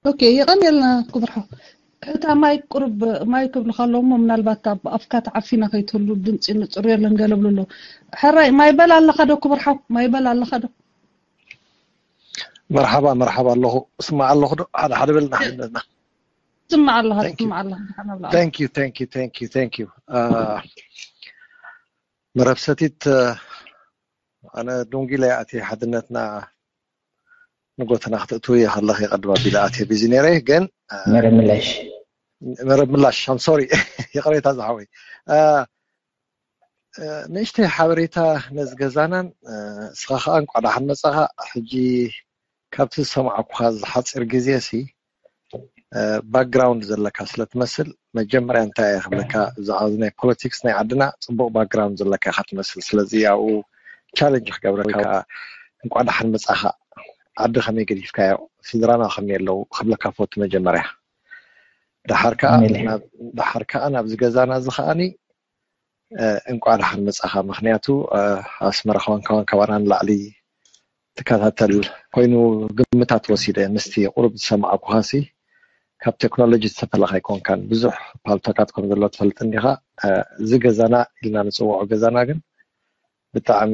ኦኬ፣ የቐንየልና ክቡር ሓው። እታ ማይ ቁሩብ ማይ ክብልካ ኣለዎ እሞ፣ ምናልባት ኣብ ኣፍካ ተዓፊና ከይትህሉ፣ ድምፂ ንፁር የለን ገለ ብሉ ኣሎ። ሕራይ ማይ በል ኣለካ ዶ ክቡር ሓው? ማይ በል ኣለካ ዶ? መርሓባ መርሓባ ኣለኹ። እስማዕ ኣለኹ ዶ? ሓደ ሓደ በልና ሓንደና። ትስማዕ ኣለካ፣ Thank you. ትስማዕ ኣለካ። ደሓን ኣብላ። Thank you, thank you, thank you, thank you. መረብ ሰቲት፣ ኣነ ዱንጊለ ኣቲ ሓድነትና ንጎተና ክትእትው እየ ከለኺ ቀድማ ቢለ ኣትየ ቢዚ ነይረ፣ ግን መረብ ምላሽ መረብ ምላሽ፣ I'm sorry፣ ይቕሬታ ዝሓወይ። ንእሽተይ ሓበሬታ ነዚ ገዛናን፣ እስኻ ከዓ እንኳዕ ደሓን መጻኻ። ሕጂ ካብቲ ዝሰማዕኩኻ ዝሓፂር ግዜ ሲ ባክግራውንድ ዘለካ ስለ ትመስል፣ መጀመርያ እንታይ እየ ክብለካ፣ ብዛዕባ ናይ ፖለቲክስ ናይ ዓድና ፅቡቅ ባክግራውንድ ዘለካ ኢኻ ትመስል። ስለዚ ኣብኡ ቻለንጅ ክገብረካ፣ እንኳዕ ደሓን መጻኻ፣ ዓዲ ከመይ ገዲፍካዮ፣ ስድራና ከመይ ኣለዉ ክብለካ ፈቱ። መጀመርያ ደሓር ከዓ ናብ- ደሓር ከዓ ናብዚ ገዛና እዚ ከዓኒ እንቋዕ ደሓን መጻኻ። ምኽንያቱ ኣስመራ ከዋን ከዋን ካባና ንላዕሊ ትከታተል ኮይኑ፣ ግምታት ወሲደ ምስቲ ቁሩብ ዝሰማዕኩኻሲ፣ ካብ ቴክኖሎጂ ዝተፈለኻ ኣይኮንካን። ብዙሕ ፓልቶካት ከም ዘሎ ትፈልጥ እንዲኻ። እዚ ገዛና ኢልና ንፅውዖ ገዛና ግን ብጣዕሚ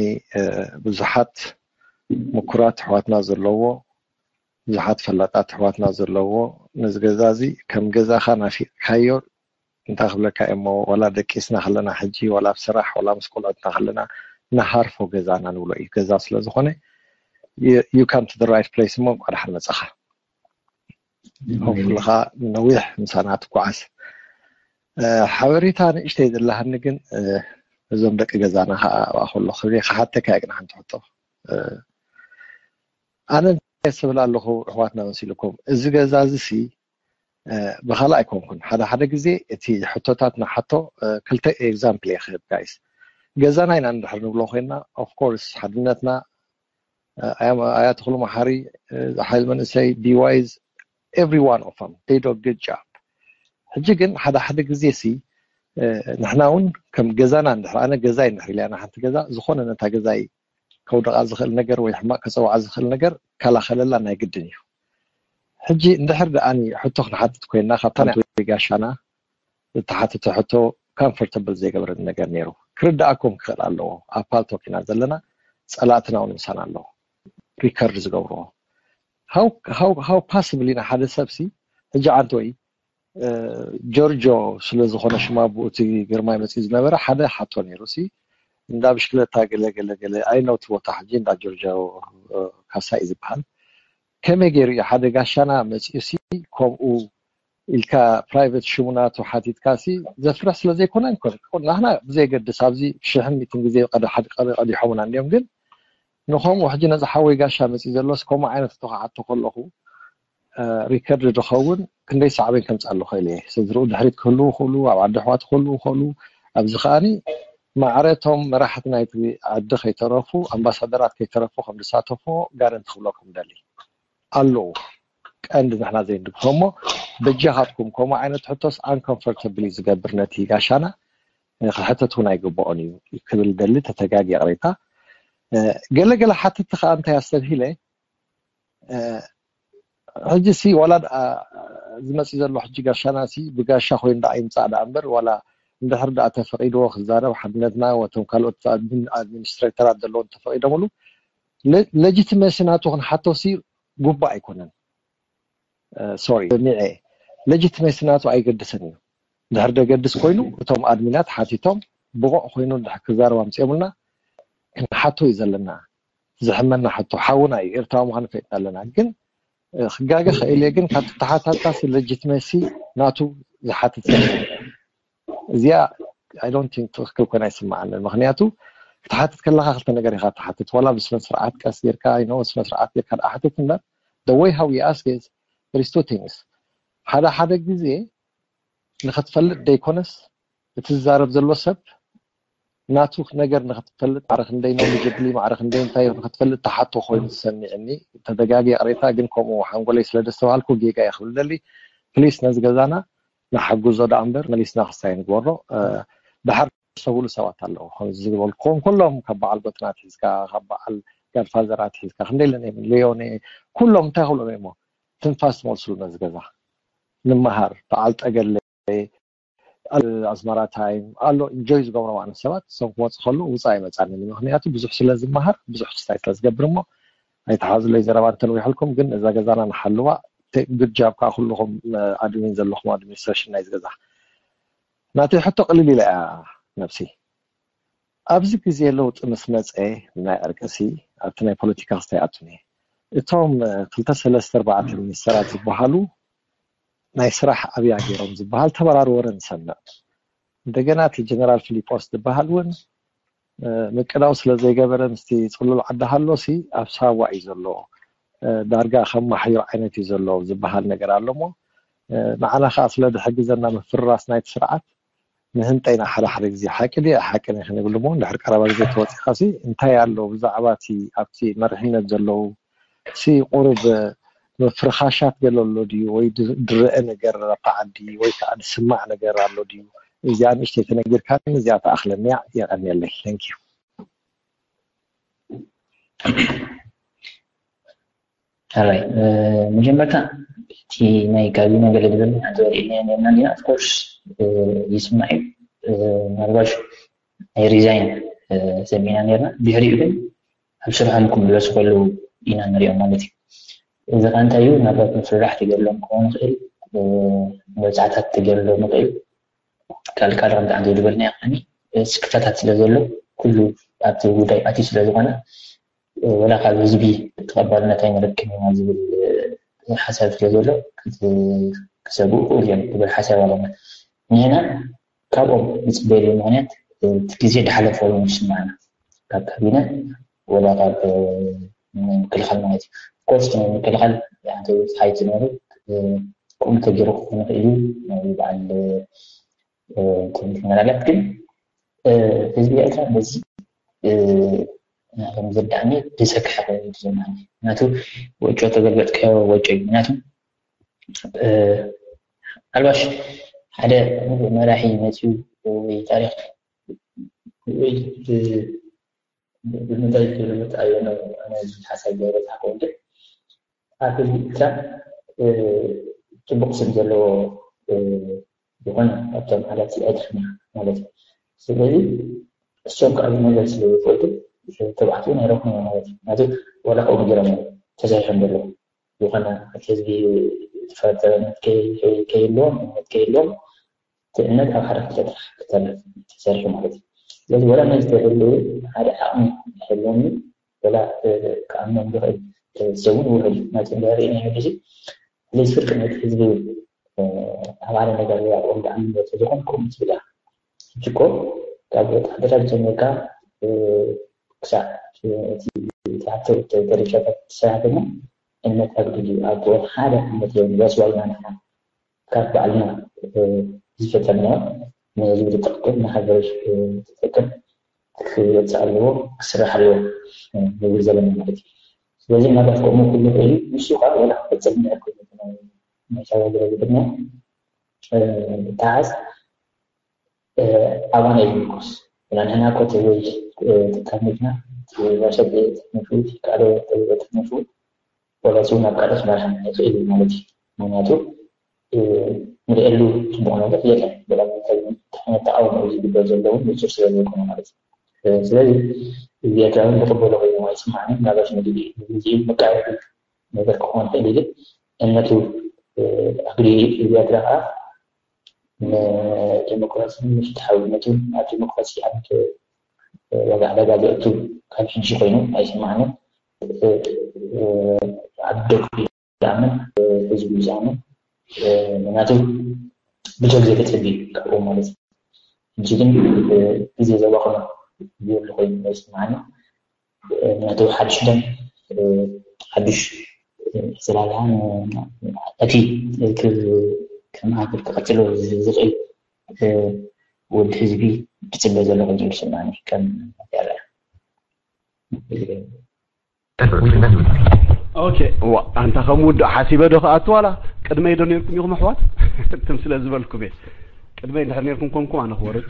ብዙሓት ምኩራት ኣሕዋትና ዘለዎ፣ ብዙሓት ፈላጣት ኣሕዋትና ዘለዎ፣ ነዚ ገዛ እዚ ከም ገዛኻ ናፊቕካዮ እንታይ ክብለካ እየ እሞ፣ ዋላ ደቂስና ከለና ሕጂ፣ ዋላ ኣብ ስራሕ፣ ዋላ ምስ ቆልዑትና ከለና ንሃርፎ ገዛና ንብሎ እዩ። ገዛ ስለ ዝኾነ you come to the right place እሞ እንኳዕ ደሓን መጻኻ። ሆፕፉሊ ኸዓ ነዊሕ ምሳና ትጓዓዝ። ሓበሬታ ንእሽተይ ዘለሃኒ ግን፣ እዞም ደቂ ገዛና ኸዓ ኣብኣ ከሎ ክብል እየ። ክሓተካ እየ ግን ሓንቲ ሕቶ። ኣነ እንታይ ስብል ኣለኹ ኣሕዋትና መሲልኩም፣ እዚ ገዛ እዚ ሲ ብኻልእ ኣይኮንኩን። ሓደ ሓደ ግዜ እቲ ሕቶታት ንሓቶ ክልተ ኤግዛምፕል እየ ክህብ ጋይስ። ገዛና ኢና እንድሕር ንብሎ ኮይንና፣ ኦፍኮርስ ሓድነትና ኣያ ተኽሉ መሓሪ፣ ሓይል መንእሰይ፣ ቢዋይዝ፣ every one of them they do a good job። ሕጂ ግን ሓደ ሓደ ግዜ ሲ ንሕና እውን ከም ገዛና እንድሕር፣ ኣነ ገዛይ እንድሕር ኢለ ኣነ ሓንቲ ገዛ ዝኾነ ነታ ገዛይ ከውደቓ ዝኽእል ነገር ወይ ሕማቕ ከፀውዓ ዝኽእል ነገር ከላኸለላ ናይ ግድን እዩ። ሕጂ እንድሕር ደኣኒ ሕቶ ክንሓትት ኮይንና ካብታ ናይ ወይ ጋሻና ዝተሓተተ ሕቶ ካምፈርተብል ዘይገብረኒ ነገር ነይሩ። ክርድኣኩም ክኽእል ኣለዎ። ኣብ ፓልቶክ ኢና ዘለና፣ ፀላእትና እውን ምሳና ኣለዎ ሪከርድ ዝገብርዎ። ሃው ፓስብል ኢና ሓደ ሰብ ሲ ሕጂ ዓንተ ወይ ጆርጆ ስለ ዝኾነ ሽማ ብኡ እቲ ግርማይ መፂኡ ዝነበረ ሓደ ሓቶ ነይሩ ሲ እንዳ ብሽክለታ ገለ ገለ ገለ ኣይነውቲ ቦታ ሕጂ እንዳ ጆርጆ ካሳ እዩ ዝበሃል። ከመይ ገይሩ እዩ ሓደ ጋሻና መፂኡ ሲ ከምኡ ኢልካ ፕራይቨት ሽሙ ናቱ ሓቲትካ ሲ ዘፍርሕ ስለ ዘይኮነ ኣይኮነ ናህና ብዘየገድስ ኣብዚ ሽሕን ሚትን ግዜ ቀዲሖሙና እንዲዮም ግን ንኸምኡ ሕጂ ነዚ ሓወይ ጋሻ መፂ ዘሎስ ከምኡ ዓይነት ተኸሓቶ ከለኹ ሪከርድ ዝኸውን ክንደይ ሳዕቤን ከምፅኣሉ ክእል እየ ስድርኡ ድሕሪት ክህልው ይኽእሉ ኣብ ዓዲ ኣሕዋት ክህልው ይኽእሉ ኣብዚ ከዓኒ ማዕረቶም መራሕቲ ናይቲ ዓዲ ከይተረፉ ኣምባሳደራት ከይተረፉ ከም ዝሳተፎ ጋረንቲ ክብለኩም ደሊ ኣለዉ ቀንዲ ንሕና ዘይንድግፎ እሞ በጃኻትኩም ከምኡ ዓይነት ሕቶስ ኣንኮምፈርተብሊ ዝገብር ነቲ ጋሻና ክሕተት እውን ኣይግብኦን እዩ ክብል ደሊ ተተጋጊ ቅሬታ ገለገለ ሓትቲ ከዓ እንታይ ኣስተብሂለ ሕጂ ሲ ዋላ ዝመፅእ ዘሎ ሕጂ ጋሻና ሲ ብጋሻ ኮይኑ ደኣ ይምፃእ ደኣ እምበር ዋላ እንድሕር ደኣ ተፈቂድዎ ክዛረብ ሓድነትና ወቶም ካልኦት ኣድሚኒስትሬተራት ዘለዎ እንተፈቂዶምሉ ሌጂቲመሲ ናቱ ክንሓቶ ሲ ጉባእ ኣይኮነን ሶሪ ሚዐ ሌጂቲመሲ ናቱ ኣይገድስን እዩ ድሕር ደገድስ ኮይኑ እቶም ኣድሚናት ሓቲቶም ብቑዕ ኮይኑ ድሕር ክዛረብ ኣምፅኦምልና ክንሓቶ እዩ ዘለና ዝሕመና ሕቶ ሓውና እዩ ኤርትራዊ ምዃኑ ፈጥና ኣለና ግን ክጋገ ክእል እየ ግን ካብቲ ተሓታትካሲ ሌጂቲመሲ ናቱ ዝሓትት ሰብ እዚኣ I don't think ትኽክል ኮይና ይስምዓንን ምክንያቱ ክትሓትት ከለካ ክልተ ነገር ኢካ ትሓትት ዋላ ብስነ ስርዓት ቀስ ጌርካ you know ስነ ስርዓት ጌርካ ደኣ ሓትት እምበር the way how you ask is there is two things ሓደ ሓደ ግዜ ንክትፈልጥ ደይኮነስ እቲ ዝዛረብ ዘሎ ሰብ ናቱ ነገር ንክትፈልጥ ማዕረ ክንደይ knowledgeable ማዕረ ክንደይ እንታይ ንክትፈልጥ ተሓቶ ኮይኑ ዝሰሚዕኒ ተደጋጊ ቅሬታ ግን ከምኡ ሓንጎለይ ስለ ደስተባሃልኩ ጌጋ እየ ክብል ደሊ ፕሊስ ነዚ ገዛና ንሓግዞ ደኣ እምበር መሊስና ክስታይ ንግበሮ ደሓር ሰብሉ ሰባት ኣለዉ ከምዚ ዝበልኩዎም ኩሎም ካብ በዓል ጎጥናት ሒዝካ ካብ በዓል ጋድፋዘራት ሒዝካ ክንደይ ለነ ሌዮኔ ኩሎም እንታይ ክብሎም እሞ ትንፋስ ትመልስሉ ነዚ ገዛ። ንመሃር፣ በዓል ጠገለ፣ ኣስመራ ታይም ኣሎ፣ ኢንጆይ ዝገብሮም ኣነ ሰባት እሶም ክመፁ ከለዉ ውፃእ ኣይመፃንን እዩ። ምክንያቱ ብዙሕ ስለ ዝመሃር ብዙሕ ስታይ ስለ ዝገብር እሞ ኣይተሓዙለይ ዘረባ እንተንዊሐልኩም፣ ግን እዛ ገዛና ንሓልዋ። ጉድ ጃብ ከዓ ኩልኹም ኣድሚን ዘለኹም ኣድሚኒስትሬሽን ናይዚ ገዛ። ናተይ ሕቶ ቅልል ኢለ እያ ነብሲ። ኣብዚ ግዜ ለውጢ ምስ መፀ ናይ ዕርቅሲ ኣብቲ ናይ ፖለቲካ ክስታይ ኣቱኒ እቶም ክልተ ሰለስተ ኣርባዕተ ሚኒስተራት ዝበሃሉ ናይ ስራሕ ኣብያ ገይሮም ዝበሃል ተበራሪ ወረ ንሰምዕ። እንደገና እቲ ጀነራል ፊሊጶስ ዝበሃል እውን ምቅዳው ስለ ዘይገበረ ምስቲ ፅሉል ዓዲ ሃሎሲ ኣብ ሳዋ እዩ ዘሎ። ዳርጋ ከም ማሕዩር ዓይነት እዩ ዘሎ ዝበሃል ነገር ኣሎ እሞ ንዓና ከዓ ስለ ዝሕግዘና ምፍርራስ ናይቲ ስርዓት ንህንጠይና ሓደ ሓደ ግዜ ሓቂ ድየ ሓቂ ናይ ክንብል እሞ እንድሕር ቀረባ ግዜ ተወፂኻሲ እንታይ ኣሎ ብዛዕባ እቲ ኣብቲ መሪሕነት ዘለዉ ሲ ቁሩብ ምፍርኻሻት ገለ ኣሎ ድዩ ወይ ድረአ ነገር ኣብታ ዓዲ ወይ ከዓ ዝስማዕ ነገር ኣሎ ድዩ? እዚኣ ንእሽተይ ተነጊርካኒ እዚኣ ተኣኽለኒያ። የቐንየለይ። Thank you። ኣራይ መጀመርታ እቲ ናይ ጋቢና ገለ ዝበልና ሓንቲ ወሪእና ነርና ዲና ኦፍኮርስ ይስማዕ እዩ። ምናልባሽ ናይ ሪዛይን ሰሚዕና ነርና ድሕሪኡ ግን ኣብ ስርሖም ክምለሱ ከለዉ ኢና ንሪኦም ማለት እዩ። እዚ ከዓ እንታይ እዩ ምናልባት ምፍርራሕ ተገይርሎም ክኸውን ይኽእል፣ መብፃዕታት ተገይርሎም ይኽእል። ካልካል ከምቲ ሓንቲ ዝበልናዮ ከዓኒ ስክፍታታት ስለ ዘሎ ኩሉ ኣብቲ ጉዳይ ኣትዩ ስለ ዝኾነ ወላ ካብ ህዝቢ ተቐባልነት ኣይንረክብ ኢና ዝብል ሓሳብ ስለ ዘሎ ክሰግኡ ክእሉ እዮም ዝብል ሓሳብ ኣለና። ንሕና ካብኦም ንፅበየሉ ምክንያት እቲ ግዜ ዳሓለፈ ኮይኑ ይስማዕና ካብ ካቢነ ወላ ካብ ምክልኻል ማለት እዩ። ኮርስ ናይ ምክልኻል ሓይቲ ነሩ ከምኡ ተገይሩ ክኾን ይኽእል እዩ ናይ በዓል ትምህርቲ መላላት ግን ህዝቢ ኤርትራ በዚ ከም ዝርዳእኒ ዝሰክሐ ኮይኑ ዝዘማኒ ምክንያቱ ወጮ ተገልበጥካዮ ወጮ እዩ ምክንያቱ ኣልባሽ ሓደ መራሒ መፅኡ ወይ ታሪክ ወይ ብምንታይ ክብል ምርጫ ኣየኖ ኣነ እዚ ሓሳብ ዝበፅሓ ክወድእ ኣብ ህዝቢ ኤርትራ ፅቡቅ ስም ዘለዎ ዝኾነ ካብቶም ሓላፍቲ ኣይትኽና ማለት እዩ። ስለዚ እሶም ከዓ ነገር ስለ ዝፈልጡ ተባዕትኡ ናይ ረብሖም ማለት እዩ። ናቱ ዋላ ከኡ ገይሮም ተሳሒሖም ዘለዉ ዝኾነ ህዝቢ ፈተነት ከይህልዎም እምነት ከይህልዎም እቲ እምነት ኣብ ሓደ ክልተ ጥራሕ ክተርፍ ተሰሪሑ ማለት እዩ። ስለዚ ወላ ነዚ ተደልዩ ሓደ ዓቕሚ ይህልወኒ ወላ ክኣምኖም ዝኽእል ሰብ እውን ውሑድ እዩ። ናቱ እንድሕር ርኢና ሕጂ ለይስፍር ቅድመት ህዝቢ ኣብ ዓለም ነገር ኣብኦም ዝኣምን ዘሎ ዝኾን ከምኡ ትብል እያ። ሕጂ እኮ ካብ ወታደራት ጀሚርካ ክሳዕ እቲ ኣብቲ ደረጃታት ሰራሕተኛ እምነት ኣግድል እዩ። ኣብ ሓደ እምነት እዮም ዝወስዋልና ንሕና ካብ ባዕልና ዝፈጠርናዮ ንህዝቢ ዝጠቅም ንሃገር ዝጠቅም ክወፅእ ኣለዎ ክስራሕ ኣለዎ ንብል ዘለና ማለት እዩ። ስለዚ ምናልባት ከምኡ ክሉ ይኽእል እዩ። ንሱ ከዓ ወላ ክፈፀም ናይ ናይ ሳዋ ዝረግብና ተዓዝ ኣባና ይምርኮስ እና ንሕና እኮ ትብል ተጠሚትና ትብል ሰብ ተጠሚፉ ካልኦ ተጠሚፉ ወላ ስው ናብ ካልኦት መርሓ ይኽእል እዩ ማለት እዩ። ምክንያቱ ንርእየሉ ፅቡቕ ነገር የለን። ብለምንታይ ተቃውሞ እዩ ዝግበር ዘለውን ንፁር ስለ ዘይኮነ ማለት እዩ። ስለዚ እዚ ኤርትራዊ ዝቕበሎ ኮይኑ ኣይስማዕንን። ምናልባሽ ንግዜኡ መቃየሪ ነገር ክኾን ይኽእል እዩ። ግን እምነቱ ኣግሪ እዚ ኤርትራ ከዓ ንዲሞክራሲ ንፍትሓዊነቱ ኣብ ዲሞክራሲ ኣብ ዋጋ ዕዳጋ ዘእቱ ካብ ሕጂ ኮይኑ ኣይስማዕንን። ኣብ ደጉ ዝኣምን ህዝቡ ዝኣምን ናቱ ብጀግ ዘይተፀቢ ካብኡ ማለት እዩ። ሕጂ ግን ግዜ ዘባኽኖ የብሉ ኮይኑ ኣይስማዕኒ። ናቱ ሓድሽ ደም ሓድሽ ኣሰላልሓ እቲ ከም ሃገር ክቐፅሎ ዝኽእል ወዲ ህዝቢ ክፅበ ዘሎ ኮይኑ ይስማዕኒ ከም ይረኣ። ኦኬ ዋ ኣንታ ከም ውድእ ሓሲበ ዶ ክኣቱ ዋላ ቅድመይ ዶ ነርኩም ኢኹም ኣሕዋት ትም ስለ ዝበልኩም እየ ቅድመይ እንድሕር ነርኩም ኮንኩም ኣነ ክወርድ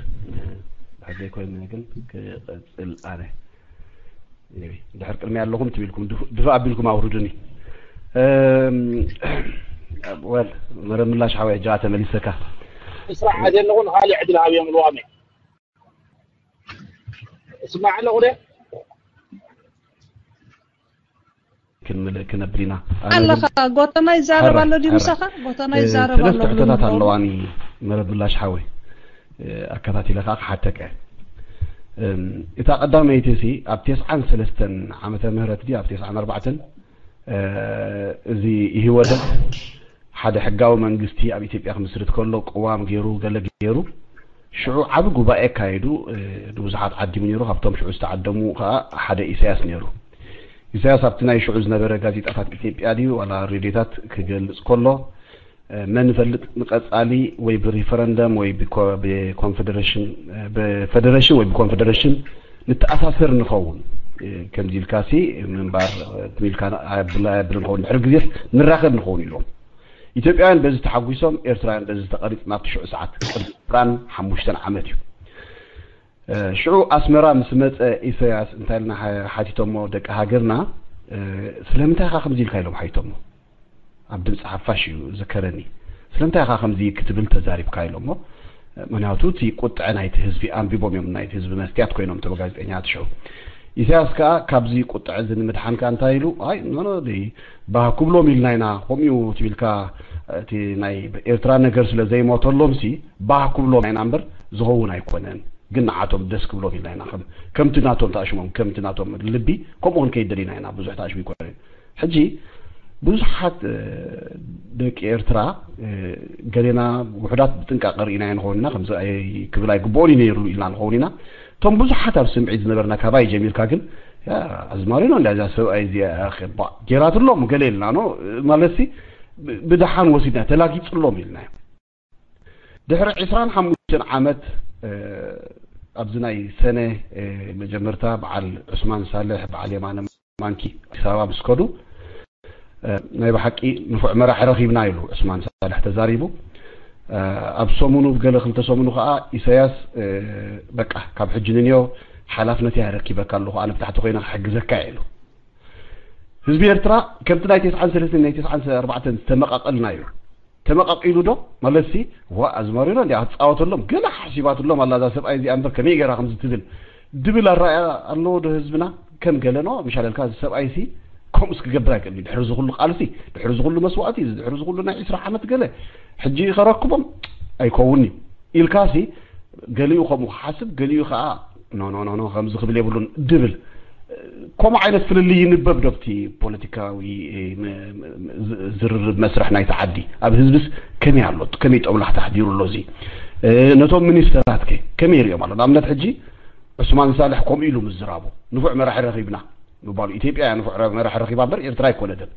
ድሕር ዘይኮይነ ግን ክቐፅል ኣነ ድሕር ቅድመይ ኣለኹም ትም ኢልኩም ድፋ ኣቢልኩም ኣውርዱኒ ወል መረብ ምላሽ ሓወይ ሕጂ ተመሊሰካ። ስራሕ ኣደለኹን ካልእ ዕድል ሃብዮም ልዋመ እስማዕ ኣለኹ ደ ክንምልእ ክነብር ኢና። ኣለኻ ጎተና ይዛረብ ኣሎ ድዩ ምሳኻ? ጎተና ይዛረብ ኣሎ ሰለስተ ሕቶታት ኣለዋኒ። መረብ ምላሽ ሓወይ ኣከታቲለ ከዓ ክሓተከ። እታ ቀዳመይቲ ሲ ኣብ ተስዓን ሰለስተን ዓመተ ምህረት ድዩ ኣብ ተስዓን ኣርባዕተን እዚ ኢህወደግ ሓደ ሕጋዊ መንግስቲ ኣብ ኢትዮጵያ ክምስርት ከሎ ቅዋም ገይሩ ገለ ገይሩ ሽዑ ዓቢ ጉባኤ ኣካየዱ። ንብዙሓት ዓዲሙ ነይሩ። ካብቶም ሽዑ ዝተዓደሙ ከዓ ሓደ ኢሳያስ ነይሩ። ኢሳያስ ኣብቲ ናይ ሽዑ ዝነበረ ጋዜጣታት ኢትዮጵያ ድዩ ዋላ ሬድዮታት ክገልጽ ከሎ መን ይፈልጥ ንቀጻሊ ወይ ብሪፈረንደም ወይ ብኮንፌደሬሽን ብፌደሬሽን ወይ ብኮንፌደሬሽን ንተኣሳሰር ንኸውን ከምዚ ኢልካሲ ምንባር ትሚልካ ብላ ብር ንኸውን ድሕሪ ግዜ ንራኸብ ንኸውን ኢሎም። ኢትዮጵያውያን በዚ ተሓጒሶም ኤርትራውያን በዚ ተቐሪጽ ናብቲ ሽዑ ሰዓት ቅድሚ ዕስራን ሓሙሽተን ዓመት እዩ። ሽዑ ኣስመራ ምስ መጸ ኢሳያስ እንታይ ኢልና ሓቲቶሞ ደቂ ሃገርና ስለምንታይ ኢኻ ከምዚ ኢልካ ኢሎም ሓቲቶሞ። ኣብ ድምፂ ሓፋሽ እዩ ዝከረኒ። ስለምንታይ ኢኻ ከምዚ ክትብል ተዛሪብካ ኢሎሞ። ምክንያቱ እቲ ቁጥዐ ናይቲ ህዝቢ ኣንቢቦም እዮም ናይቲ ህዝቢ መስትያት ኮይኖም እቶም ጋዜጠኛታት ሽዑ። ኢሳያስ ከዓ ካብዚ ቁጥዐ እዚ ንምድሓን ከዓ እንታይ ኢሉ ኣይ ኖኖ ባህ ክብሎም ኢልና ኢና ከምኡ ትቢልካ እቲ ናይ ኤርትራ ነገር ስለ ዘይሞተሎም ሲ ባህ ክብሎም ኢና እምበር ዝኸውን ኣይኮነን ግን ንዓቶም ደስ ክብሎም ኢልና ኢና ከምቲ ናቶም ተኣሽሞም ከምቲ ናቶም ልቢ ከምኡ ክንከይድ ደሊና ኢና ብዙሕ ተኣሽሙ ኣይኮነን ሕጂ ብዙሓት ደቂ ኤርትራ ገሌና ውሕዳት ብጥንቃቐ ርኢና ንኸውን ኢና ከምዚ ክብል ኣይግብኦን እዩ ነይሩ ኢልና ንኸውን ኢና እቶም ብዙሓት ኣብ ስምዒት ዝነበርና ካባይ ጀሚርካ ግን ኣዝማሪኖ እንዳ እዛ ሰብኣይ እዚኣ ባ ጌራትሎም ገለ ኢልና ኖ ማለትሲ ብደሓን ወሲድና ተላጊፅሎም ኢልና ድሕሪ ዕስራን ሓሙሽተን ዓመት ኣብዚ ናይ ሰነ መጀመርታ በዓል ዑስማን ሳልሕ በዓል የማነ ማንኪ ኣዲስ ኣበባ ምስ ከዱ ናይ ብሓቂ ንፉዕ መራሒ ረኺብና ኢሉ ዑስማን ሳልሕ ተዛሪቡ። ኣብ ሰሙኑ ገለ ክልተ ሰሙኑ ከዓ ኢሳያስ በቃ ካብ ሕጂ ንንዮ ሓላፍነተይ ኣረኪበካ ኣለኹ ኣነ ብታሕቲ ኮይነ ክሕግዘካ ኢሉ። ህዝቢ ኤርትራ ከምቲ ናይ ተስዓን ሰለስተን ናይ ተስዓን ኣርባዕተን ዝተመቃቀልና እዩ። ተመቃቂሉ ዶ ማለትሲ ዋ ኣዝማሪኖ እንዲያ ክትፃወተሎም ገለ ሓሲባትሎም ኣላ እዛ ሰብኣይ እዚኣ እምበር ከመይ ገይራ ከምዚ ትብል ድብል ኣረኣያ ኣለዎ ዶ ህዝብና ከም ገለ ኖ ምሻለልካ እዚ ሰብኣይ ሲ ከምኡስ ክገብር ኣይክእል ድሕሪ ዝኩሉ ቃልሲ ድሕሪ ዝኩሉ መስዋእቲ ድሕሪ ዝኩሉ ናይ ዕስራ ዓመት ገለ ሕጂ ከረክቦም ኣይከውንዩ ኢልካ ሲ ገሊኡ ከምኡ ክሓስብ ገሊኡ ከዓ ኖ ኖ ኖ ኖ ከምዚ ክብል የብሉን ድብል ከምኡ ዓይነት ፍልልይ ይንበብ ዶብቲ ፖለቲካዊ ዝርርብ መስርሕ ናይቲ ዓዲ ኣብ ህዝብስ ከመይ ኣሎ ከመይ ጠብላሕ ተሕዲሩ ኣሎ እዚ ነቶም ሚኒስተራት ከ ከመይ ይሪኦም ኣሎ ንኣብነት ሕጂ ዑስማን ሳልሕ ከምኡ ኢሉ ምዝራቡ ንፉዕ መራሒ ረኺብና ምባሉ ኢትዮጵያ እያ ንፉዕ መራሒ ረኺባ እምበር ኤርትራ ኣይኮነትን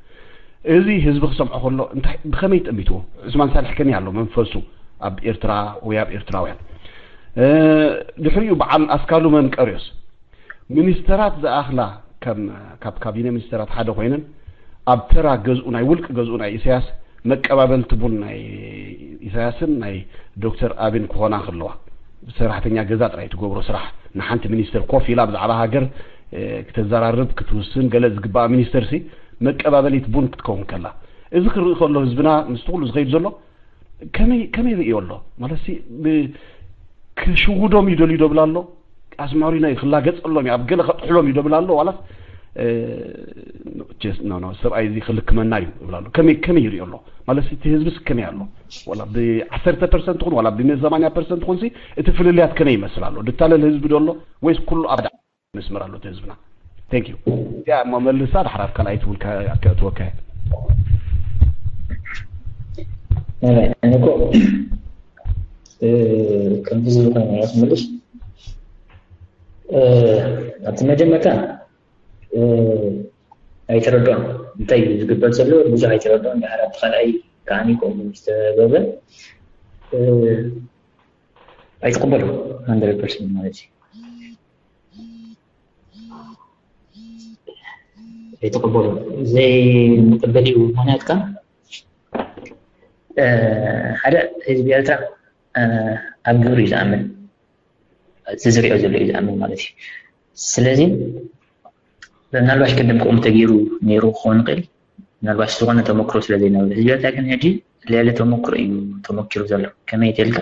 እዚ ህዝቢ ክሰምዖ ከሎ እንታይ ብኸመይ ጠሚትዎ ዑስማን ሳልሕ ከመይ ኣሎ መንፈሱ ኣብ ኤርትራ ወይ ኣብ ኤርትራውያን ድሕሪኡ በዓል ኣስካሉ መንቀርዮስ ሚኒስተራት ዝኣኽላ ካብ ካቢነ ሚኒስተራት ሓደ ኮይነን ኣብ ተራ ገዝኡ ናይ ውልቂ ገዝኡ ናይ ኢሳያስ መቀባበልቲ ቡን ናይ ኢሳያስን ናይ ዶክተር ኣብን ክኾና ከለዋ ሰራሕተኛ ገዛ ጥራይ ትገብሮ ስራሕ ንሓንቲ ሚኒስተር ኮፍ ኢላ ብዛዕባ ሃገር ክተዘራርብ ክትውስን ገለ ዝግባኣ ሚኒስተር ሲ መቀባበሊት ቡን ክትከውን ከላ እዚ ክርኢ ከሎ ህዝብና ምስቲ ኩሉ ዝኸይድ ዘሎ ከመይ ከመይ ርእዮ ኣሎ ማለት ሲ ክሽውዶም ይደልዩ ደብል ኣሎ ኣስማሪኖ ክላገጸሎም ኣብ ገለ ከጥሕሎም ይደብል ኣሎ ዋላስ ሰብኣይ እዚ ክልክመና እዩ ይብል ኣሎ ከመይ ከመይ ይርእዮ ኣሎ ማለት እቲ ህዝብስ ከመይ ኣሎ ወላ ብ10 ፐርሰንት ኹን ወላ ብ80 ፐርሰንት ኹን እቲ ፍልልያት ከመይ ይመስል ኣሎ ድታለል ህዝቢ ዶ ኣሎ ወይስ ኩሉ ኣብ መስመር ኣሎ ህዝብና thank you እዚኣ እሞ መልሳ ድሓር ኣብ ካልኣይቲ እውን ከእትወካ እኮ ከምዚ ዝብል ኮይነ እያ ትምልስ ኣብቲ መጀመርታ ኣይተረድኦን እንታይ እዩ ዝግበር ዘሎ ብዙሕ ኣይተረድኦን ድሓር ኣብቲ ካልኣይ ከዓኒ ከምኡ ዝተገብረ ኣይትቕበሉ hundred percent ማለት እዩ ኣይትቕበሉ ዘይንቕበል እዩ ምክንያት ከ ሓደ ህዝቢ ኤርትራ ኣብ ግብሪ እዩ ዝኣምን እቲ ዝሪኦ ዘሎ እዩ ዝኣምን ማለት እዩ ስለዚ ምናልባሽ ቅድም ከምኡ ተገይሩ ነይሩ ክኸውን ይኽእል ምናልባት ዝኾነ ተመክሮ ስለ ዘይነበረ ህዝቢ ኤርትራ ግን ሕጂ ልዕሊ ተመክሮ እዩ ተመኪሩ ዘሎ። ከመይ ተልካ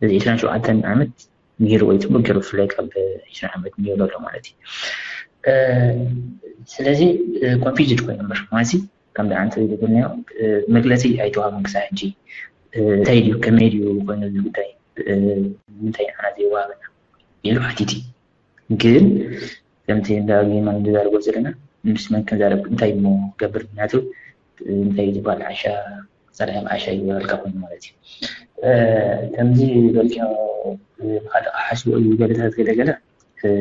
እዚ ዕስራን ሸውዓተን ዓመት ገይሩ ወይ ጽቡቅ ገይሩ ብፍላይ ካብ ዕስራን ዓመት ገይሩ ኣሎ ማለት እዩ። ስለዚ ኮንፊውዝድ ኮይኑ እምበር ማለት ከምዚ ዓንተ ዝብልናዮ መግለፂ ኣይተዋሃቡን ክሳብ ሕጂ። እንታይ ድዩ ከመይ ድዩ ኮይኑ እዚ ጉዳይ? ንምንታይ ንዓና ዘይወሃበና ኢሉ ሓቲቲ። ግን ከምቲ እንዳ ጌማ ንዛረቦ ዘለና ምስ መን ክንዛረብ እንታይ እሞ ክገብር? ምክንያቱ እንታይ ዝበሃል ዓሻ ጸላኢ ዓሻ ይበልካ ኮይኑ ማለት እዩ። ከምዚ በልካ ብካልእ ሓስቦ እዩ ገለታት ገለገለ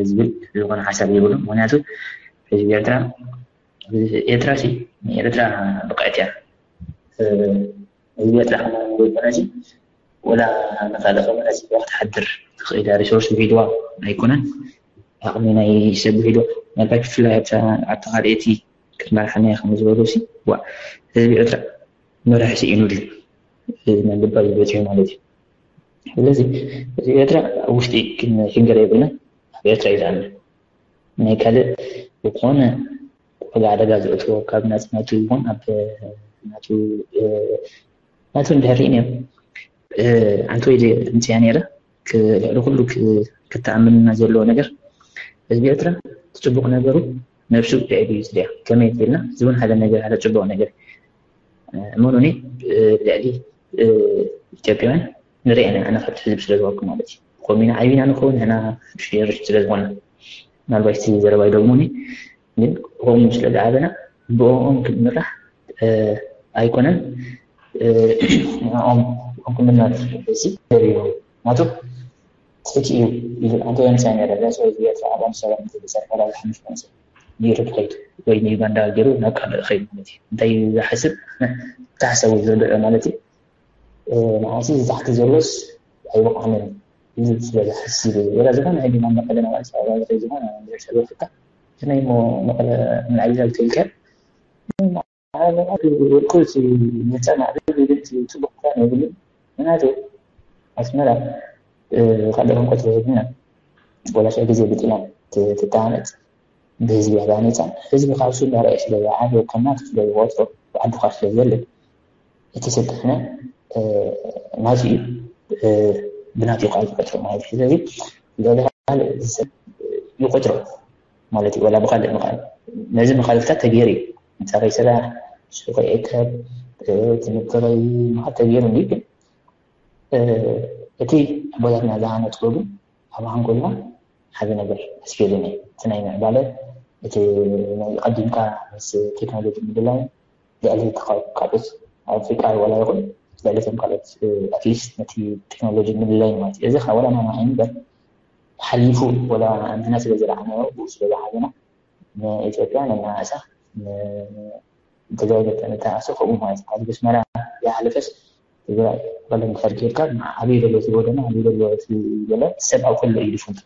ዝብል ዝኾነ ሓሳብ የብሉ። ምክንያቱ ህዝቢ ኤርትራ ኤርትራ ሲ ንኤርትራ ብቕዕት እያ። ህዝቢ ኤርትራ ከማን ዘይኮነ ሲ ወላ ንካልእ ከማን ሲ ክትሓድር ትኽእል እያ። ሪሶርስ ውሒድዋ ኣይኮነን፣ ዓቕሚ ናይ ሰብ ውሒድዋ። ምናልባት ብፍላይ ኣብታ ኣብታ ካልኣይቲ ክትመርሓና እያ ከም ዝበሉ ሲ ዋ ህዝቢ ኤርትራ መራሒ ስኢኑሉ ናብ ልባ ዝበፅሑ ማለት እዩ። ስለዚ ህዝቢ ኤርትራ ኣብ ውሽጢ ክን- ክንገር የብልና ኣብ ኤርትራ እዩ ዝኣምን። ናይ ካልእ ዝኾነ ዋጋ ሓደጋ ዘእትዎ ካብ ናጽነቱ ይኹን ኣብ ናቱ ናቱ እንድሕር ርኢን እዮም። ኣንተ ወይ እንፅያ ነይረ ልዕሊ ኩሉ ክተኣምንና ዘለዎ ነገር ህዝቢ ኤርትራ እቲ ፅቡቅ ነገሩ ነብሱ ልዕሊ እዩ ዝድያ። ከመይ ትብልና እዚ እውን ሓደ ነገር ሓደ ፅቡቅ ነገር እመኑኒ ልዕሊ ኢትዮጵያውያን ንሪኢ ኢና ኣነ ካብቲ ህዝቢ ስለ ዝኾንኩ ማለት እዩ። ኮሚና ዓይቢና ንኸውን ንሕና ሽርሽ ስለ ዝኾነ ምናልባት እቲ ዘረባይ ደግሞኒ ግን ከምኡ ስለ ዝዓበና ብኦም ክንምራሕ ኣይኮነን ንኦም ንኦም ክንምራሕ እዚ ደሪቦ ማቱ ትሕቲ እዩ ኢሉ ኣንተ ወንሳ ነረ ለሰ እዚ ኤርትራ ኣባል ሰላም ትብሰር ወላ ሓሙሽተ መንሰ ዩሮፕ ከይዱ ወይ ንዩጋንዳ ገይሩ ናብ ካልእ ከይዱ ማለት እዩ እንታይ ዝሓስብ ታሕሰቡ ዝርድኦ ማለት እዩ ንዓሲ ዝታሕቲ ዘሎስ ኣይበቕዓንን ኢሉ ስለ ዝሓስብ እዩ ወላ ዝኾነ ሕጂ ናብ መቐለ ናብ ኣዲስ ኣበባ ዝኸይ ዝኾነ ንዘርሰሉ ፍታ ከመይ እሞ መቐለ ምልዓል ይዛል ትልከ ውልቁ እቲ ምርጫ ማዕበል ይብል እቲ ፅቡቅ ኳን የብሉን ምክንያቱ ኣስመራ ካልእ ክንቆፅሮ የብልና ወላ ሽዑ ግዜ ብጥና ትተሃነፅ ብህዝቢ እያ ተሃኒፃ ህዝቢ ካብ እሱ እንዳረኣየ ስለ ዝዓበየ ከም ናቱ ስለ ዝቆፅሮ ብዓድኻ ስለ ዝወልድ እቲ ስልጣነ ናቱ እዩ ብናቱ እዩ ከዓ ዝቆፅሮ ማለት እዩ ስለዚ ልዕሊ ካልእ ሰብ ይቆፅሮ ማለት እዩ ወላ ብካልእ ምቃል ነዚ መካልፍታት ተገይሩ እዩ ንፀረይ ስራሕ ሱቅ ይእከብ ትምህርቲ ከይ ምካል ተገይሩ እንዲ ግን እቲ ኣቦታትና ዝሃነፅዎ ግን ኣብ ሓንጎልና ሓደ ነገር ኣስፊሩኒ እቲ ናይ ምዕባለ እቲ ናይ ቀዲምካ ምስ ቴክኖሎጂ ምድላይን ልዕሊ ካልኦት ኣፍሪቃ ወላ ይኹን ልዕሊ ቶም ካልኦት ኣትሊስት ነቲ ቴክኖሎጂ ምድላይን ማለት እዩ እዚ ካብ ወላ ናና ኣይንበር ሓሊፉ ወላ ንሕና ስለ ዝረኣናዮ ብኡ ስለ ዝሓዘና ንኢትዮጵያ ነናኣእሳ ንትግራይ ነተኣእሰ ከምኡ ማለት እዩ ካብዚ ብስመራ ዝሓለፈስ ትግራይ በለ እንድሕር ጌርካ ዓብዩ ዘሎ እቲ ጎደና ዓብዩ ዘሎ እቲ ገለ ሰብ ኣብ ከሎ እዩ ዝፍንቱ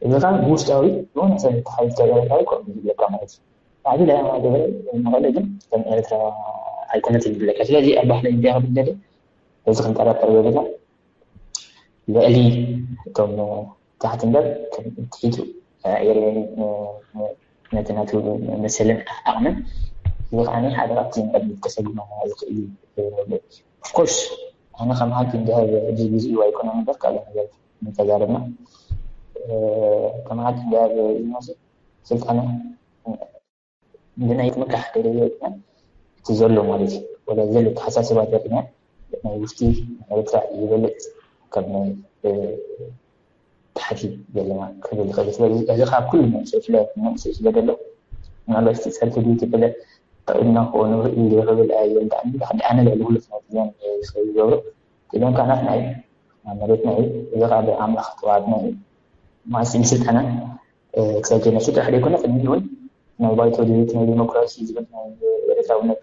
እዚ ከዓ ብውሽጣዊ ዝኾነ ሰብ ተሓይዝ ተገበርካዊ ከምኡ ዝብለካ ማለት እዩ ዓብዩ ናይ ኣማራ ገበረ መቐለ ግን ከም ኤርትራ ኣይኮነትን ዝብለካ ስለዚ ኣብ ባህሊ እንዲያ ክብል ደለ በዚ ክንጠራጠር የብልና ልዕሊ እቶም ታሕቲ እምበር ትሒቱ የርየኒ ነቲ ናቱ መሰልን ዓቕምን እዚ ከዓ ሓደ ካብቲ ንቅድሚት ከሰጉመና ዝኽእል እዩ ኦፍኮርስ ኣነ ከም ሓቂ እንድሕር እዚ ግዜኡ ኣይኮነን እምበር ካልእ ነገር እንተዛረብና ከም ሓቂ እንድሕር ዝመስል ስልጣነ ብናይ ምክራሕ ደረጃ እቲ ዘሎ ማለት እዩ ወላ ዘሎ ተሓሳስባ ደርና ናይ ውሽጢ ኤርትራ ይበልፅ ካብ ናይ ታሕቲ ዘለና ክብል ይኽእል ስለዚ እዚ ካብ ኩሉ መንስእ ስለ መንስእ ስለ ዘሎ ምናልባት እቲ ፀርፊ ድዩ ትበለ ተቕድና ክኾኑ ኢሉ ክብል ኣየም ብጣዕሚ ብሓደ ኣነ ልዕሊ ኩሉ ፍናት እዮም ዝገብሩ እዚኦም ከዓ ናትና እዩ ኣብ መሬትና እዩ እዚ ከዓ ብኣምላኽ ተዋሃብና እዩ ማሲ ንስልጠና ክሳብ ጀነሱ ጥራሕ ዘይኮነ ቅድሚ እውን ናይ ባይቶ ድሌት ናይ ዲሞክራሲ ዝብል ናይ ኤርትራውነት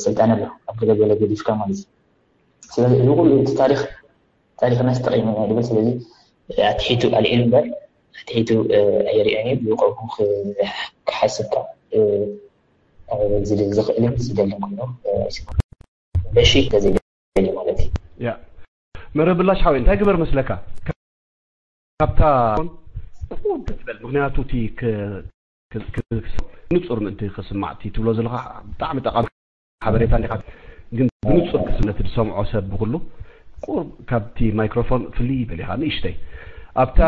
ስልጣን ኣሎ ኣብ ገለገለ ገዲፍካ ማለት እዩ ስለዚ እዚ ኩሉ እቲ ታሪክ ታሪክና ተጠቂምና ይብል ስለዚ ኣትሒቱ ኣልዒሉ እምበር ኣትሒቱ ኣይሪኦን እዩ ብቆሙ ክሓስብካ ዝኽእልን ዝደልን ኮይኑ በሺ ተዘይደሊ ማለት እዩ ያ መረብላሽ ሓወይ እንታይ ግበር መስለካ ካብታ ትበል ምክንያቱ እቲ ንፁር ምእንቲ ክስማዕ እቲ ትብሎ ዘለካ ብጣዕሚ ጠቃሚ ሓበሬታ እንዲካ፣ ግን ብንፁር ክስነት ዝሰምዖ ሰብ ብኩሉ ቁርብ ካብቲ ማይክሮፎን ፍልይ ይበል ኢካ ንእሽተይ። ኣብታ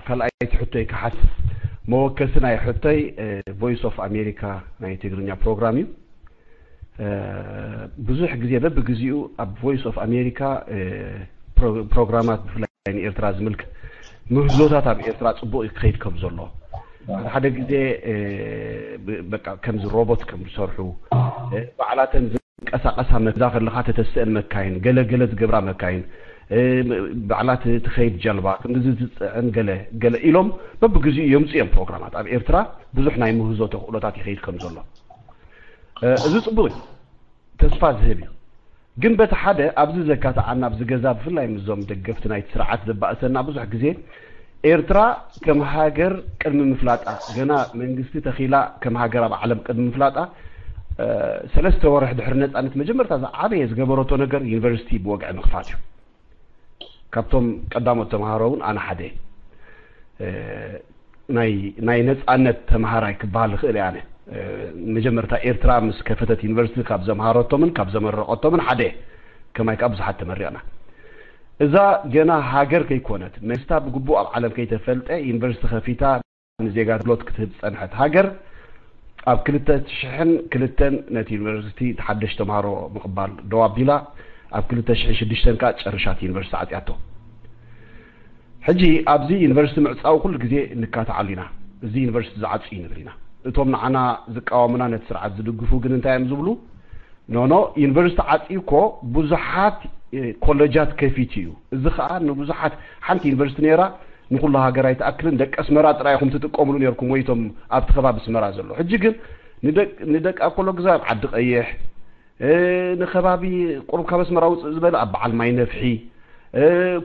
ካልኣይቲ ሕቶይ ክሓት፣ መወከሲ ናይ ሕቶይ ቮይስ ኦፍ ኣሜሪካ ናይ ትግርኛ ፕሮግራም እዩ። ብዙሕ ግዜ በብግዚኡ ኣብ ቮይስ ኦፍ ኣሜሪካ ፕሮግራማት ብፍላይ ንኤርትራ ዝምልከት ምህዞታት ኣብ ኤርትራ ፅቡቅ ክኸይድ ከም ዘሎ፣ ሓደ ሓደ ግዜ በቃ ከምዚ ሮቦት ከም ዝሰርሑ፣ ባዕላተን ዝንቀሳቀሳ መኪና ከለካ ተተስአን መካይን፣ ገለ ገለ ዝገብራ መካይን፣ ባዕላት ትኸይድ ጀልባ ክንድዚ ዝፅዕን ገለ ገለ ኢሎም በብግዚኡ የምፁ እዮም ፕሮግራማት። ኣብ ኤርትራ ብዙሕ ናይ ምህዞ ተኽእሎታት ይኸይድ ከም ዘሎ እዚ ፅቡቅ እዩ፣ ተስፋ ዝህብ እዩ። ግን በቲ ሓደ ኣብዚ ዘካትዓና ኣብዚ ገዛ ብፍላይ ምስዞም ደገፍቲ ናይቲ ስርዓት ዘባእሰና ብዙሕ ግዜ ኤርትራ ከም ሃገር ቅድሚ ምፍላጣ፣ ገና መንግስቲ ተኺላ ከም ሃገር ኣብ ዓለም ቅድሚ ምፍላጣ ሰለስተ ወርሒ ድሕሪ ነፃነት መጀመርታ ዝዓበየ ዝገበረቶ ነገር ዩኒቨርሲቲ ብወግዒ ምኽፋት እዩ። ካብቶም ቀዳሞት ተምሃሮ እውን ኣነ ሓደ ናይ ነፃነት ተምሃራይ ክበሃል ይኽእል እየ። ኣነ መጀመርታ ኤርትራ ምስ ከፈተት ዩኒቨርሲቲ ካብ ዘምሃረቶምን ካብ ዘመረቀቶምን ሓደ፣ ከማይ ከዓ ብዙሓት ተመሪቕና። እዛ ገና ሃገር ከይኮነት፣ መንግስታ ብግቡእ ኣብ ዓለም ከይተፈልጠ ዩኒቨርሲቲ ከፊታ ንዜጋ ኣገልግሎት ክትህብ ዝፀንሐት ሃገር ኣብ ክልተ ሽሕን ክልተን ነቲ ዩኒቨርሲቲ ሓደሽ ተምሃሮ ምቕባል ደው ኣቢላ፣ ኣብ ክልተ ሽሕን ሽዱሽተን ከዓ ጨርሻት ዩኒቨርሲቲ ዓፅያቶ። ሕጂ ኣብዚ ዩኒቨርሲቲ ምዕፃው ኩሉ ግዜ ንካትዓሉ ኢና። እዚ ዩኒቨርሲቲ ዝዓፁ እዩ ንብል ኢና። እቶም ንዓና ዝቃወሙና ነቲ ስርዓት ዝድግፉ ግን እንታይ እዮም ዝብሉ? ኖኖ፣ ዩኒቨርሲቲ ዓፅዩ እኮ ብዙሓት ኮለጃት ከፊቱ እዩ። እዚ ከዓ ንብዙሓት፣ ሓንቲ ዩኒቨርሲቲ ነይራ ንኩሉ ሃገር ኣይትኣክልን፣ ደቂ ኣስመራ ጥራይ ኢኹም ትጥቀምሉ ነርኩም ወይ እቶም ኣብቲ ከባቢ ኣስመራ ዘሎ። ሕጂ ግን ንደቂ ኣኮሎ ግዛ ኣብ ዓዲ ቀይሕ፣ ንከባቢ ቁሩብ ካብ ኣስመራ ውፅእ ዝበለ ኣብ በዓል ማይ ነፍሒ፣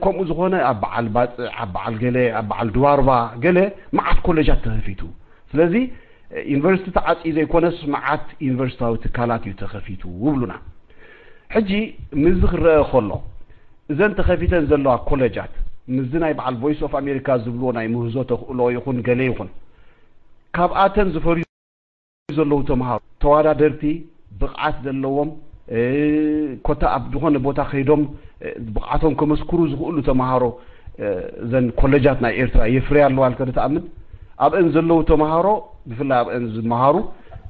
ከምኡ ዝኾነ ኣብ በዓል ባፅዕ፣ ኣብ በዓል ገለ፣ ኣብ በዓል ድዋርባ ገለ መዓት ኮለጃት ተኸፊቱ። ስለዚ ዩኒቨርሲቲ ተዓፅዩ ዘይኮነስ መዓት ዩኒቨርሲታዊ ትካላት እዩ ተኸፊቱ ይብሉና። ሕጂ ምስዚ ክረአ ከሎ እዘን ተኸፊተን ዘለዋ ኮለጃት ምስዚ ናይ በዓል ቮይስ ኦፍ ኣሜሪካ ዝብልዎ ናይ ምህዞ ተኽእሎ ይኹን ገለ ይኹን ካብኣተን ዝፈርዩ ዘለዉ ተምሃሮ ተወዳደርቲ ብቕዓት ዘለዎም ኮታ ኣብ ዝኾነ ቦታ ከይዶም ብቕዓቶም ከመስክሩ ዝኽእሉ ተምሃሮ እዘን ኮለጃት ናይ ኤርትራ የፍርያ ኣለዋ ኢልካ ዶ ትኣምን? ኣብአን ዘለዉ ተምሃሮ ብፍላይ ኣብአን ዝመሃሩ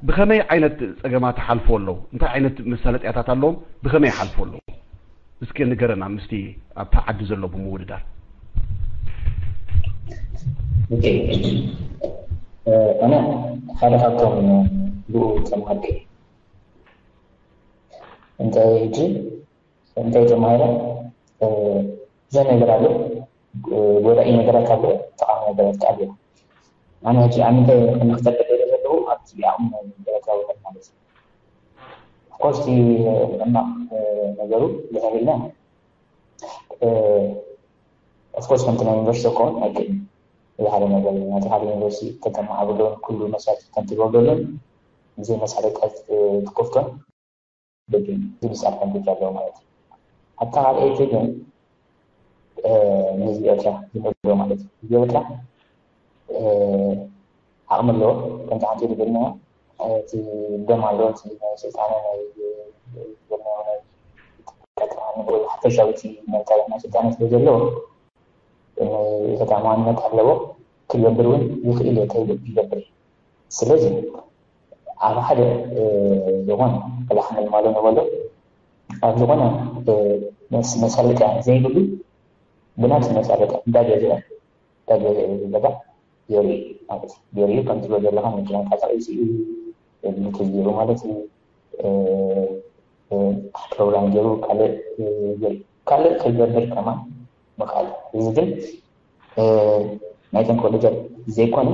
ብኸመይ ዓይነት ፀገማት ይሓልፉ ኣለዉ? እንታይ ዓይነት መሳለጥያታት ኣለዎም? ብኸመይ ይሓልፉ ኣለዉ? እስኪ ንገረና ምስቲ ኣብታ ዓዲ ዘሎ ብምውድዳር። ኣነ ሓደ ካብቶም ብኡ ተምሃርኩ። እንታይ ሕጂ እንታይ ተማሂረ? ብዙሕ ነገር ኣሎ። ጎዳኢ ነገራት ኣሎ፣ ጠቃሚ ነገራት ከኣ ኣሎ። ኣነ ሕጂ ኣብ ምንታይ ከም ክጠቅዕ ደለ ዘለዉ ኣብቲ ዓቕሚ ብረታዊ ማለት እዩ። ኦፍኮርስ እቲ ሕማቕ ነገሩ ልሕሕ ኢልና ኦፍኮርስ ከምቲ ናይ ዩኒቨርሲቲ ክኸውን ኣይክእልን። እዚ ሓደ ነገር እዩ። ናቲ ሓደ ዩኒቨርሲቲ ከተማ ዓብዶን ኩሉ መሳርሒ ከንቲባ ገሎን ብዘይ መሳለጥያ ትከፍቶን በቂ ዲስኣድቫንቴጅ ኣለዎ ማለት እዩ። ኣብታ ካልኣይቲ ግን ንህዝቢ ኤርትራ ዝነግሮ ማለት እዩ። ህዝቢ ኤርትራ ዓቕሚ ኣለዎ። ከምቲ ሓንቲ ኢሉ ገልና እቲ ደም ኣሎ፣ እቲ ናይ ስልጣነ ናይ ናይ ሓፈሻዊ እቲ ናይ ታሪኽ ናይ ስልጣነ ስለ ዘለዎ ናይ ከተማ ዋንነት ኣለዎ። ክገብር እውን ይኽእል እየ ተይሉ ይገብር እዩ። ስለዚ ኣብ ሓደ ዝኾነ ክላሕመል ማሎ ንበሎ ኣብ ዝኾነ መሳለጥያ ዘይብሉ ብናቱ መሳለጥያ እንዳገዝአ እንዳገዝአ ዝገባ የርኢ ማለት እዩ። የርኢ ከም ትብሎ ዘለካ መኪና ተጠቂሱ እዩ፣ ብልቱ ገይሩ ማለት እዩ። ፕሮግራም ገይሩ ካልእ ገይሩ ካልእ ክገብር ከማን ምኽኣል። እዚ ግን ናይተን ኮሌጃት ዘይኮነ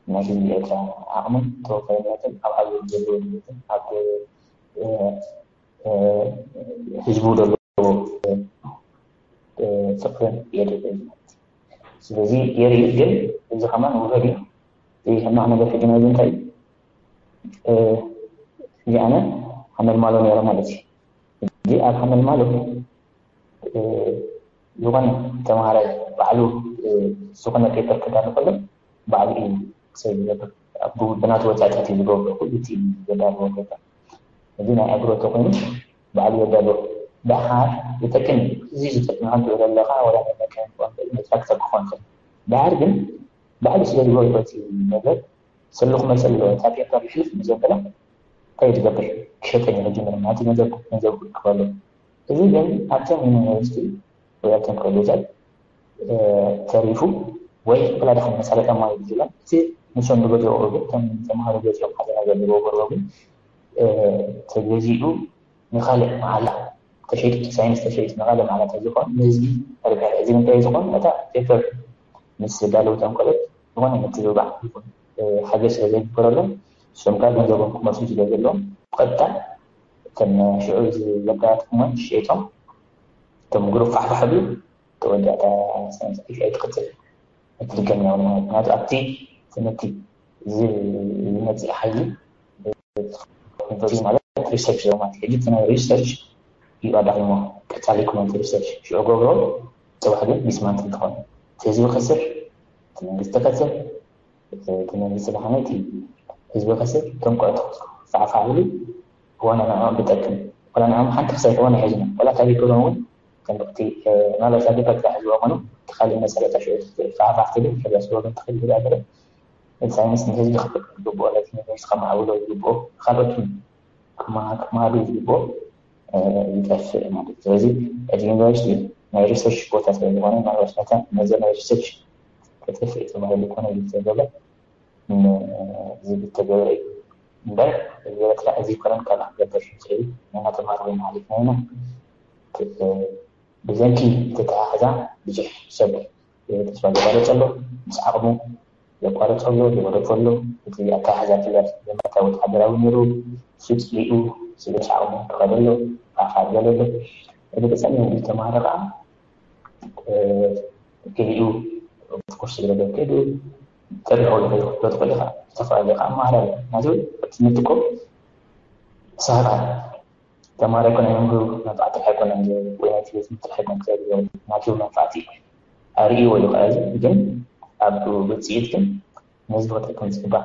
ናይ ህዝቢ ኤርትራ ዓቕምን ተወፋይነትን ኣብ ዓብዩ ዘለዎ ድሌትን ኣብ ህዝቡ ዘለዎ ፍቅርን የርኢ ማለት እዩ። ስለዚ የርኢ ግን እዚ ከማን ውህድ እዩ። እዚ ሕማቕ ነገር ሕጂ ናይዚ እንታይ እዩ? እዚ ኣነ ሓመልማሎ ነይረ ማለት እዩ። እዚ ኣብ ሓመልማሎ ዝኾነ ተምሃራይ ባዕሉ ዝኾነ ፔፐር ክዳሉ ከሎ ባዕሉ እዩ ክሰይ ዝገብር። ብናቱ ወፃኢታት እዩ ዝገብሮ ኩሉ እቲ ዘዳልዎ ገዛ። እዚ ናይ ኣግሮ ተኮይኑ ባዕሉ ዘዳልዎ ደሓር ዝጠቅም እዩ። እዚ ዝጠቅም ሓንቲ ወደ ኣለካ ወላ መመከን ክኾን ይኽእል፣ መትራክተር ክኾን ይኽእል። ደሓር ግን ባዕሉ ስለ ዝገብሮ እቲ ነገር ሰልኹ መፀ ኣለዎ። እታ ፔፐር ይሕልፍ ምስ ዘበላ እንታይ ዝገብር ክሸጠኝ ክጅምር ናቲ ገንዘብ ገንዘብ ክክበሉ። እዚ ግን ኣብቶም ዩኒቨርሲቲ ወይ ኣብቶም ኮሌጃት ተሪፉ ወይ ብላ ድሓን መሳለጠ ማለት ይችላል። እቲ ንሶም ዝገዝኦ ቅርቡ እቶም ተምሃሮ ገዚኦም ሓዘና ዘለዎ ቅርቡ ግን ተገዚኡ ንካልእ መዓላ ተሸይጡ ሳይንስ ተሸይጡ ንካልእ መዓላ ተዝኾን ንህዝቢ ተርቢያ እዚ እንታይ ዝኾን ነታ ፔፐር ምስ ዘዳለውቶም ቆለት ዝኾነ ምትብባዕ ይኹን ሓገዝ ስለ ዘይግበረሎም እሶም ጋር ገንዘቦም ክመሱ ስለ ዘለዎም ብቐጥታ እተን ሽዑ ዘጋጥሞም ሸይጦም እቶም ግሩፕ ፋሕፋሕ ብሉ ተወዳእታ ሳይንስ ኣይትቅፅል ኣይትድገም ያው ማለት ምክንያቱ ኣብቲ ትምህርቲ ዝመፅእ ሓይሊ ማለት ሪሰርች ማለት ሕጂ ናይ ሪሰርች እዩ ኣዳኺሞ ቀፃሊ ኩመንቲ ሪሰርች ሽዑ ገብሮ ፅባሕ ግን ዲስማንትል ትኾን ህዝቢ ከስር እቲ መንግስቲ ከስር እቲ መንግስቲ ብሓመት ህዝቢ ከስር እቶም ቆልዑ ፋዕፋዕ ኢሉ ዋና ንዕኦም ብጠቅም ዋላ ንዕኦም ሓንቲ ክሳይ ከሆነ ሕዝኖ ዋላ ካብ ይገርም እውን ከም ብቅቲ ናበዛ ግበር ጥራሕ ዝወቀኑ እቲ ካልእ መሰረታ ሽዑ ፋዕፋዕ ትብል ሕርያ ስወገን ትኽእል ይብል ኣገረ ሳይንስ ንህዝቢ ክፍቅር ዝግብኦ ነቲ ዩኒቨርሲቲ ከማዕብሎ ዝግብኦ ካልኦት ክመሃሩ ዝግብኦ ይጠፍእ ማለት እዩ። ስለዚ እቲ ዩኒቨርሲቲ ናይ ሪሰርች ቦታ ስለ ዝኾነ ምናልባት ነታ ነዚ ናይ ሪሰርች ከጥፍእ ተባሂሉ ኮነ እዩ ዝተገበ ዝብል ተገበረ እዩ እምበር እዚ ኤርትራ እዚ ኮነን ካልእ ክገብር ይኽእል ንሕና ተማሃሮ ሓሊፍና ኢና። ብዘንኪ ዝተተሓሕዛ ብዙሕ ሰብ ተስፋ ዘቋረፀ ኣሎ፣ ምስ ዓቕሙ ዘቋረፀ ኣሎ፣ ዝወደፎ ኣሎ። እቲ ኣተሓሕዛ ክለር ዘመታ ወታደራዊ ነይሩ፣ ሱፅ ሪኡ፣ ስለ ምስ ዓቕሙ ክኸደ ኣሎ፣ ፋፋ ዝበለ ኣሎ። እዚ ብፀሚኡ ዝተማሃረ ከዓ ገሊኡ ኮርስ ዝገበረ ከይዱ ተሪሖ ዝኸይዱ ክትፈልጥ ከለኻ ዝተፈላለዩ ከዓ መሃር ኣሎ ናቱ ትምህርቲ እኮ ሰሃራ ተማሪ ኣይኮነ መምህሩ መንፋዕቲ ኣይኮነ ወይ ናይ ትምህርቲ ጥራሕ ኣይኮነ ክሳብ ናቱ መንፋዕቲ ኣርእይዎ እዩ ከዓ ግን ኣብ ውፅኢት ግን ነዚ ዝወጠ ከም ዝግባእ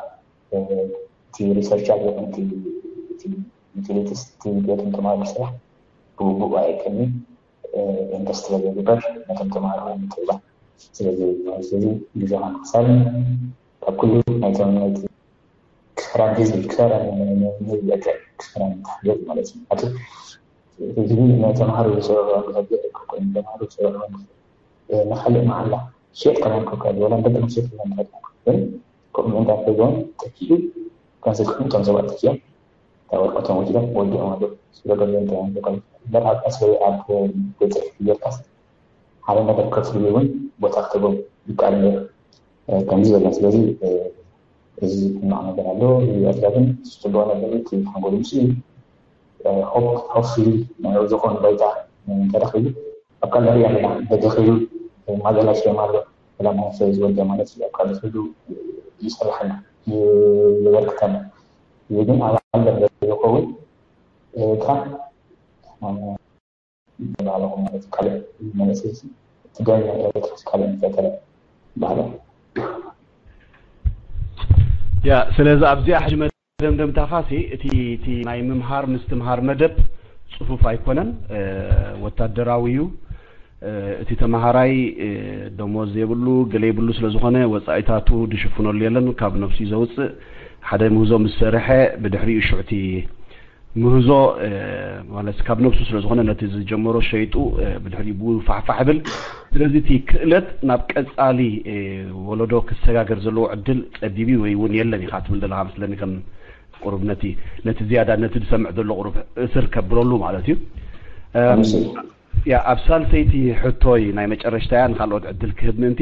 እቲ ሪሰርች ይኹን እቲ ዩቲሊቲስ እቲ ቤትን ተማሃሮ ስራሕ ብግቡእ ኣይከኒ ኢንቨስት ስለዘይግበር ነቶም ተማሃሮ ምትብባዕ ስለዘይግበር ስለዚ ግዜኻ ምክሳርን ካብ ኩሉ ናይቶም ናይቲ ክሳራን ህዝቢ ክሳራን ህዝቢ ኤርትራ ክሳራን ተሓገዝ ማለት እዩ ኣቱ ህዝቢ ናይ ተማሃሮ ዝሰርሖ ንኸብደ ኮይኑ ተማሃሮ ዝሰርሖ ንኻልእ መዓላ ሸጥ ከማን ኮካ ወላ ደቂ መሸጥ ከማን ግን ከምኡ እንዳተገውን ተኪኡ ከንስልኩም እቶም ሰባት ተኪኦም ወረቀቶም ወዲሎም ወዲኦም ኣለዉ ስለገለን ተያንዘቀሉ በር ኣብ ቀስ ኣብ ገጽ ጌርካስ ሓደ ነገር ከፍሉ እውን ቦታ ክትቦም ይከኣል ነሩ ከምዚ ዘሎ ስለዚ እዚ ሕማቕ ነገር ኣሎ። እዚ ኤርትራ ግን ጽቡቕ ነገር እዩ። እቲ ሓንጎል ምስ እዩ ሆፕ ሆፕፉሊ ንዕኡ ዝኾነ ባይታ እንተረኺቡ ኣብ ካልእ ንሪኢ ኣለና። ደገ ኸይዱ ማዘላሽ ደማ ኣሎ ሰላማዊ ሰብ ዝወደ ማለት እዩ። ኣብ ካልእ ኸይዱ ይሰርሕ ኣሎ የበርክት ኣሎ። እዚ ግን ኣብ ዓለም ዝኸውን ኤርትራ ይባህለኹ ማለት እዩ። ካልእ መለሰ ትደል ኤሌክትሪክ ካልእ ፈጠረ ባህለ ያ ስለዚ ኣብዚኣ ሕጂ መደምደምታኻሲ እቲ እቲ ናይ ምምሃር ምስትምሃር መደብ ፅፉፍ ኣይኮነን፣ ወታደራዊ እዩ። እቲ ተመሃራይ ደሞዝ የብሉ ገለ የብሉ ስለ ዝኾነ ወፃኢታቱ ድሽፍነሉ የለን፣ ካብ ነብሱ ዘውፅእ ሓደ ምህዞ ምስ ሰርሐ ብድሕሪኡ ሽዑቲ ምህዞ ማለት ካብ ነብሱ ስለ ዝኾነ ነቲ ዝጀመሮ ሸይጡ ብድሕሪኡ ብኡ ፋሕፋሕ ይብል። ስለዚ እቲ ክእለት ናብ ቀጻሊ ወለዶ ክሰጋገር ዘለዎ ዕድል ጸቢብ እዩ ወይ እውን የለን ኢኻ ትብል ዘለኻ መስለኒ። ከም ቁሩብ ነቲ ነቲ ዝያዳ ነቲ ዝሰምዕ ዘሎ ቁሩብ እስር ከብለሉ ማለት እዩ። ያ ኣብ ሳልሰይቲ ሕቶይ ናይ መጨረሽታ እያ ንካልኦት ዕድል ክህብ ምእንቲ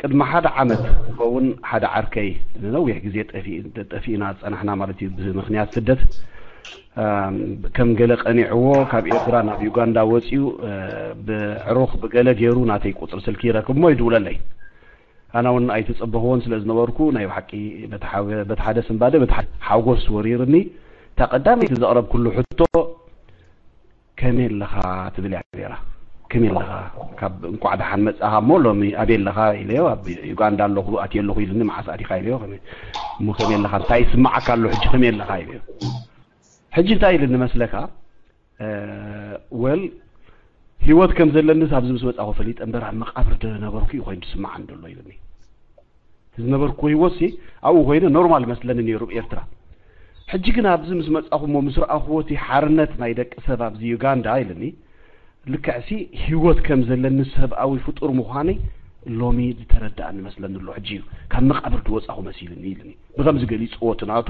ቅድሚ ሓደ ዓመት ክኸውን ሓደ ዓርከይ ንነዊሕ ግዜ ጠፊእና ዝፀናሕና ማለት እዩ ብምክንያት ስደት ከም ገለ ቀኒዕዎ ካብ ኤርትራ ናብ ዩጋንዳ ወፂኡ ብዕሩኽ ብገለ ገይሩ ናተይ ቁፅሪ ስልኪ ይረክብ እሞ ይድውለለይ። ኣነ እውን ኣይተፀበኽዎን ስለ ዝነበርኩ ናይ ብሓቂ በቲ ሓደ ስንባደ በቲ ሓደ ሓጎስ ወሪርኒ። እታ ቀዳመይቲ ዘቕረብኩሉ ሕቶ ከመይ ኣለኻ ትብል እያ ነይራ። ከመይ ኣለኻ? ካብ እንኳዕ ደሓን መጻኻ እሞ ሎሚ ኣበይ ኣለኻ ኢለዮ። ኣብ ዩጋንዳ ኣለኹ፣ ኣትየ ኣለኹ ኢሉኒ። መዓስ ኣቲኻ ኢለዮ። ከመይ እሞ ከመይ ኣለኻ? እንታይ ይስምዓካ ኣሎ ሕጂ? ከመይ ኣለኻ ኢለዮ። ሕጂ እንታይ ኢሉኒ መስለካ? ወል ህይወት ከም ዘለንስ ኣብዚ ምስ መጻኹ ፈሊጠ እምበር ኣብ መቃብር ዶ ነበርኩ እዩ ኮይኑ ዝስምዓኒ ዘሎ ኢሉኒ። ዝነበርኩ ህይወትሲ ኣብኡ ኮይነ ኖርማል መስለኒ ነይሩ ኣብ ኤርትራ። ሕጂ ግን ኣብዚ ምስ መጻኹ እሞ ምስ ረኣኹዎ እቲ ሓርነት ናይ ደቂ ሰብ ኣብዚ ዩጋንዳ ኢልኒ። ልክዕሲ ህይወት ከም ዘለኒ ሰብኣዊ ፍጡር ምዃነይ ሎሚ ዝተረዳእኒ መስለኒ ኣሎ። ሕጂ እዩ ካብ መቃብር ዝወጻኹ መሲልኒ ኢልኒ። ብኸምዚ ገሊጽዎ እቲ ናቱ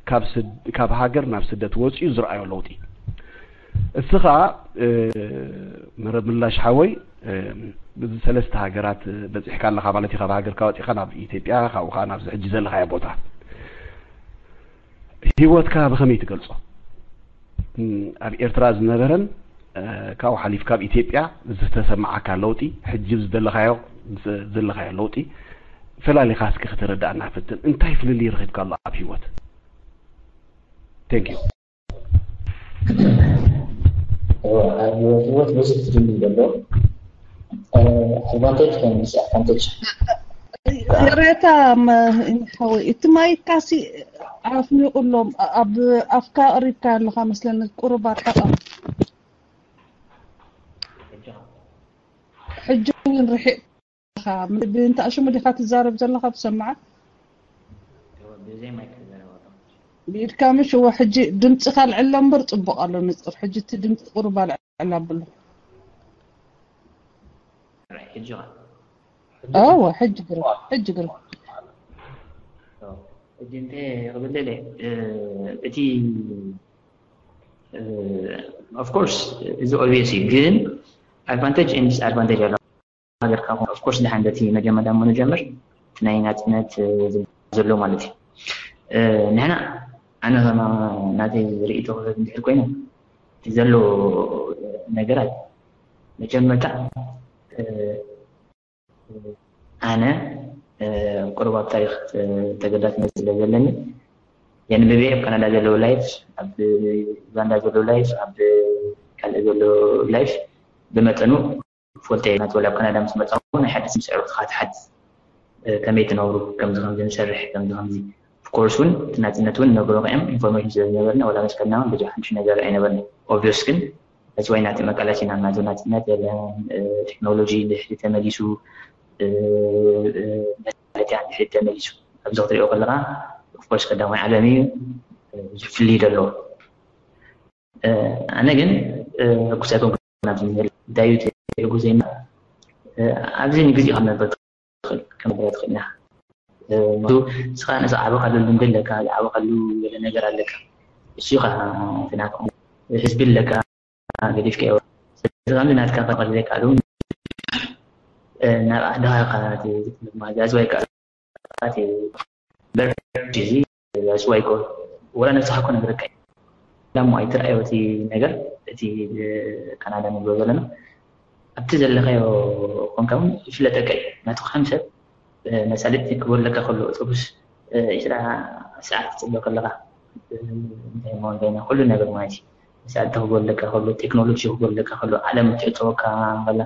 ካብ ስድ-፣ ካብ ሃገር ናብ ስደት ወጺኡ ዝረኣዮ ለውጢ። እስኻ፣ እ፣ መረብ ምላሽ ሓወይ፣ እ፣ ብዚ ሰለስተ ሃገራት በጺሕካ ኣለኻ ማለት እዩ። ካብ ሃገርካ ወጺኻ ናብ ኢትዮጵያ፣ ካብኡ ኸኣ ናብዚ ሕጂ ዘለኻዮ ቦታ። ህይወትካ ብኸመይ ትገልጾ? እ፣ ኣብ ኤርትራ ዝነበረን፣ እ፣ ካብኡ ሓሊፍካ ኣብ ኢትዮጵያ ዝተሰማዓካ ለውጢ፣ ሕጂ ዝደለኻዮ፣ ዘለኻዮ ለውጢ ፈላሊኻ እስኪ ከተረዳእና ፈትን። እንታይ ፍልልይ ረኺብካ ኣሎ ኣብ ህይወት? Thank you። ኣብ ህይወት ብዙሕ ትድሊ ዘሎ ኣድቫንቴጅ ከም ምስ ኣድቫንቴጅ ቅሬታ ሓወይ፣ እቲ ማይካሲ ኣፍኒቑሎም ኣብ ኣፍካ ቀሪብካ ኣለኻ መስለኒ፣ ቁሩብ ኣርሕቐ። ሕጂ እውን ርሒቕ ብእንታእ ሽሙ ዲኻ ትዛረብ ዘለኻ ብሰማዓ? ብኢድካ ምሽ እወ ሕጂ ድምፅኻ ልዕሎ እምበር ፅቡቕ ኣሎ ንፅር። ሕጂ እቲ ድምፂ ቁሩብ ኣልዕል ኣብሎ። እወ ሕጂ ግረ ሕጂ ግረ። ሕጂ እንተ ክብልለ እቲ of course እዚ obvious እዩ፣ ግን advantage and disadvantage ኣሎ። ሃገርካ ኮን of course ድሓን በቲ መጀመርያ እሞ ንጀምር፣ እቲ ናይ ናፅነት ዘሎ ማለት እዩ። ንሕና ኣነ ከማ ናተይ ርእይቶ ክህብ እንድሕር ኮይነ እቲ ዘሎ ነገራት መጀመርታ ኣነ ቁሩብ ኣብ ታሪክ ተገዳስነት ስለ ዘለኒ የንብቤ ኣብ ካናዳ ዘለዉ ላይፍ፣ ኣብ ዩጋንዳ ዘለዉ ላይፍ፣ ኣብ ካልእ ዘለዉ ላይፍ ብመጠኑ ፈልጠ ናት ወላ ኣብ ካናዳ ምስ መፃኹ ናይ ሓድስ ምስ ዕሩኽትኻ ትሓት ከመይ ትነብሩ ከምዚ ከምዚ ንሰርሕ ከምዚ ከምዚ ኦፍኮርስ እውን እቲ ናፅነት እውን ነግሮ እዮም ኢንፎርሜሽን ስለ ዝነበርና ወላ ምስ ከድና እውን ብዙሕ ሓድሽ ነገር ኣይነበርና። ኦብቪየስ ግን እዚ ወይ ናቲ መቃላሲና ናቱ ናፅነት የለን። ቴክኖሎጂ ድሕሪ ተመሊሱ መሳለጥያ ድሕሪ ተመሊሱ ኣብዚ ክትሪኦ ከለካ ኦፍኮርስ ቀዳማይ ዓለም እዩ። ብዙሕ ፍልይ ደለዎ። ኣነ ግን ሕጉስ ኣይኮንኩን ኣብዚ ምህል እንታይ እዩ ትሕጉዘና ኣብዚ ንግዜ ካብ ነበር ትኽእል ከም ነበር ትኽእል ኢና ንስኻ ንዝዓበኻሉ ልምዲ ኣለካ ዝዓበኻሉ ገለ ነገር ኣለካ እሱ ኻ ናትካ ህዝቢ ኣለካ ገዲፍካዮ ስለዚ ናትካ ከቕርብ ዘይከኣሉ ናብ ኣድሃኻ ማዛዝ ወይ ከዓ በርድ እዚ ራሱ ኣይኮ ወላ ነብስኻ ኮነ ዝረቀ ላሞ ኣይትርኣዮ እቲ ነገር እቲ ካናዳ ንብሎ ዘለና ኣብቲ ዘለኻዮ ኮንካ እውን ይፍለጠካ እዩ ናቱ ከም ሰብ መሳልጥ ክበለካ ከሎ ኦቶቡስ ዒስራ ሰዓት ትፅበ ከለካ እንታይ መሆን ኮይና ኩሉ ነገር ማለት እዩ መሳልጥ ክበለካ ከሎ ቴክኖሎጂ ክበለካ ከሎ ዓለም ትዕፀወካ ከላ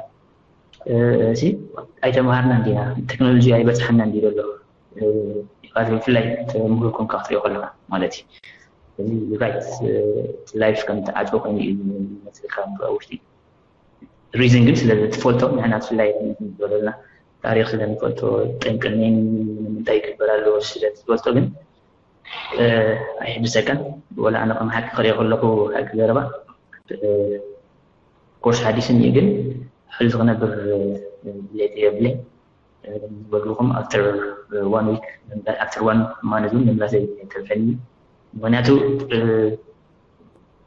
እ፣ እዚ ኣይተምሃርናን ዲና ቴክኖሎጂ ኣይበፅሓናን ድዩ ዘሎ እ፣ ይባል ብፍላይ ተምህሮ ኮንካ ክትሪኦ ከለካ ማለት እዩ እዚ ራይት ላይፍ ከም ተዓፅዎ ኮይኑ እዩ ዝመስልካ ኣብ ውሽጢ ሪዝን ግን ስለ ትፈልጦ ንሕና ብፍላይ ዘለና ታሪክ ስለ ንፈልጦ ጠንቅኔን ንምንታይ ይግበር ኣለዎ ስለ ትፈልጦ ግን ኣይሕድሰካን ወላ ኣነ ከም ሓቂ ክሪኦ ከለኹ ሓቂ ዘረባ ኮርስ ሓዲስ እኒኡ ግን ሕዚ ክነብር ድሌት የብለይ ዝበልኹም after one week after one month እውን ምምላሰይ ተርፈኒ ምክንያቱ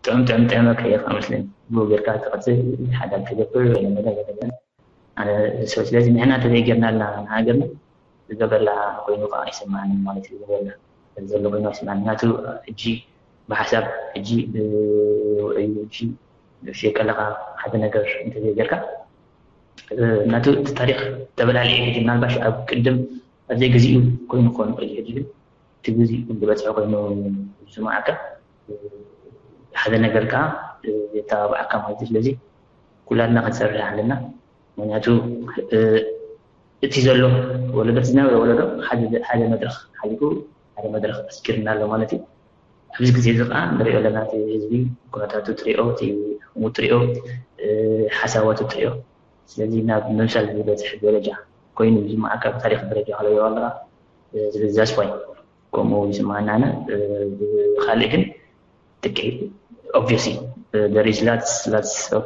ጥዑም ጥዑም ጥዕመ ከየፍ ኣመስለኒ ብኡ ጌርካ ተቐፅል ሓዳግ ትገብር ወይ ነገር ነገር ኣነ ስለዚ ንሕና እንተዘይጌርናላ ንሃገርና ዝገብረላ ኮይኑ ከዓ ኣይስምዓንን ማለት እዩ ዝገብረላ ዘሎ ኮይኑ ኣይስምዓንን ናቱ ሕጂ ብሓሳብ ሕጂ ብውዕዩ ሕጂ ሸቀለካ ሓደ ነገር እንተዘይጌርካ ናቱ እቲ ታሪክ ተበላልዒ ሕጂ ምናልባሽ ኣብ ቅድም ኣብ ዘይግዚኡ ኮይኑ ክኾን ይኽእል ሕጂ ግን እቲ ግዚኡ ዝበፅሐ ኮይኑ ዝስምዓካ ሓደ ነገር ከዓ የተባብዓካ ማለት እዩ ስለዚ ኩላትና ክንሰርሕ ኣለና። ምክንያቱ እቲ ዘሎ ወለዶ፣ ዝነበረ ወለዶ ሓደ መድረኽ ሓሊፉ ሓደ መድረኽ ኣስጊርና ኣሎ ማለት እዩ። ኣብዚ ግዜ እዚ ከዓ ንሪኦ ኣለና፣ እቲ ህዝቢ ኩነታቱ ትሪኦ፣ እቲ ዓቕሙ ትሪኦ፣ ሓሳባቱ ትሪኦ። ስለዚ ናብ ምምሳል ዝበፅሕ ደረጃ ኮይኑ ዝመዓካ ብታሪክ ደረጃ ክለዮ ኣለካ። ስለዚ that's why ከምኡ ይስማዓና። ካልእ ግን ጥቂ obviously there is lots lots of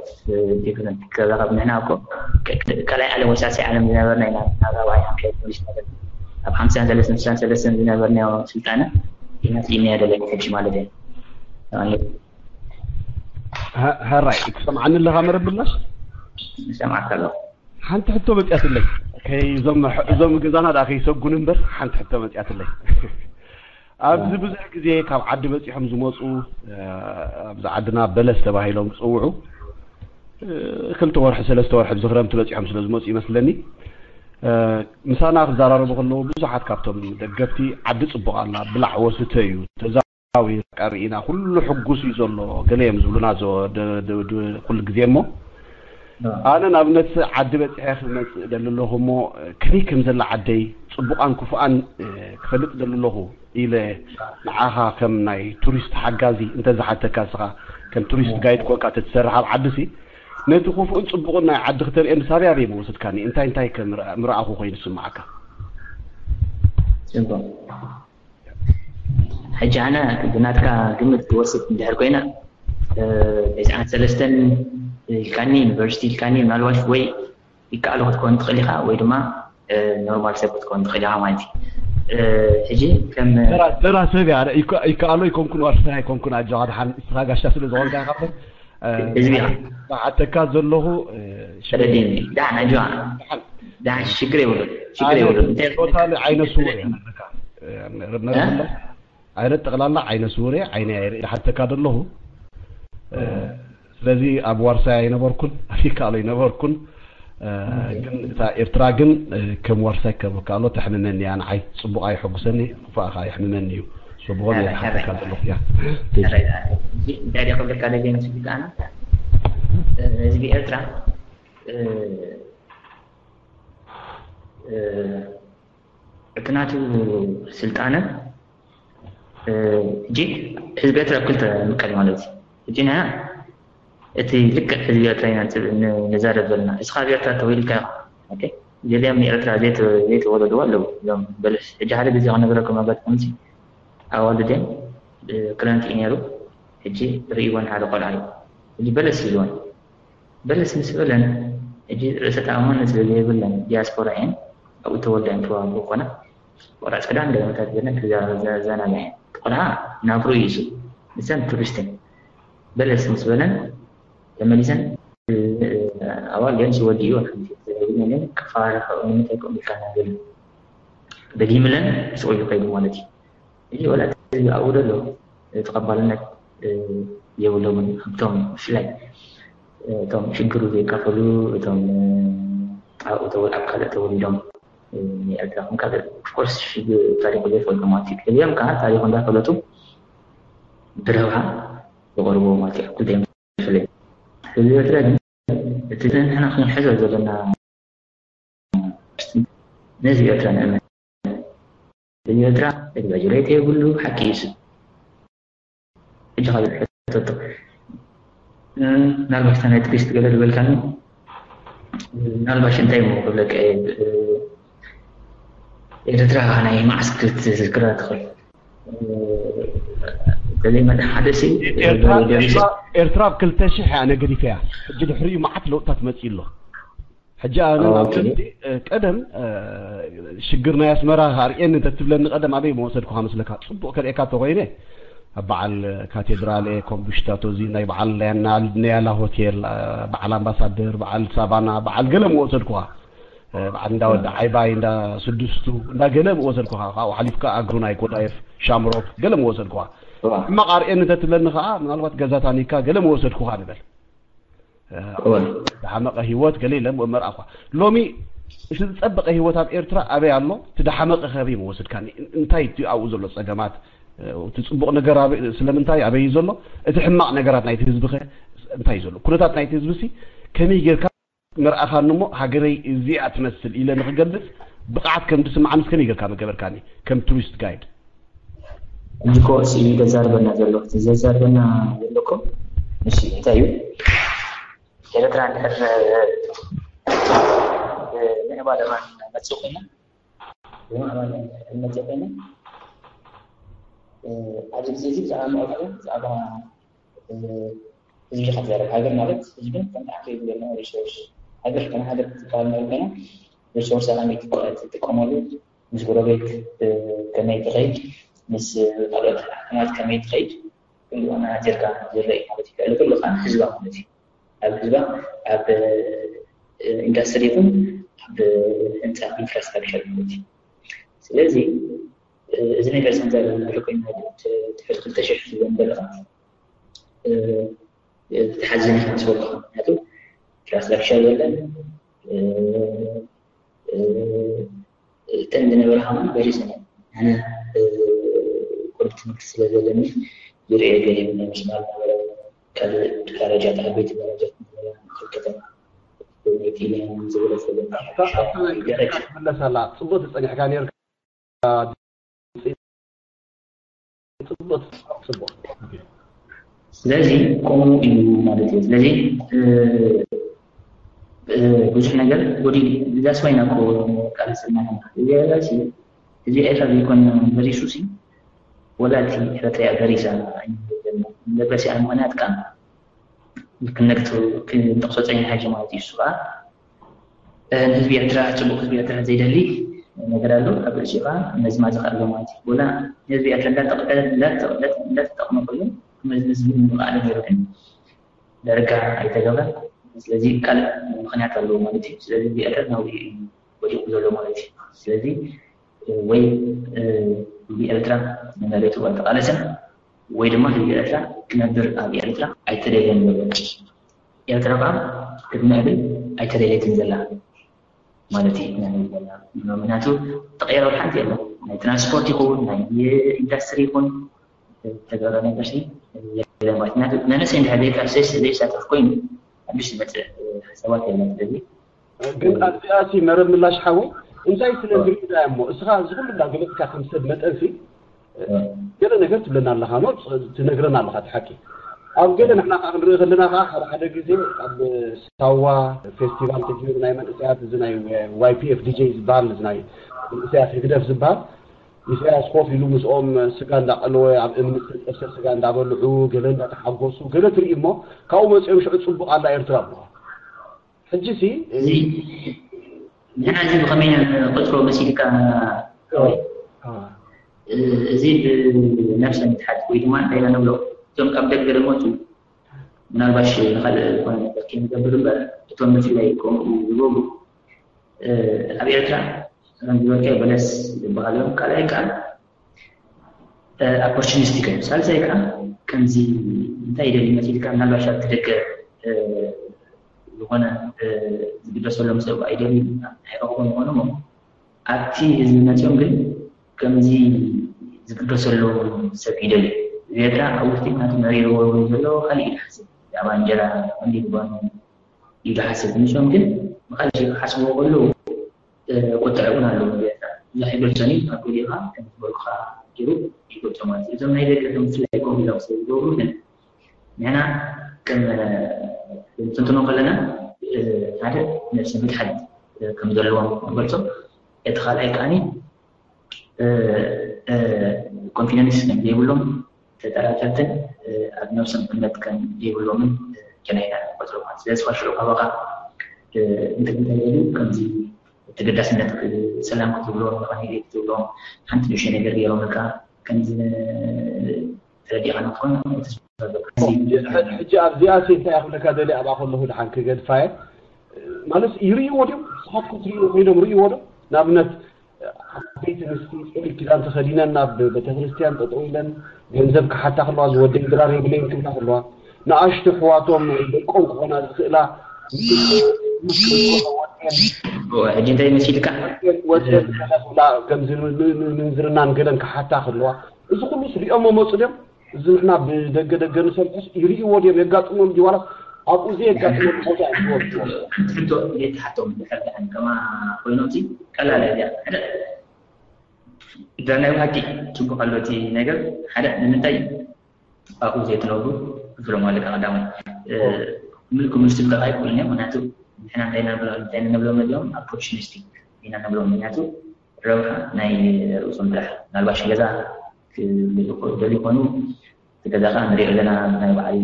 different። ከዛ ካብ ንሕና እኮ ካልኣይ ዓለም ወይ ሳልሳይ ዓለም ዝነበርና ኢና። ናብ ራብዓይ ሓምሻይ ፖሊስ ማለት ኣብ ሓምሳን ሰለስተን ስሳን ሰለስተን ዝነበርናዮ ስልጣነ ኢና ስኢናዮ ደለና ሕጂ ማለት እየ። ሕራይ ትሰምዓኒ ኣለኻ መረብ ምላሽ? ይሰምዓካ ኣለኹ። ሓንቲ ሕቶ መፅያትለይ። ከይ እዞም እዞም ገዛና ደኣ ከይሰጉን እምበር ሓንቲ ሕቶ መፅያትለይ። ኣብዚ ብዙሕ ግዜ ካብ ዓዲ በፂሖም ዝመፁ ኣብዚ ዓድና በለስ ተባሂሎም ዝፅውዑ ክልተ ወርሒ ሰለስተ ወርሒ ኣብዚ ክረምቲ በፂሖም ስለ ዝመፁ ይመስለኒ ምሳና ክዘራረቡ ከለዉ ብዙሓት ካብቶም ደገፍቲ ዓዲ ፅቡቕ ኣላ ብላዕ ወስተ እዩ ተዛዊርካ ርኢና ኩሉ ሕጉስ እዩ ዘሎ ገለ እዮም ዝብሉና ኩሉ ግዜ እሞ ኣነ ንኣብነት ዓዲ በፂሐ ክመፅእ ደሊ ኣለኹ እሞ ከመይ ከም ዘላ ዓደይ ፅቡቓን ክፉኣን ክፈልጥ ደሊ ኣለኹ ኢለ ንዓኻ ከም ናይ ቱሪስት ሓጋዚ እንተዝሓተካ እስኻ ከም ቱሪስት ጋይድ ኮንካ ተትሰርሕ ኣብ ዓዲ ሲ ነቲ ክፉእን ፅቡቕን ናይ ዓዲ ክተርእየኒ ሳበይ ኣበይ ምወሰድካኒ እንታይ እንታይ ምረኣኹ ኮይኑ ዝስምዓካ ሕጂ ኣነ ብናትካ ግምት ክወስድ እንድሕር ኮይነ ተስዓን ሰለስተን ኢልካኒ ዩኒቨርሲቲ ኢልካኒ ምናልባት ወይ ይከኣሉ ክትከውን ትኽእል ኢኻ ወይ ድማ ኖርማል ሰብ ክትከውን ትኽእል ኢኻ ማለት እዩ። ሕጂ ከም ተራ ሰብ እያ ይከኣሎ ይኮንኩን ዋርሳይ ኣይኮንኩን ኣጆኻ ድሓን ንስኻ ጋሻ ስለ ዝኾንካ ኢኻ እምበር ህዝቢ ዝሓተካ ዘለኹ ተረዲኒ ዳሕን ኣጆኻ ዳሕን ሽግር የብሉን ሽግር የብሉን እንታይ ቶታሊ ዓይነ ስውር እየ መረብ ምላሽ ኣነ ጠቕላላ ዓይነ ስውር እየ ዓይነ ኣይርኢ ዝሓተካ ዘለኹ ስለዚ ኣብ ዋርሳይ ኣይነበርኩን ኣብ ይከኣሎ ኣይነበርኩን ግን እታ ኤርትራ ግን ከም ዋርሳይ ከም ከኣሎ ተሕምመኒ እያ ንዓይ ፅቡቕ ኣይሕጉሰኒ ክፋእ ከዓ የሕምመኒ እዩ ብኾነ እየ ዝሓተካ ዘለኹ እያ እንታይ ደ ክብለካ ደገ መስልካ ኣነ ህዝቢ ኤርትራ እቲ ናቱ ስልጣነ ሕጂ ህዝቢ ኤርትራ ኣብ ክልተ ምቀል ማለት እዩ። ሕጂ ንሕና እቲ ልክዕ ህዝቢ ኤርትራ ኢና ንዛረብ ዘለና። እስኻ ኣብ ኤርትራ ተወሊድካ ኢኻ። ኦኬ? ገሊኦም ንኤርትራ ዘይተወለድዋ ኣለዉ። እዞም በለስ ሕጂ ሓደ ግዜ ክነግረኩም ኣጋጣሚ ኣዋልደን ክረምቲ እዩ ነይሩ። ሕጂ ርእይወን ሓደ ቆልዓ እዩ። ሕጂ በለስ ኢልወን በለስ ምስ በለን ሕጂ ርእሰ ተኣማንነት ስለ ዘይብለን ዲያስፖራ እየን ኣብኡ ተወልዳ እየን ተዋግኡ ኮና ቆራፅ ክዳን ገለመታት ገለን ክዘናግዐን ቆልዓ ናብሩ እዩ እሱ ንሰን ቱሪስትን በለስ ምስ በለን ተመሊሰን ኣዋል ገን ሲወዲ እዩ ሓንቲ ዘይብለን ግን ክፋረኸ ንምንታይ ከምኡ ኢልካ ናገል ደጊምለን ስቑ እዩ ከይዱ ማለት እዩ እዚ ወላ እዚ ኣብኡ ዘሎ ተቐባልነት የብሎምን ኣብቶም ብፍላይ እቶም ሽግሩ ዘይካፈሉ እቶም ኣብኡ ተወል ኣብ ካልእ ተወሊዶም ንኤርትራ ከም ካልእ ኦፍኮርስ ሽግ ታሪኹ ዘይፈልጡ ማለት እዩ ገሊኦም ከዓ ታሪኹ እንዳፈለጡ ብረብሃ ዝቐርብዎ ማለት እዩ ክልተ ይመስለኝ ህዝቢ ኤርትራ ግን እቲ ንሕና ክንሕዞ ዘለና ነዚ ኤርትራ ንእመን እዚ ኤርትራ ኤግዛጀሬት የብሉ ሓቂ እዩ ሕጂ ካብ ሕተቶ ምናልባሽ ናይ ቱሪስት ገለ ዝበልካኒ ምናልባሽ እንታይ ሞ ክብለካ ኤርትራ ናይ መዓስ ክትዝክራ ትኽእል ተዘይመደ ሓደ ሲ ኤርትራ ኣብ ክልተ ሽሕ እያ ነገዲፈ እያ ሕጂ ድሕሪኡ መዓት ለውጥታት መፅኡ ኣሎ ሕጂ ኣነ ቀደም ሽግር ናይ ኣስመራ ኣርእየኒ እንተትብለኒ ቀደም ኣበይ መወሰድኩኻ መስለካ ፅቡቕ ከርእየካ እንተኮይነ ኣብ በዓል ካቴድራል ኮምቡሽታቶ እዚ ናይ በዓል ኒያላ ሆቴል በዓል ኣምባሳደር በዓል ሳቫና በዓል ገለ መወሰድኩኻ በዓል እንዳ ወዲ ዓይባይ እንዳ ስድስቱ እንዳ ገለ መወሰድኩኻ ካብኡ ሓሊፍካ ኣግሩናይ ኮዳየፍ ሻምሮክ ገለ መወሰድኩኻ ሕማቕ ኣርእየኒ እንተትብለኒ ከዓ ምናልባት ገዛ ታኒካ ገለ መወሰድኩኻ ንበል ዝሓመቐ ህይወት ገለ ኢለ መርኣኳ ሎሚ እቲ ዝፀበቐ ህይወት ኣብ ኤርትራ ኣበይ ኣሎ እቲ ድሓመቐ ከበይ መወሰድካ እንታይ እቲ ኣብኡ ዘሎ ፀገማት እቲ ፅቡቕ ነገር ስለምንታይ ኣበይ ዘሎ እቲ ሕማቕ ነገራት ናይቲ ህዝቢ ከ እንታይ ዘሎ ኩነታት ናይቲ ህዝቢ ሲ ከመይ ጌርካ ንርኣኻኒ እሞ ሃገረይ እዚኣ ትመስል ኢለ ንኽገልጽ ብቕዓት ከም ዝስምዓንስ ከመይ ጌርካ ምገበርካኒ ከም ቱሪስት ጋይድ? ሕጂ እኮ ስእሊ ተዛርበና ዘሎ እቲ ዘዛርበና ዘሎ እኮ እሺ እንታይ እዩ? ኤርትራ እንድሕር ምዕባለና መፅእ ኮይና ብማዕባል እንመፅእ ኮይና ኣብዚ ግዜ እዚ ብዛዕባ ምዕባለ ብዛዕባ ህዝቢ ኢኻ ትዛረብ። ሃገር ማለት ህዝብን ከምቲ ዓንተ ይብለና ሪሶርስ ሃገር ከም ሃገር ክትበሃል እንከሎ ኮይና ሪሶርሳ ከመይ ትጠቀመሉ ምስ ጎረቤት ከመይ ትኸይድ ምስ ካልኦት ዓለማት ከመይ ትኸይድ ኩሉ ኣመሃዚርካ ዝረአ ማለት እዩ። ልዕሊ ኩሉ ከዓ ህዝባ ማለት እዩ። ኣብ ህዝባ ኣብ ኢንዳስትሪ ይኹን ኣብ ህንፃ ኢንፍራስትራክቸር ማለት እዩ። ስለዚ እዚ ነገር ሰንዛር ዝብል ኮይና ድሕሪ ክልተ ሽሕ ዝዘንበልኻ ተሓዝን ኢኻ ምስ በልኩኻ ምክንያቱ ኢንፍራስትራክቸር የለን እተን ዝነበራ ከማን በሪሰን ኣነ ቁሩብ ትምህርቲ ስለ ዘለኒ ዝርእዮ ገለ ናይ ምስማር ነበረ ካልእ ደረጃ ዓበይቲ ደረጃ ከተማ ናይቲ ኢልያን ዝበለ ትምለስ ኣላ ፅቡቅ ትፀኒሕካ ነርካ ስለዚ ከምኡ እዩ ማለት እዩ ስለዚ ብዙሕ ነገር ወዲ ዛስዋይና ቃል ስና እዚ ኤርትራ ዘይኮን በሪሱ ሲ ወላ እቲ ኤርትራ በሪሳ በሪሳ ምክንያት ከዓ ክንጠቅሶ ፀኒና ሕጂ ማለት እዩ እሱ ከዓ ንህዝቢ ኤርትራ ፅቡቅ ህዝቢ ኤርትራ ዘይደሊ ነገር ኣሎ ኣብ ርእሲኡ ከዓ መዝማዚ ከኣሎ ማለት እዩ ወላ ንህዝቢ ኤርትራ እንዳተጠቅመ ኮይኑ መዝምዝ ምቃኣለ ነይሩ ግን ደረጋ ኣይተገብረን ስለዚ ካልእ ምክንያት ኣለዎ ማለት እዩ ስለዚ ህዝቢ ኤርትራ ናብኡ እዩ ወዲቁ ዘሎ ማለት እዩ ስለዚ ወይ ህዝቢ ኤርትራ ንመሬቱ ኣይተቃለሰን ወይ ድማ ህዝቢ ኤርትራ ክነብር ኣብ ኤርትራ ኣይተደልየን ዘሎ ኤርትራ ከዓ ክትምዕብል ኣይተደልየትን ዘላ ማለት እዩ ምክንያቱ ተቀየረ ሓንቲ የለ ናይ ትራንስፖርት ይኸውን ናይ ኢንዳስትሪ ይኹን ተገብረ ነገር የለን ማለት ምክንያቱ መንእሰይ እንድሕር ዘይሳተፍ ኮይኑ ኣዱሽ ዝመፅእ ሓሳባት የለን ስለዚ ግን ኣብዚኣ ሲ መረብ ምላሽ ሓወይ እንታይ ስለ ዝርእዳ እሞ እስኻ እዚ ኩሉ እንዳገለፅካ ከም ሰብ መጠን ሲ ገለ ነገር ትብለና ኣለኻ ኖ ትነግረና ኣለኻ እቲ ሓቂ ኣብ ገለ ንሕና ከዓ ክንርኢ ከለና ከዓ ሓደ ሓደ ግዜ ኣብ ሳዋ ፌስቲቫል ተጀሚሩ ናይ መንእሰያት እዚ ናይ ዋይፒኤፍ ዲጄ ዝበሃል እዚ ናይ መንእሰያት ህግደፍ ዝበሃል ኢሳያስ ኮፍ ኢሉ ምስኦም ስጋ እንዳቀለወ ኣብ እምኒ ዝተጠብሰ ስጋ እንዳበልዑ ገለ እንዳተሓጎሱ ገለ ትርኢ እሞ ካብኡ መፂኦም ሽዑ ፅቡቅ ኣላ ኤርትራ ኣለዋ ሕጂ ሲ እዚ ንሕና እዚ ብኸመይ ኢና ንቆፅሮ መሲልካ እዚ ብነብሰ ምትሓት ወይ ድማ እንታይ ኢና ንብሎ እዞም ካብ ደገ ዝመፁ ምናልባሽ ንካልእ ዝኾነ ነገር ከይንገብር እምበር እቶም ብፍላይ ከምኡ ዝገብሩ ኣብ ኤርትራ ከም ዝበልካዮ በለስ ዝበሃሉ እዮም ካልኣይ ከዓ ኦፖርቹኒስቲክ እዩ ሳልሳይ ከዓ ከምዚ እንታይ ይደሊ መሲልካ ምናልባሽ ኣብቲ ደገ ዝኾነ ዝግደሰሎም ሰብ ኣይደሊ ኣይረኽቦም ይኾኑ እሞ ኣብቲ ህዝቢ መፅኦም ግን ከምዚ ዝግደሰሎም ሰብ ይደሊ ኤርትራ ኣብ ውሽጢ ናቱ መሪርዎ ዘሎ ካልእ ኢሉ ሓስብ ብዛዕባ እንጀራ እንዲ ዝበኑ ኢሉ ሓስብ ንሶም ግን ብካልእ ክሓስብዎ ከለዉ ቁጥዕ እውን ኣለዎ ብዙሕ ይገልፆን እዩ ካብ ገሊኡ ከዓ ከም ዝበልኩካ ገይሩ ይገልፆ ማለት እዩ እዞም ናይ ደገ ከም ብፍላይ ከምኡ ኢሎም ስለ ዝገብሩ ግን ንሕና ከም ንትንትኖ ከለና ሓደ ነብሲ ምትሓት ከም ዘለዎም ንገልፆ እቲ ካልኣይ ከዓኒ ኮንፊደንስ ከም ዘይብሎም ተጠራጠርትን ኣብ ነብሶም እምነት ከም ዘይብሎምን ጀናይና ንቆፅሮ ማለት ስለዚ ሽዑ ካባኻ እንታይ እንታይ ይደልዩ ከምዚ ተገዳስነት ሰላም ክትብሎም ንኸነይ ክትብሎም ሓንቲ ንእሽተይ ነገር ገይሮምልካ ከምዚ ተረዲእኻ ንክኾን ተስፋ ሕጂ ኣብዚኣ ሲ እንታይ ክብለካ ደልየ ኣብኣ ከለኹ ድሓን ክገድፋየ ማለት ይርእይዎ ድዮም ንስኻትኩም ትርእይዎ ኮይኖም ርእይዎ ዶ ንኣብነት ዓበይቲ ኣንስቲ ጾሪ ኪዳን ተኸዲነን ናብ ቤተክርስትያን ጠጠው ኢለን ገንዘብ ክሓታ ከለዋ ዝወደይ ድራር የብለይን ክብላ ከለዋ ንኣሽቱ ኣሕዋቶም ወይ ደቆም ክኾና ዝኽእላ ሕጂ እንታይ መሲልካ ወደን ክብላ ከምዚ ምንዝርናን ገለን ክሓታ ከለዋ እዚ ኩሉ ስሪኦሞ መፁ ድዮም እዚ ንሕና ብደገ ደገ ንሰምዖስ ይርእይዎ ድዮም የጋጥሞም ድዩ ዋላስ ኣብኡ ዘየጋጥመሉ ቦታ እዮም ዝወስድዎ። ትሕቶ ዘይተሓቶም ድሕር ደሓን ከማ ኮይኖም ሲ ቀላል እያ። ሓደ ናይ ብሓቂ ጽቡቕ ኣሎ እቲ ነገር። ሓደ ንምንታይ ኣብኡ ዘይትነብሩ ክብሎም ኣለካ ቀዳማይ። ምልኩ ምልስልካ ኣይክእሉን እዮም። ምክንያቱ ንሕና እንታይ ኢና ንብሎ- እንታይ ኢና ንብሎም ነዚኦም ኣፖርቹኒስቲክ ኢና ንብሎም። ምክንያቱ ረብሓ ናይ ርእሶም ጥራሕ። ምናልባሽ ገዛ ክገዝኡ ክደልዩ ይኾኑ። እቲ ገዛ ከዓ ንሪኦ ዘለና ናይ በዓል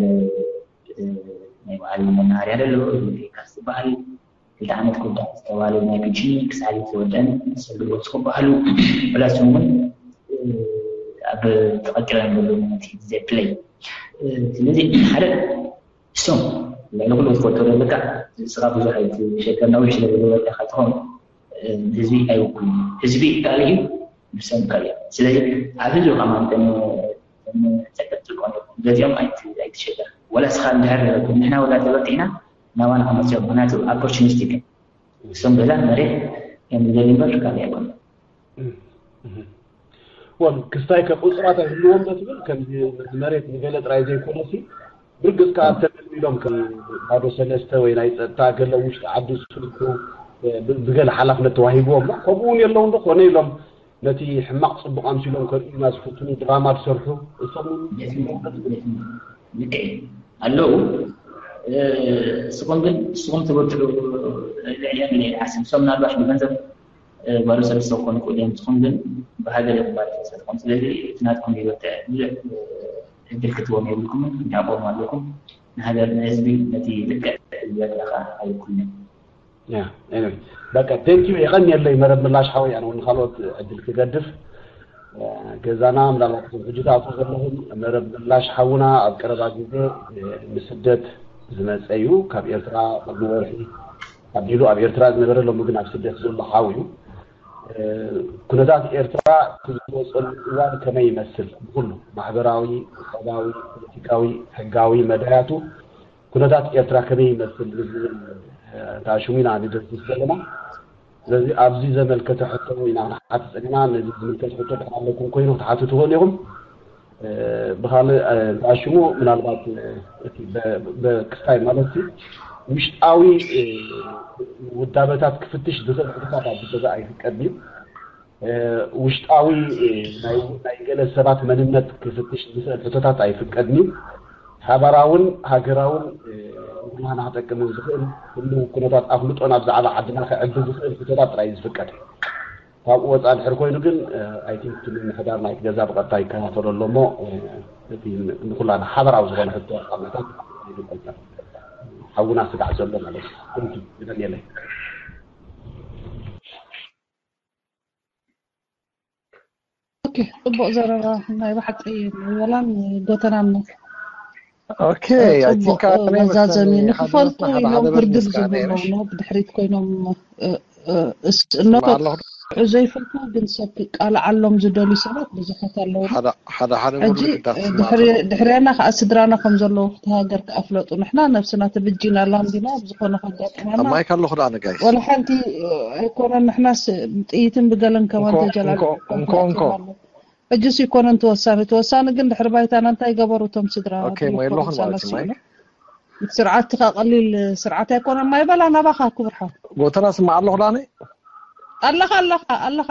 ናይ በዓል መናሃርያ ደሎ ካስ ዝበሃል ክልተ ዓመት ክውዳእ ዝተባለ ናይ ፒጂ ክሳብ ዝተወደአን ዝሰግድ ወፅኡ በሃሉ ፕላስ እውን ኣብ ተቐቂሎም ዘለዉ ነቲ ዘፕለይ ስለዚ ሓደ እሶም ልዕሊ ኩሉ ዝፈልጦ ዘለካ ስኻ ብዙሕ ኣይትሸገር ነዊሕ ስለ ዝገበርካ ኢኻ ትኸውን ህዝቢ ኣይውክሉን ህዝቢ ካልእ እዩ ንሶም ካልእ ስለዚ ኣብ ህዝቢ ከማን ተመፀቀጥ ዝኾነ ገዚኦም ኣይትሸገር ወላ ስኻ እንድሕር ንሕና ወላ ተበርቲዕና ናባና ክመፅኦም ምክንያቱ ኣፖርቹኒስቲክ እዮም እሶም ገዛ መሬት እዮም ዝደልዩ እምበር ካልእ ኣይኮኑን ወል ክስታይ ከቁፅራት ኣይህልዎም ዶ ትብል ከምዚ መሬት ንገለ ጥራይ ዘይኮነሲ ብርግፅ ከዓ ተመልሚሎም ከም ባዶ ሰለስተ ወይ ናይ ፀጥታ ገለ ውሽጢ ዓዲ ዝስርሑ ብገለ ሓላፍነት ተዋሂብዎም ከምኡ እውን የለውን ዶ ኮነ ኢሎም ነቲ ሕማቕ ፅቡቕ ኣምሲሎም ከርእዩና ዝፍትኑ ድራማ ዝሰርሑ እሶም ልክዕ ኣለዉ ስኹም ግን ስኹም ትበርትዑ ልዕሊኦም ኢለ ይሓስብ እሶም ምናልባሽ ብገንዘብ ባዶ ሰለስተ ክኾኑ ይኽእሉ እዮም ንስኹም ግን ብሃገር ኢኹም ባዶ ሰለስተ ትኾኑ ስለዚ እቲ ናትኩም ይበርትዕ ብዙሕ ዕድል ክትዎም የብልኩምን እንዳቆም ኣለኩም ንሃገር ንህዝቢ ነቲ ልክዕ ዝበለካ ኣይውክሉን እዮም በቃ thank you የቐንየለይ መረብ ምላሽ ሓወይ ኣነ እውን ካልኦት ዕድል ክገድፍ ገዛና ምናልባት ሕጂ ትኣትዎ ዘለኹም መረብ ምላሽ ሓውና ኣብ ቀረባ ግዜ ንስደት ዝመፀ እዩ ካብ ኤርትራ ቅድሚ ወርሒ ኣቢሉ ኣብ ኤርትራ ዝነበረ ሎሚ ግን ኣብ ስደት ዘሎ ሓው እዩ ኩነታት ኤርትራ ዝወፀሉ እዋን ከመይ ይመስል ብኩሉ ማሕበራዊ ቁጠባዊ ፖለቲካዊ ሕጋዊ መዳያቱ ኩነታት ኤርትራ ከመይ ይመስል ዝብል ተኣሽሙ ኢና ንደስስ ዘለና ስለዚ ኣብዚ ዘመልከተ ሕቶ ኢና ክንሓትት ፀኒና ነዚ ዝምልከት ሕቶ ድሕር ኣለኩም ኮይኑ ክትሓቱ ትኽእሉ ኢኹም ብካልእ ተኣሽሙ ምናልባት እቲ ክስታይ ማለት ውሽጣዊ ውዳበታት ክፍትሽ ዝኽእል ሕቶታት ኣብ ገዛ ኣይፍቀድ እዩ ውሽጣዊ ናይ ገለ ሰባት መንነት ክፍትሽ ዝኽእል ሕቶታት ኣይፍቀድን እዩ። ሓባራውን ሃገራውን ንኩላና ክጠቅምን ዝኽእል ህልው ኩነታት ኣፍልጦ ናብ ዛዕባ ዓድና ከዕቢ ዝኽእል ሕቶታት ጥራይ እዩ ዝፍቀድ። ካብኡ ወፃእ ድሕር ኮይኑ ግን I think እቲ ምምሕዳር ናይቲ ገዛ ብቐጥታ ይከታተሎ ኣሎ እሞ እቲ ንኩላና ሓበራዊ ዝኾነ ሕቶ ኣብነታት ይግልፀልና። ሓውና ስጋዕ ዘሎ ማለት እዩ። Thank you። ይቐንየለይ። ኦኬ፣ ጽቡቕ ዘረባ ናይ ብሓቂ ይበላን ጎተናን ኦኬ፣ I think መዛዘሚ ንክፈልጡ ኢሎም ክርድር ዝብሉ ኣለዉ ብድሕሪት ኮይኖም እነኩ ዘይፈልጡ ግን ሰብ ክቃልዓሎም ዝደልዩ ሰባት ብዙሓት ኣለዉ። ሓደ ሓደ ሕጂ ድሕርያና ከዓ ስድራና ከም ዘለዉ ክተሃገር ክኣፍለጡ ንሕና ነብስና ተበጂና ላንዲና ኣብ ዝኾነ ከጋጥመና ማይክ ኣለኹ ደኣ ነጋይስ ወላ ሓንቲ ኣይኮነን ንሕናስ ጥይትን ብገለን ከማን ተጀላልኮንኮ ሕጅስ ይኮነን ተወሳኒ ተወሳኒ ግን ድሕሪ ባይታና እንታይ ገበሩ እቶም ስድራ ኦኬ ሞ የለኹን ማለት እዩ ማይነ ስርዓት ትኻ ቀሊል ስርዓት ኣይኮነን ማይ በላ ናባኻ ክብርሓ ጎተና ስማዕ ኣለኹ ዳኒ ኣለኻ ኣለኻ ኣለኻ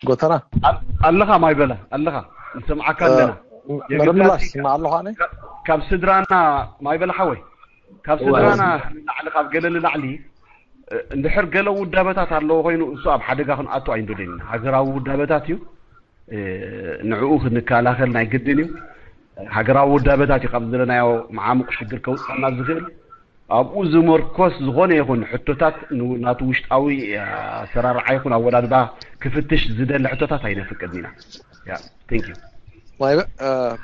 ጎተና ኣለኻ ማይ በላ ኣለኻ ንሰምዓካ ኣለና መረብላሽ ስማዕ ኣለኹ ኣነ ካብ ስድራና ማይ በላ ሓወይ ካብ ስድራና ንላዕሊ ካብ ገለ ንላዕሊ እንድሕር ገለ ውዳበታት ኣለዎ ኮይኑ እሱ ኣብ ሓደጋ ክንኣቱ ኣይንደልን ኢና። ሃገራዊ ውዳበታት እዩ። ንዕኡ ክንከላኸል ናይ ግድን እዩ። ሃገራዊ ውዳበታት እዩ ካብ ዘለናዮ መዓሙቕ ሽግር ከውፅኣና ዝኽእል። ኣብኡ ዝመርኮስ ዝኾነ ይኹን ሕቶታት ናቱ ውሽጣዊ ኣሰራርዓ ይኹን ኣወዳድባ ክፍትሽ ዝደሊ ሕቶታት ኣይነፍቅድን ኢና። ያ፣ thank you።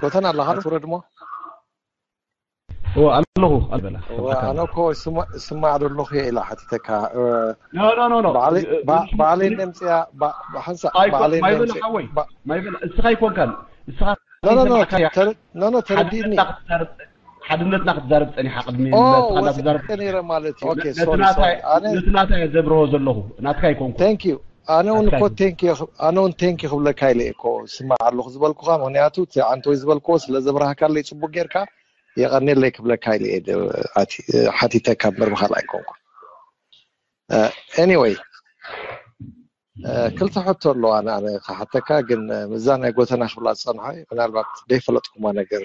ጎተና ኣለኻ ትውረድ እሞ እወ ኣለኹ ኣልበላ ኣነ እኮ ስማዕ ዶ ኣለኹ እየ ኢላ ሓቲተካ ባዕለይ ነምፅያ ሓንሳ ባዕለይ ማይበላ ሓወይ ማይበላ እስኻ ይኮንካን እስኻ ኖ ተረዲእኒ ሓድነትና ክትዛረብ ፀኒሓ ቅድሚ ነረ ማለት እዩ ነቲ ናታ ዘብርሆ ዘለኹ ናትካ ይኮንኩ ኣነ እውን እኮ ቴንኪ ኣነ እውን ቴንኪ ክብለካ ኢለ እኮ ስማዕ ኣለኹ ዝበልኩኻ። ምክንያቱ እቲ ዓንተወይ ዝበልክዎ ስለ ዘብራህካለይ ጽቡቅ ጌርካ የቐኔለይ ክብለካ ኢለ እየ ሓቲተካ እምበር ብካልእ ኣይኮንኩ። Anyway፣ ክልተ ሕቶ ኣለዋ ኣነ ክሓተካ፣ ግን ምዛ ናይ ጎተና ክብላ ዝጸንሖ ምናልባት ደይፈለጥኩማ ነገር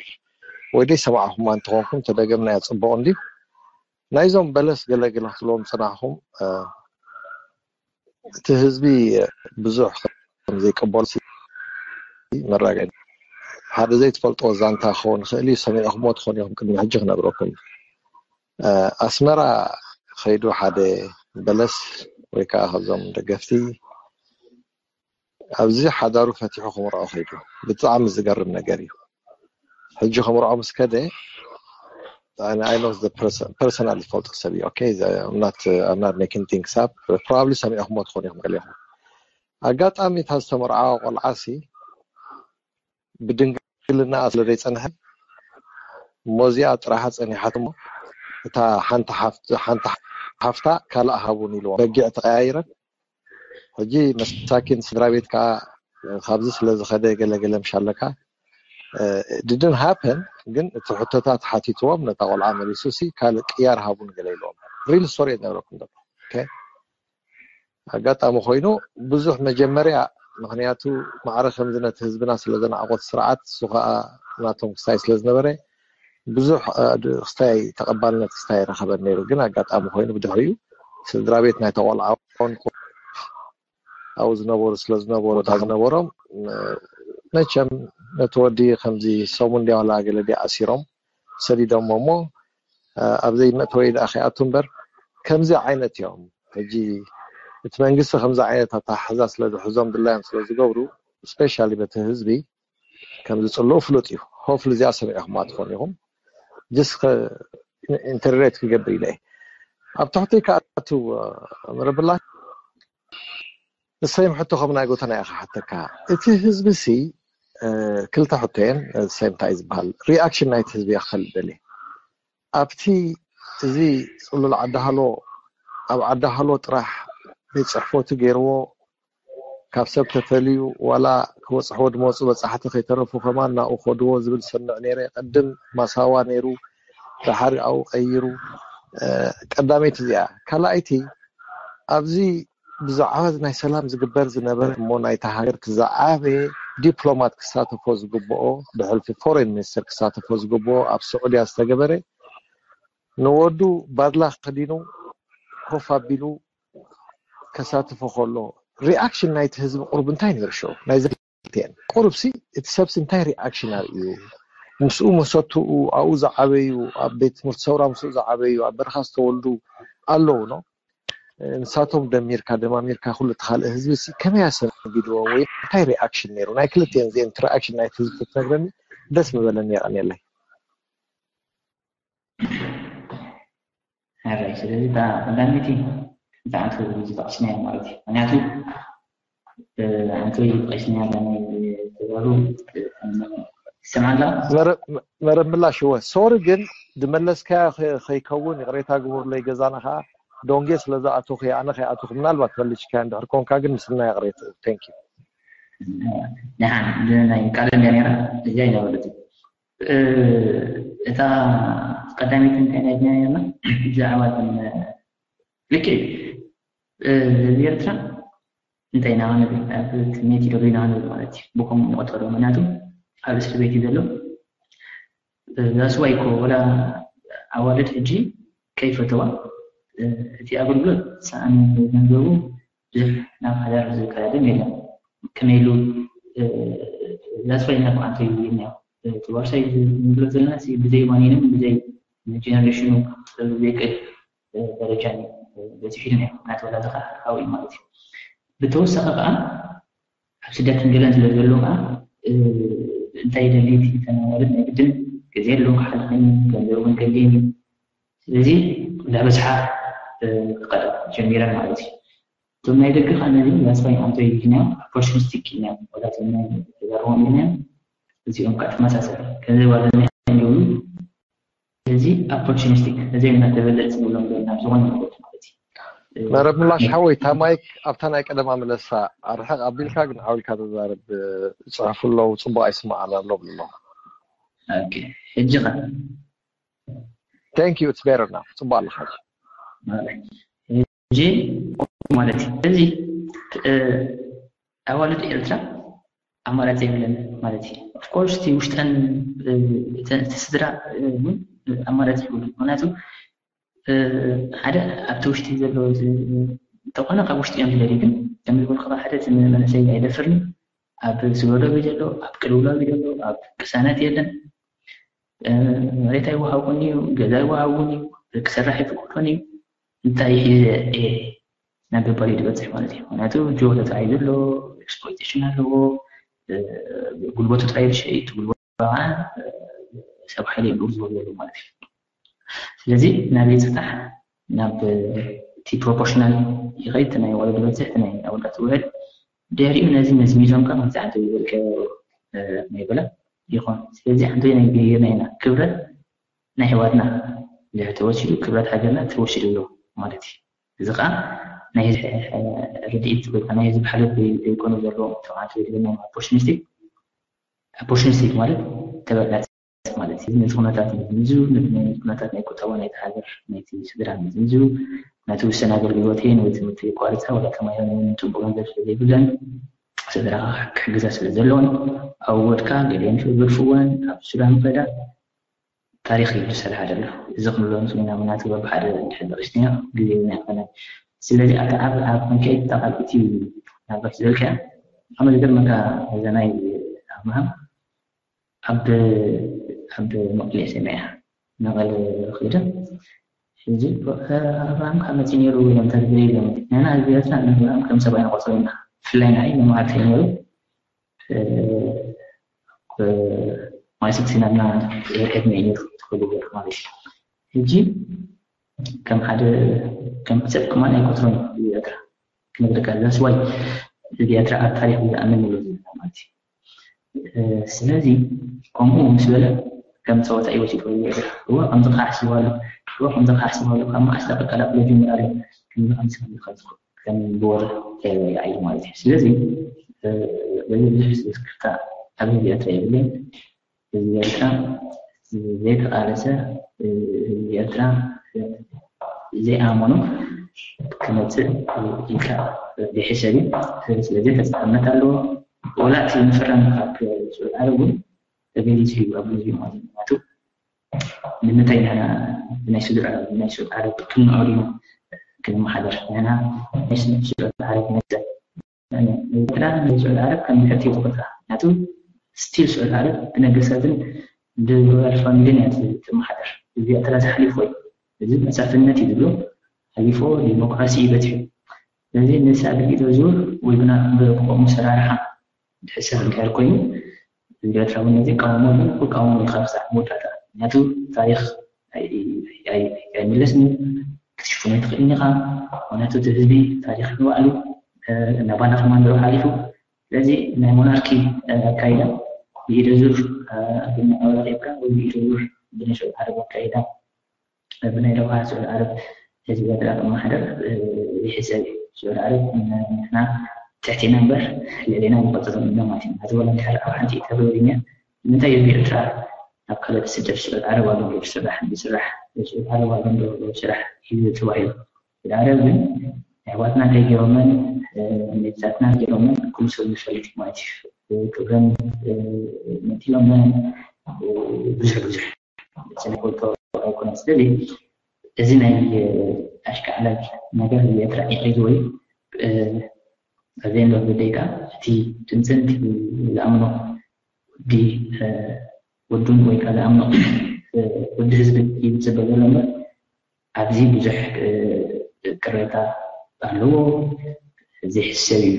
ወይ ደይሰማዕኩማ እንተኾንኩም ተደገምናያ ጽቡቕ እንዲ ናይዞም በለስ ገለግላ ክትብሎም ጽናሕኩም። እቲ ህዝቢ ብዙሕ ዘይቀበሉ መራገ ሓደ ዘይትፈልጦ ዛንታ ክኸውን ይኽእል እዩ። ሰሚዕኩሞ ትኾኑ ኢኹም። ቅድሚ ሕጂ ክነግረኩም፣ ኣስመራ ከይዱ ሓደ በለስ ወይ ከዓ ካብዞም ደገፍቲ ኣብዚ ሓዳሩ ፈቲሑ ክምርዖ ከይዱ። ብጣዕሚ ዝገርም ነገር እዩ። ሕጂ ክምርዖ ምስ ከደ፣ personal ዝፈልጦ ሰብ እዩ። Okay, I'm not making things up. Probably ሰሚዕኩሞ ትኾኑ ኢኹም ገሊኹም። ኣጋጣሚ እታ ዝተመርዓ ቆልዓሲ ብድንግልና ስለ ዘይጸንሐ፣ እሞ እዚኣ ጥራሓ ጸኒሓት እሞ እታ ሓንቲ ሓፍታ ካልእ ሃቡን ኢልዎም በጊዕ ተቐያይረን። ሕጂ መሳኪን ስድራ ቤት ከዓ ካብዚ ስለ ዝኸደ ገለገለ ምሻለካ ድድን ሃፐን ግን እቲ ሕቶታት ሓቲትዎም ነታ ቆልዓ መሊሱ ሲ ካልእ ቅያር ሃቡን ገለ ኢልዎም። ሪል ስቶሪ ዝነግረኩም ዘሎ ኣጋጣሚ ኮይኑ ብዙሕ መጀመርያ ምክንያቱ ማዕረ ከምዚ ነቲ ህዝብና ስለ ዘናዕቆት ስርዓት እሱ ከዓ ናቶም ክስታይ ስለ ዝነበረ ብዙሕ ክስታይ ተቐባልነት ክስታይ ረኸበን ነይሩ። ግን ኣጋጣሚ ኮይኑ ብድሕሪኡ ስድራ ቤት ናይ ተቆልዓውን ኣብኡ ዝነበሩ ስለ ዝነበሩ እታ ዝነበሮም መቸም ነቲ ወዲ ከምዚ ሰሙን ድያ ዋላ ገለ ድያ ኣሲሮም ሰዲዶሞ እሞ ኣብ ዘይመእተወይ ደኣ ከይኣቱ እምበር ከምዚ ዓይነት እዮም። ሕጂ እቲ መንግስቲ ከምዚ ዓይነት ኣተሓሕዛ ስለ ዝሕዞም ድላዮም ስለ ዝገብሩ ስፔሻሊ በቲ ህዝቢ ከም ዝፅልኡ ፍሉጥ እዩ። ሆፍሊ እዚኣ ሰሚዕኹማ ትኾኑ ኢኹም። ጅስ ኢንተርኔት ክገብር ኢለ ኣብ ትሕተይ ከኣቱ ምረብላ ንሰይም ሕቶ ከም ናይ ጎተና ኢኻ ሓተካ እቲ ህዝቢ ሲ ክልተ ሕቶ እየን። ሰይም እንታይ ዝበሃል ሪኣክሽን ናይቲ ህዝቢ እያ ክፈልጥ ደልየ ኣብቲ እዚ ፅሉል ዓዲ ሃሎ ኣብ ዓዲ ሃሎ ጥራሕ ቤት ፅሕፈቱ ገይርዎ ካብ ሰብ ተፈልዩ ዋላ ክበፅሕዎ ድመፁ በፃሕቲ ከይተረፉ ከማን ናብኡ ከድዎ ዝብል ሰምዕ ነይረ። ቅድም ማሳዋ ነይሩ ድሓሪ ኣብኡ ቀይሩ ቀዳመይቲ እዚኣ። ካልኣይቲ ኣብዚ ብዛዕባ ናይ ሰላም ዝግበር ዝነበረ እሞ ናይታ ሃገር ዝዓበየ ዲፕሎማት ክሳተፎ ዝግብኦ ብሕልፊ ፎሬን ሚኒስተር ክሳተፎ ዝግብኦ ኣብ ስዑድያ ዝተገበረ ንወዱ ባድላ ከዲኑ ኮፍ ኣቢሉ ከሳትፎ ከሎ ሪኣክሽን ናይቲ ህዝቢ ቁሩብ እንታይ ነይሩ? ሸው ናይ ዘን ቁሩብሲ እቲ ሰብሲ እንታይ ሪኣክሽን ኣርእዩ? ምስኡ መሰትኡ ኣብኡ ዝዓበዩ ኣብ ቤት ትምህርቲ ሰውራ ምስኡ ዝዓበዩ ኣብ በረኻ ዝተወልዱ ኣለዉ ኖ ንሳቶም ደሚርካ ደማሚርካ ኩሉ እቲ ካልእ ህዝቢ ሲ ከመይ ኣሰናጊድዎ ወይ እንታይ ሪኣክሽን ነይሩ? ናይ ክልቲኤን እዚኤን እቲ ሪኣክሽን ናይቲ ህዝቢ ተትነግረኒ ደስ ምበለኒ። የቐንየለይ። ሕራይ ስለዚ እታ ቀዳመይቲ እታ ኣንተ ዝጠቕስናዮ ማለት እዩ። ምክንያቱ ኣንተ ጠቂስናያ ናይ ተጋሩ ይሰምዓ ኣለኻ? መረብ ምላሽ እወ ሶሪ ግን ድመለስካያ ከይከውን ይቕሬታ ግቡርለይ። ገዛና ከዓ ዶንጌ ስለ ዝኣተኹ ኣነ ከይኣተኹ ምናልባት መሊስካያ እንድሕር ኮንካ ግን ምስልና ይቕሬታ። Thank you። ደሓን ናይ ቃል እንደ ነራ እዚ ኣይነበረት እታ ቀዳመይቲ እንታይ ናይ ነርና ብዛዕባ ልክዕ ህዝቢ ኤርትራ እንታይ ኢና ክንብል ኣብ ትምኒት ይደሉ ኢና ክንብል ማለት እዩ። ብከምኡ ንቆጸሮ ምክንያቱ ኣብ እስር ቤት እዩ ዘሎ። ዛስዋይ ኮ ወላ ኣዋልድ ሕጂ ከይፈተዋ እቲ ኣገልግሎት ሰኣን ገንዘቡ ብዙሕ ናብ ሓዳር ዝቀዳደም የለን። ከመይ ኢሉ ዛስዋይ ናብ ኣንተ ይብልና እቲ ዋርሳይ ንብሎ ዘለና ብዘይ ዋኒንም ብዘይ ጀነሬሽኑ ዘይቅድ ደረጃ በፂሑ ኢሉ ናይ ናተወላ ዝካ ሓዊ ማለት እዩ። ብተወሳኺ ከዓ ኣብ ስደት ንገለን ስለ ዘሎ ከዓ እንታይ ደሊት ተናዋልድ ናይ ግድን ግዜ ኣለዎ ክሓልፈኒ ገንዘብ እውን ከድልየኒ ስለዚ እንዳበዝሓ ክቐዳ ጀሚረን ማለት እዩ። እቶም ናይ ደገ ከዓ ነዚ ዛስፋይ ኣንቶ ኢልናዮ ኦፖርቹኒስቲክ ኢልናዮ ወላ ተዛርቦም ኢልናዮ እዚኦም ከዓ ተመሳሰለ ከዚ ዋለና ይብሉ እዚ ኦፖርቹኒስቲክ እዚ እናተበለፅ ንብሎም ዘለና ዝኾነ ነገር ማለት እዩ። መረብ ምላሽ ሓወይ፣ እታ ማይክ ኣብታ ናይ ቀደማ ምለሳ። ኣርሕቕ ኣቢልካ ግን ዓው ኢልካ ተዛረብ። ዝፅሕፉ ኣለዉ፣ ፅቡቕ ኣይስማዓን ኣሎ ብሎ። ኦኬ፣ ሕጂ ኸ? Thank you, it's better now. ፅቡቕ ኣለኻ። ሕጂ ማለት እዩ። እዚ ኣዋልድ ኤርትራ ኣማራፂ የብለን ማለት እዩ። Of course እቲ ውሽጠን እቲ ስድራ እውን ኣማራፂ የብሉ። ምክንያቱ ሓደ ኣብቲ ውሽጢ ዘሎ እንተኾነ ካብ ውሽጢ እዮም ዝደልዩ። ግን ከም ዝበልኩ ሓደ መንእሰይ ኣይደፍርን። ኣብ ስገዶ እዩ ዘሎ፣ ኣብ ቅልውላው እዩ ዘሎ፣ ኣብ ቅሳነት የለን። መሬት ኣይወሃቦን እዩ፣ ገዛ ኣይወሃቦን እዩ፣ ክሰርሕ ኣይፍቀዶን እዩ። እንታይ ሒዘ እየ ናብ ምባል እዩ ዝበፅሕ ማለት እዩ። ምክንያቱ ጆ ተታሒዙ ኣሎ፣ ኤክስፕሎይቴሽን ኣለዎ፣ ጉልበቱ ጥራይ ዝሸይጥ፣ ጉልበቱ ከዓ ሰብ ሓይሊ እዮም ዝበሉ ዘለዉ ማለት እዩ። ስለዚ ናበይ ይፅጣሕ? ናብ እቲ ፕሮፖርሽናል ይኸይድ፣ ናይ ወለዶ በዝሕ ናይ ኣወዳት ውዕል ድሕሪኡ ነዚ መዝሚዞም ከዓ ከምዚ ዓንተ ዝበልከ ናይ በላ ይኾን። ስለዚ ዓንተ ናይ ገይርና ኢና ክብረት ናይ ኣሕዋትና ድሕሪ ተወሲዱ ክብረት ሃገርና ተወሲዱ ኣሎ ማለት እዩ። እዚ ከዓ ናይ ርድኢት ወይ ናይ ህዝቢ ሓገዝ ዘይኮኑ ዘለዎም ተባዕት ወይ ድማ ኦፖርቹኒስቲክ ኦፖርቹኒስቲክ ማለት ተበላፂ ማለት እዩ። ነቲ ኩነታት ምዝምዙ፣ ነቲ ኩነታት ናይ ቁጠባ ናይቲ ሃገር ናይቲ ስድራ ምዝምዙ፣ ነቲ ውሰን ኣገልግሎት ወይ ትምህርቲ የቋርፃ ወላ ተማሂረን እውን ፅቡቅ ገንዘብ ስለዘይብለን ስድራ ክሕግዛ ስለ ዘለዎን ኣብ ወድካ ገሊአን ክገድፍወን ኣብ ሱዳን ከዳ ታሪኽ ይብሉ ሰላሓ ዘሎ እዚ ክንብሎ ንክእል ኢና ምክንያቱ በብሓደ እንድሕር ጠቂስናዮ ግዜ እውን ኣይኮነን። ስለዚ ኣብቲ ኣብ ኣብ ክንከይድ እታ ካልእ እቲ ናበር ዝበልካያ ኣነ ዝገርመካ እዛ ናይ ኣብርሃም ኣብ ኣብ መቐለ ሰሚዐ መቐለ ከይደ ሕጂ ኣብርሃም ካብ መፂ ነይሩ ኢሎም ተግብረ ኢሎም ንሕና ህዝቢ ኤርትራ ንኣብርሃም ከም ሰብኣይ ንቆፅሮ ኢና ብፍላይ ንዓይ መማህርተይ ነይሩ ማይስት ናብና ዕድመ እዩ ነይሩ ትኽእሉ ገይሩ ማለት እዩ። ሕጂ ከም ሓደ ከም ሰብ ከማን ኣይቆፅሮን እዩ ኤርትራ ክነግረካ እዛ ስዋይ እዚ ኤርትራ ኣብ ታሪክ ዝኣምን ይብሎ ዘለና ማለት እዩ። ስለዚ ከምኡ ምስ በለ ከም ፀወታ እዩ ወሲድዎ እዩ ኤርትራ እዎ ከምዚ ከዓ ሓሲቡ ኣሎ እዎ ከምዚ ከዓ ሓሲቡ ኣሎ ካብ መዓስ ለቀቀላ ብሎ ጅምር ኣሎ ከምዚ ከምዚ ከምዚ ከም ብወረ ይዓዩ ማለት እዩ። ስለዚ በዚ ብዙሕ ዝስክፍታ ኣብ ህዝቢ ኤርትራ የብለይን። ህዝቢ ኤርትራ ዘይተቓለሰ ህዝቢ ኤርትራ ዘይኣመኖ ክመፅእ ኢልካ ዘይሕሰብ እዩ። ስለዚ ተፃርነት ኣለዎ። ወላ እቲ ምፍራም ካብ ስዑድ ዓረብ እውን ተገሊፁ እዩ ኣብ ግዜኡ ማለት እዩ። ምክንያቱ ንምንታይ ንሕና ብናይ ስዑድ ዓረብ ብናይ ስዑድ ዓረብ ክንምዕብል ኢና ክንመሓደር ንሕና ናይ ስዑድ ዓረብ መሰል ኤርትራ ንስዑድ ዓረብ ከም ብሕቲ እዩ ዝቆፅራ ምክንያቱ ስቲል ስዑድ ዓረብ ብነገስታትን ብሮያል ፋሚልን እያ ትመሓደር እዚ ኤርትራ እዚ ሓሊፎ እዩ እዚ መሳፍነት እዩ ዝብሎ ሓሊፎ ዲሞክራሲ እዩ በፂሑ ስለዚ ንሳ ብኢደ ዙር ወይ ብና ብቆሙ ሰራርሓ ድሕሰብ እንድሕር ኮይኑ ኤርትራዊ ነዚ ይቃወሞ ግን ክቃወሞ ኢልካ ክሳዕ መወዳእታ ምክንያቱ ታሪክ ኣይምለስን ክትሽፍኖ ኣይትኽእልን ኢኻ ምክንያቱ እቲ ህዝቢ ታሪክ ንባዕሉ ናባና ከማን ዶ ሓሊፉ ስለዚ ናይ ሞናርኪ ኣካይዳ ብኢደ ዙር ብናወረቂብካ ወይ ብኢደ ዙር ብነሸ ዓረብ ኣካይዳ ብናይ ረብሓ ስዑድ ዓረብ ህዝቢ ኤርትራ ክመሓደር ይሕሰብ እዩ። ስዑድ ዓረብ ንሕና ትሕቴና እምበር ልዕሌና ንቆፅሮም ኢና ማለት እዩ። ሕዚ ወላ እንድሕር ኣብ ሓንቲ ተበሪኛ ንምንታይ ህዝቢ ኤርትራ ኣብ ካልእ ስደት ስዑድ ዓረብ ኣሎ ዶ ዝስራሕ ዝስራሕ ስዑድ ዓረብ ኣሎ ዶ ስራሕ እዩ ተባሂሉ። ስዑድ ዓረብ ግን ኣሕዋትና እንታይ ገይሮመን መጅዛትና ገይሮመን ኩሉ ሰብ ዝፈልጥ ማለት እዩ። ክብረን መቲሎመን ብዙሕ ብዙሕ ስለፈልጦ ኣይኮነን ስለዚ እዚ ናይ ኣሽካዕላል ነገር ኤርትራ ኢሒዝዎ እዩ ኣብዚ እንዶ ደቂቃ እቲ ድምፅን ዝኣምኖ ወዲ ወዱን ወይ ከዓ ዝኣምኖ ወዲ ህዝቢ ይፅበ ዘሎ እምበር ኣብዚ ብዙሕ ቅሬታ ኣለዎ ዝሕሰብ እዩ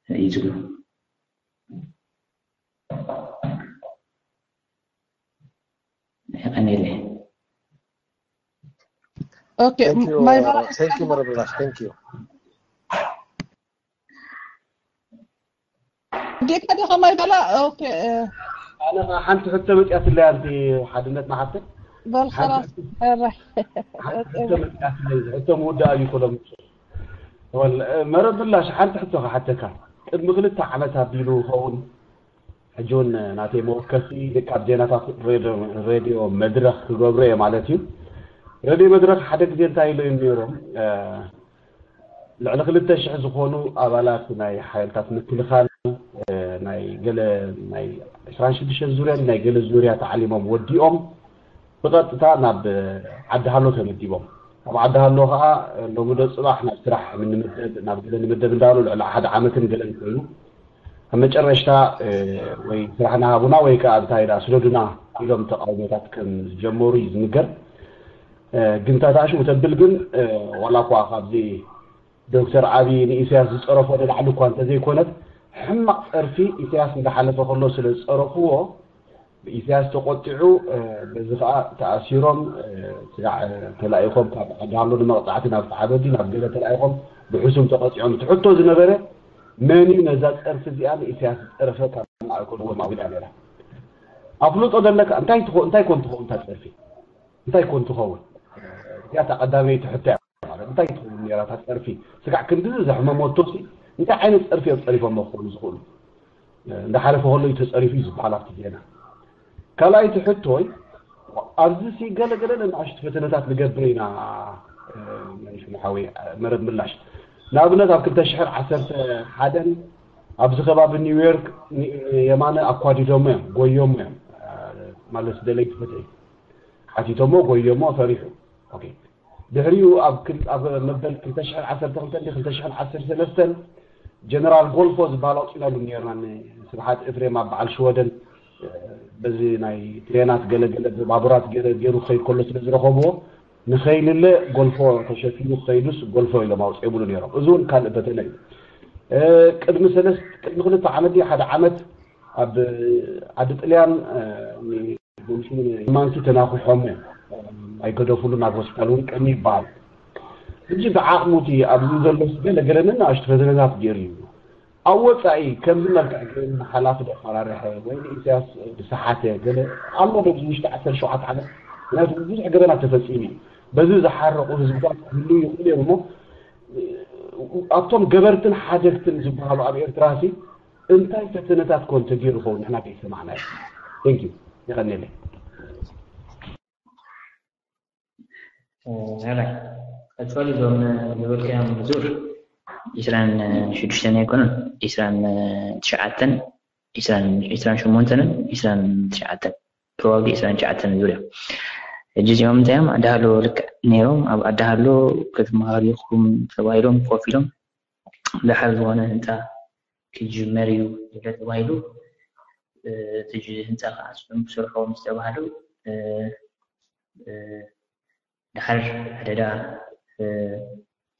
እዩ ዝብሎ የቐንየለይ Okay, Thank you, my uh, thank you, Marabilash. Thank you. ጌታ ዲኻ ማይ በላ okay. ኣነ ከዓ ሓንቲ ሕቶ መፅያትለይ ኣንቲ ሓድነት መሓፍትን በል ሓንቲ- ከላስ ሕራይ። ሓንቲ ሕቶ መፅኣትለይ፣ ሕቶ ምውዳእ እዩ ክሎም። ወል መረብ ምላሽ ሓንቲ ሕቶ ክሓተካ። ቅድሚ ክልተ ዓመት ኣቢሉ ይኸውን፣ ሕጂ እውን ናተይ መወከሲ ልክዕ ኣብ ዜናታት ሬድዮ መድረኽ ክገብሮ እየ ማለት እዩ። ሬድዮ መድረኽ ሓደ ግዜ እንታይ ኢሎ እዮም ነይሮም? ልዕሊ ክልተ ሽሕ ዝኾኑ ኣባላት ናይ ሓይልታት ምክልኻል ናይ ገለ ናይ ዕስራን ሽዱሽተን ዙርያን ናይ ገለ ዙርያ ተዓሊሞም ወዲኦም ብቐጥታ ናብ ዓዲ ሃሎ ተመዲቦም። ካብ ዓዲ ሃሎ ከዓ ሎሚ ዶ ፅባሕ ናብ ስራሕ ንምደብ ናብ ገለ ንምደብ እንዳሉ ልዕሊ ሓደ ዓመትን ገለን ኮይኑ ኣብ መጨረሽታ ወይ ስራሕና ሃቡና ወይ ከዓ እንታይ ዳ ስደዱና ኢሎም ተቃውሞታት ከም ዝጀመሩ እዩ ዝንገር። ግን ታታሽ ውተብል ግን ዋላ እኳ ካብዚ ዶክተር ዓብዪ ንኢሳያስ ዝፀረፎ ንላዕሊ እኳ እንተዘይኮነት ሕማቕ ፀርፊ ኢሳያስ እንዳሓለፈ ከሎ ስለ ዝፀረፍዎ ብኢሳያስ ተቆጢዑ በዚ ከዓ ተኣሲሮም ስጋዕ ተላኢኾም ካብ ዓዲ ሃሎ ንመቕፃዕቲ ናብ ተዓበዲ ናብ ገለ ተላኢኾም ብሕሱም ተቐፂዖም እቲ ሕቶ ዝነበረ መን እዩ ነዛ ፀርፊ እዚኣ ንኢሳያስ ዝፀረፈ ካብ ማእከሉ ማዊዳ ነራ ኣፍልጦ ዘለካ እንታይ ትኾ እንታይ ኮን ትኸውን እታ ፀርፊ እንታይ ኮን ትኸውን እዚኣ እታ ቀዳመይቲ ሕቶ እያ ማለት እንታይ ትኸውን ነራ እታ ፀርፊ ስጋዕ ክንድዚ ዘሕመመቶ ሲ እንታይ ዓይነት ፀርፊ እዮም ፀሪፎም ክኾኑ ዝኽእሉ እንዳሓለፈ ከሎ እዩ ተፀሪፉ እዩ ዝበሃል ኣብቲ ዜና ካልኣይቲ ሕቶይ ኣብዚ ሲ ገለ ገለ ንኣሽቱ ፈተነታት ንገብር ኢና መንሽሙ ሓወይ መረብ ምላሽ ንኣብነት ኣብ ክልተ ሽሕን ዓሰርተ ሓደን ኣብዚ ከባቢ ኒውዮርክ የማነ ኣኳዲዶሞ እዮም ጎዮሞ እዮም ማለት ደለይቲ ፍትሒ ሓቲቶሞ ጎዮሞ ፈሪሑ ድሕሪኡ ኣብ መበል ክልተ ሽሕን ዓሰርተ ክልተን ክልተ ሽሕን ዓሰርተ ሰለስተን ጀነራል ጎልፎ ዝበሃል ኣውፂናሉ ነርና ንስብሓት እፍሬም ኣብ በዓል ሽወደን በዚ ናይ ትሬናት ገለገለ ብባቡራት ገለ ገይሩ ክኸይድ ከሎ ስለ ዝረኸብዎ ንኸይልለ ጎልፎ ተሸፊኑ ክኸይዱስ ጎልፎ ኢሎም ኣውፅኦምሉ ነይሮም እዚ እውን ካልእ ፈተነ እዩ ቅድሚ ሰለስተ ቅድሚ ክልተ ዓመት ድዩ ሓደ ዓመት ኣብ ዓዲ ጥልያን ማንኪ ተናኺሖም ኣይገደፉሉ ናብ ሆስፒታል እውን ቀሚ ይበሃል ሕጂ ብዓቕሙቲ ኣብዚ ዘሎ ገለ ገለ ንናእሽቱ ፈተነታት ገይሩ እዩ ኣብ ወፃኢ ከምዚ መልክዕ ግን ሓላፊ ደፈራርሐ ወይ ንኢሳያስ ዝሰሓተ ገለ ኣሎ ዶ ውሽጢ ዓሰርተ ሸውዓተ ዓመት ምክንያቱ ብዙሕ ገበናት ተፈፂሙ እዩ በዚ ዝሓረቑ ህዝብታት ክህሉ ይኽእሉ እዮም እሞ ኣብቶም ገበርትን ሓደግትን ዝበሃሉ ኣብ ኤርትራ ሲ እንታይ ፈተነታት ኮን ተገይሩ ኸውን ንሕና ከይሰማዕናዮ thank you የቐንየለይ ሄላይ actually እዞም ዝበልካዮም ብዙር ዒስራን ሽዱሽተን ኣይኮነን ዒስራን ትሽዓተን ዒስራን ሸሞንተንን ዒስራን ትሽዓተን probably ዒስራን ትሽዓተን ዙርያ ሕጂ እዚኦም እንታይ እዮም ኣዳሃሎ ልክዕ ነይሮም ኣብ ኣዳሃሎ ክትመሃሩ ኢኹም ተባሂሎም ኮፍ ኢሎም ደሓር ዝኾነ ህንፃ ክጅመር እዩ ተባሂሉ እቲ ህንፃ ከዓ ስም ክሰርሖ ምስ ተባሃሉ ድሓር ኣደዳ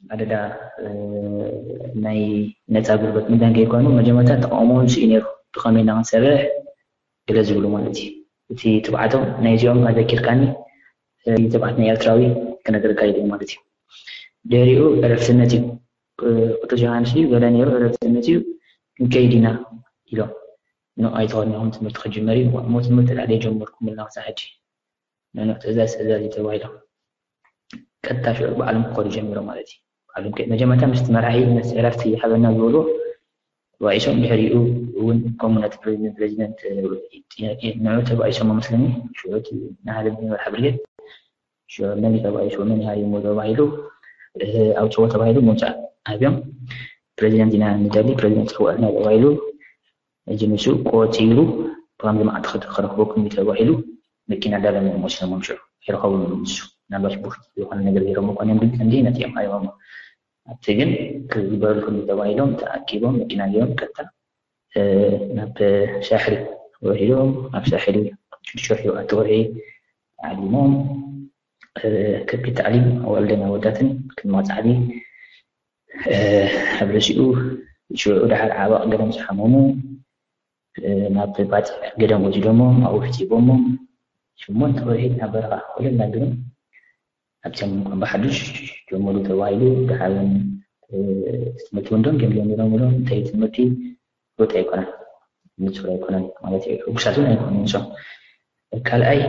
ኣደዳ ናይ ነፃ ጉልበት ምዳን ከይኮኑ መጀመርታ ተቃውሞ ምስ እዩ ነይሩ ብከመይ ኢና ክንሰርሕ ገለ ዝብሉ ማለት እዩ እቲ ትብዓቶም ናይዚኦም ኣዘኪርካኒ ትብዓት ናይ ኤርትራዊ ክነገርካ ይደ ማለት እዩ ድሕሪኡ ዕረፍትነት እዩ ቅዱስ ዮሃንስ እዩ ገለ ነይሩ ዕረፍትነት እዩ ክንከይድ ኢና ኢሎም ኖ ኣይተኸድናኹም ትምህርቲ ክጅመር እዩ እሞ ትምህርቲ ዳ ዘይጀመርኩም ኣለና ክሳብ ሕጂ ንኖ ትእዛዝ ትእዛዝ እዩ ተባሂሎም ቀጥታ ሽዑ ባዕሎም ክኸዱ ጀሚሮም ማለት እዩ ባዕሎም ከ- መጀመርታ ምስቲ መራሒ መስ ዕረፍቲ ይሃበና ዝበሉ ተባኢሶም ድሕሪኡ እውን ከምኡ ነቲ ፕሬዚደንት ፕሬዚደንት ንዑ ተባኢሶም መስለኒ ሽዑ እቲ ናህለ ዝነበርሓ ብርጌድ ሽዑ መን እዩ ተባኢሱ መን እዩ ሃሪሞ ተባሂሉ ኣውፅዎ ተባሂሉ መውፃእ ሃብዮም ፕሬዚደንት ኢና ንደሊ ፕሬዚደንት ክወዕልና ተባሂሉ ሕጂ ንሱ ቆፂሩ ብከምዚ መዓልቲ ክረኽበኩም እዩ ተባሂሉ መኪና ዳለ መሲሎም ሽዑ ኣይረኸቡን ንሱ ምናልባሽ ቡፍት ዝኾነ ነገር ገይሮም እኮ እዮም ግን እንዲህ ነፂኦም ሃሪሞም ኣብቲ ግን ክግበረልኩም እዩ ተባሂሎም ተኣኪቦም መኪና ገይሮም ቀጥታ ናብ ሳሕል ውዒሎም ኣብ ሳሕል ሽዱሽተ ወርሒ ሸውዓተ ወርሒ ዓሊሞም ከቢድ ታዕሊም ኣዋልደን ኣወዳትን ቅድሚ ፃዕዲ ኣብ ርእሲኡ ሽዑ ድሓር ዓባቕ ገለ ምስ ሓመሙ ናብ ባፅዕ ገደም ወሲዶሞም ኣብኡ ሕፂቦሞም ሸሞንተ ወርሒ ናብ በረኻ ኮለል ኣቢሎም ኣብዚኦም እንኳን ብሓዱሽ ጀመሩ ተባሂሉ ድሓርን ትምህርቲ እውን ደም ጀሚሮም ኢሎም እንታይ ትምህርቲ ፍሉጥ ኣይኮነን ንፁር ኣይኮነን ማለት እዩ ሕጉሳት እውን ኣይኮኑ ንሶም ካልኣይ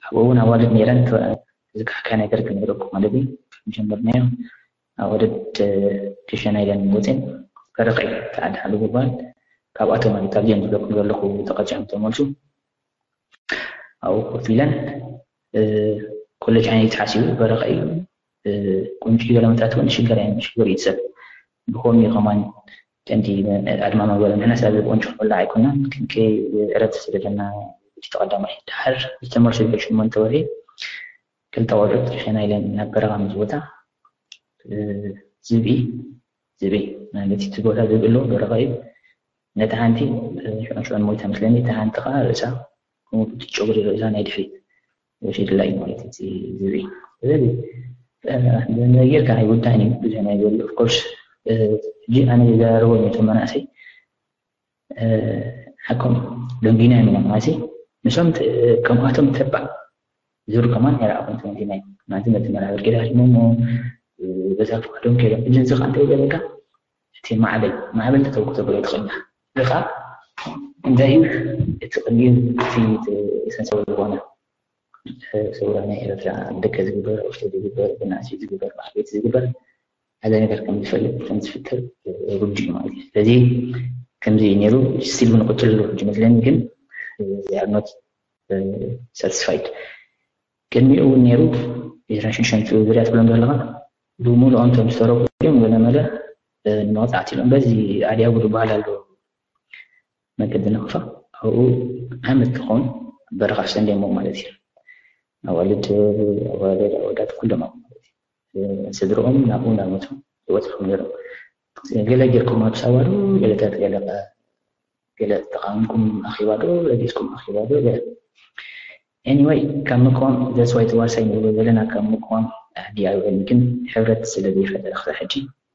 ኣብኡ እውን ኣዋልድ ነይረን። ዝካሕካ ነገር ክነግረኩም ማለት እዩ። ከም ጀመርናዮ ኣዋልድ ክሸና ኢለን ወፅን ፈረቀ ተዓዳሉ ዝበሃል ካብኣቶም ማለት ኣብዚኦም ዝብለኩም ዘለኹ ተቐፂዖም ተመልሱ ኣብኡ ኮፍ ኢለን ኮሌጅ ዓይነት ሓሲቡ በረኸ እዩ። ቁንጭ ገለ መታት እውን ሽገር ያን ሽገር ይትሰብ ብኸም እዩ ከማን ቀንዲ ኣድማማ ገለ ንሕና ሰብ ቁንጭ ክበላ ኣይኮናን ክንከ ዕረፍቲ ስለለና እቲ ተቐዳማይ ድሓር ዝተመርሱ ሸሞንተ ወርሒ ክልተ ቆልዑት ሸና ኢለን ናብ በረኻ ምስ ቦታ ዝብኢ ዝብኢ ማለት እቲ ቦታ ዝብኢ ኣሎ በረኻ እዩ። ነቲ ሓንቲ ሽዑን ሽዑን ሞይታ መስለኒ፣ እታ ሓንቲ ከዓ ርእሳ ከምኡ እቲ ጨጉሪ ርእሳ ናይ ድሕሪት ወሲድላ እዩ ማለት እቲ ዝብኢ። ስለዚ ነገር ከዓ ኣይውዳእን እዩ ብዙሕ ናይ ገሉ ኦፍኮርስ ሕጂ ኣነ ዝዘራረቦ ነቶም መናእሰይ ሓቆም ደንጊና እዮም ማለት ንሶም ከምኣቶም ተባዕ ዝሩ ከማን ኣይረኣኹም ተመዲና ማለት ነቲ መራብር ገዳ ሞ በዛ ፍቃዶም ከይዶም እዚ እዚ ከዓ እንታይ ይገበካ እቲ ማዕበል ማዕበል ተተውኩ ተብሎ ትኽእልና እዚ ከዓ እንታይ እዩ እቲ ቅድሚኡ እቲ ሰንሰው ዝኾነ ሰውራ ናይ ኤርትራ ደገ ዝግበር ውሽጢ ዝግበር ብናእሲ ዝግበር ማዕቤት ዝግበር ሓደ ነገር ከም ዝፈልጥ ከም ዝፍጠር ርዱእ እዩ ማለት እዩ። ስለዚ ከምዚ እዩ ነይሩ ስቲል እውን ንቅፅል ኣሎ ሕጂ መስለኒ ግን they are not satisfied። ቅድሚኡ እውን ነይሩ ዒስራን ሽዱሽተን ዝርያ ትብሎም ዘለኻ ብምሉኦም እቶም ዝተረፉ እዮም ገለመለ ንመቕፃዕቲ ኢሎም በዚ ኣድያቡ ዝበሃል ኣሎ መገዲ ንኽፋ ኣብኡ ዓመት ትኸውን በረኻ ኣስተንድዮሞ ማለት እዩ። ኣዋልድ ኣዋልድ ኣወዳት ኩሎም ኣብኡ ማለት እዩ። ስድርኦም ናብኡ እናመቱ ህይወት ይኹም ነይሮም። ገለ ጌርኩም ኣብ ሳዋ ዶ ገለታት ገለ ገለ ተቃሚምኩም ኣኺባ ዶ ረጊጽኩም ኣኺባ ዶ ገለ anyway ካብ ምቅዋም that's why ተዋሳይ ንብሎ ዘለና ካብ ምቅዋም ኣዲ ኣይውዕልን ግን ሕብረት ስለ ዘይፈጠረ ክሳብ ሕጂ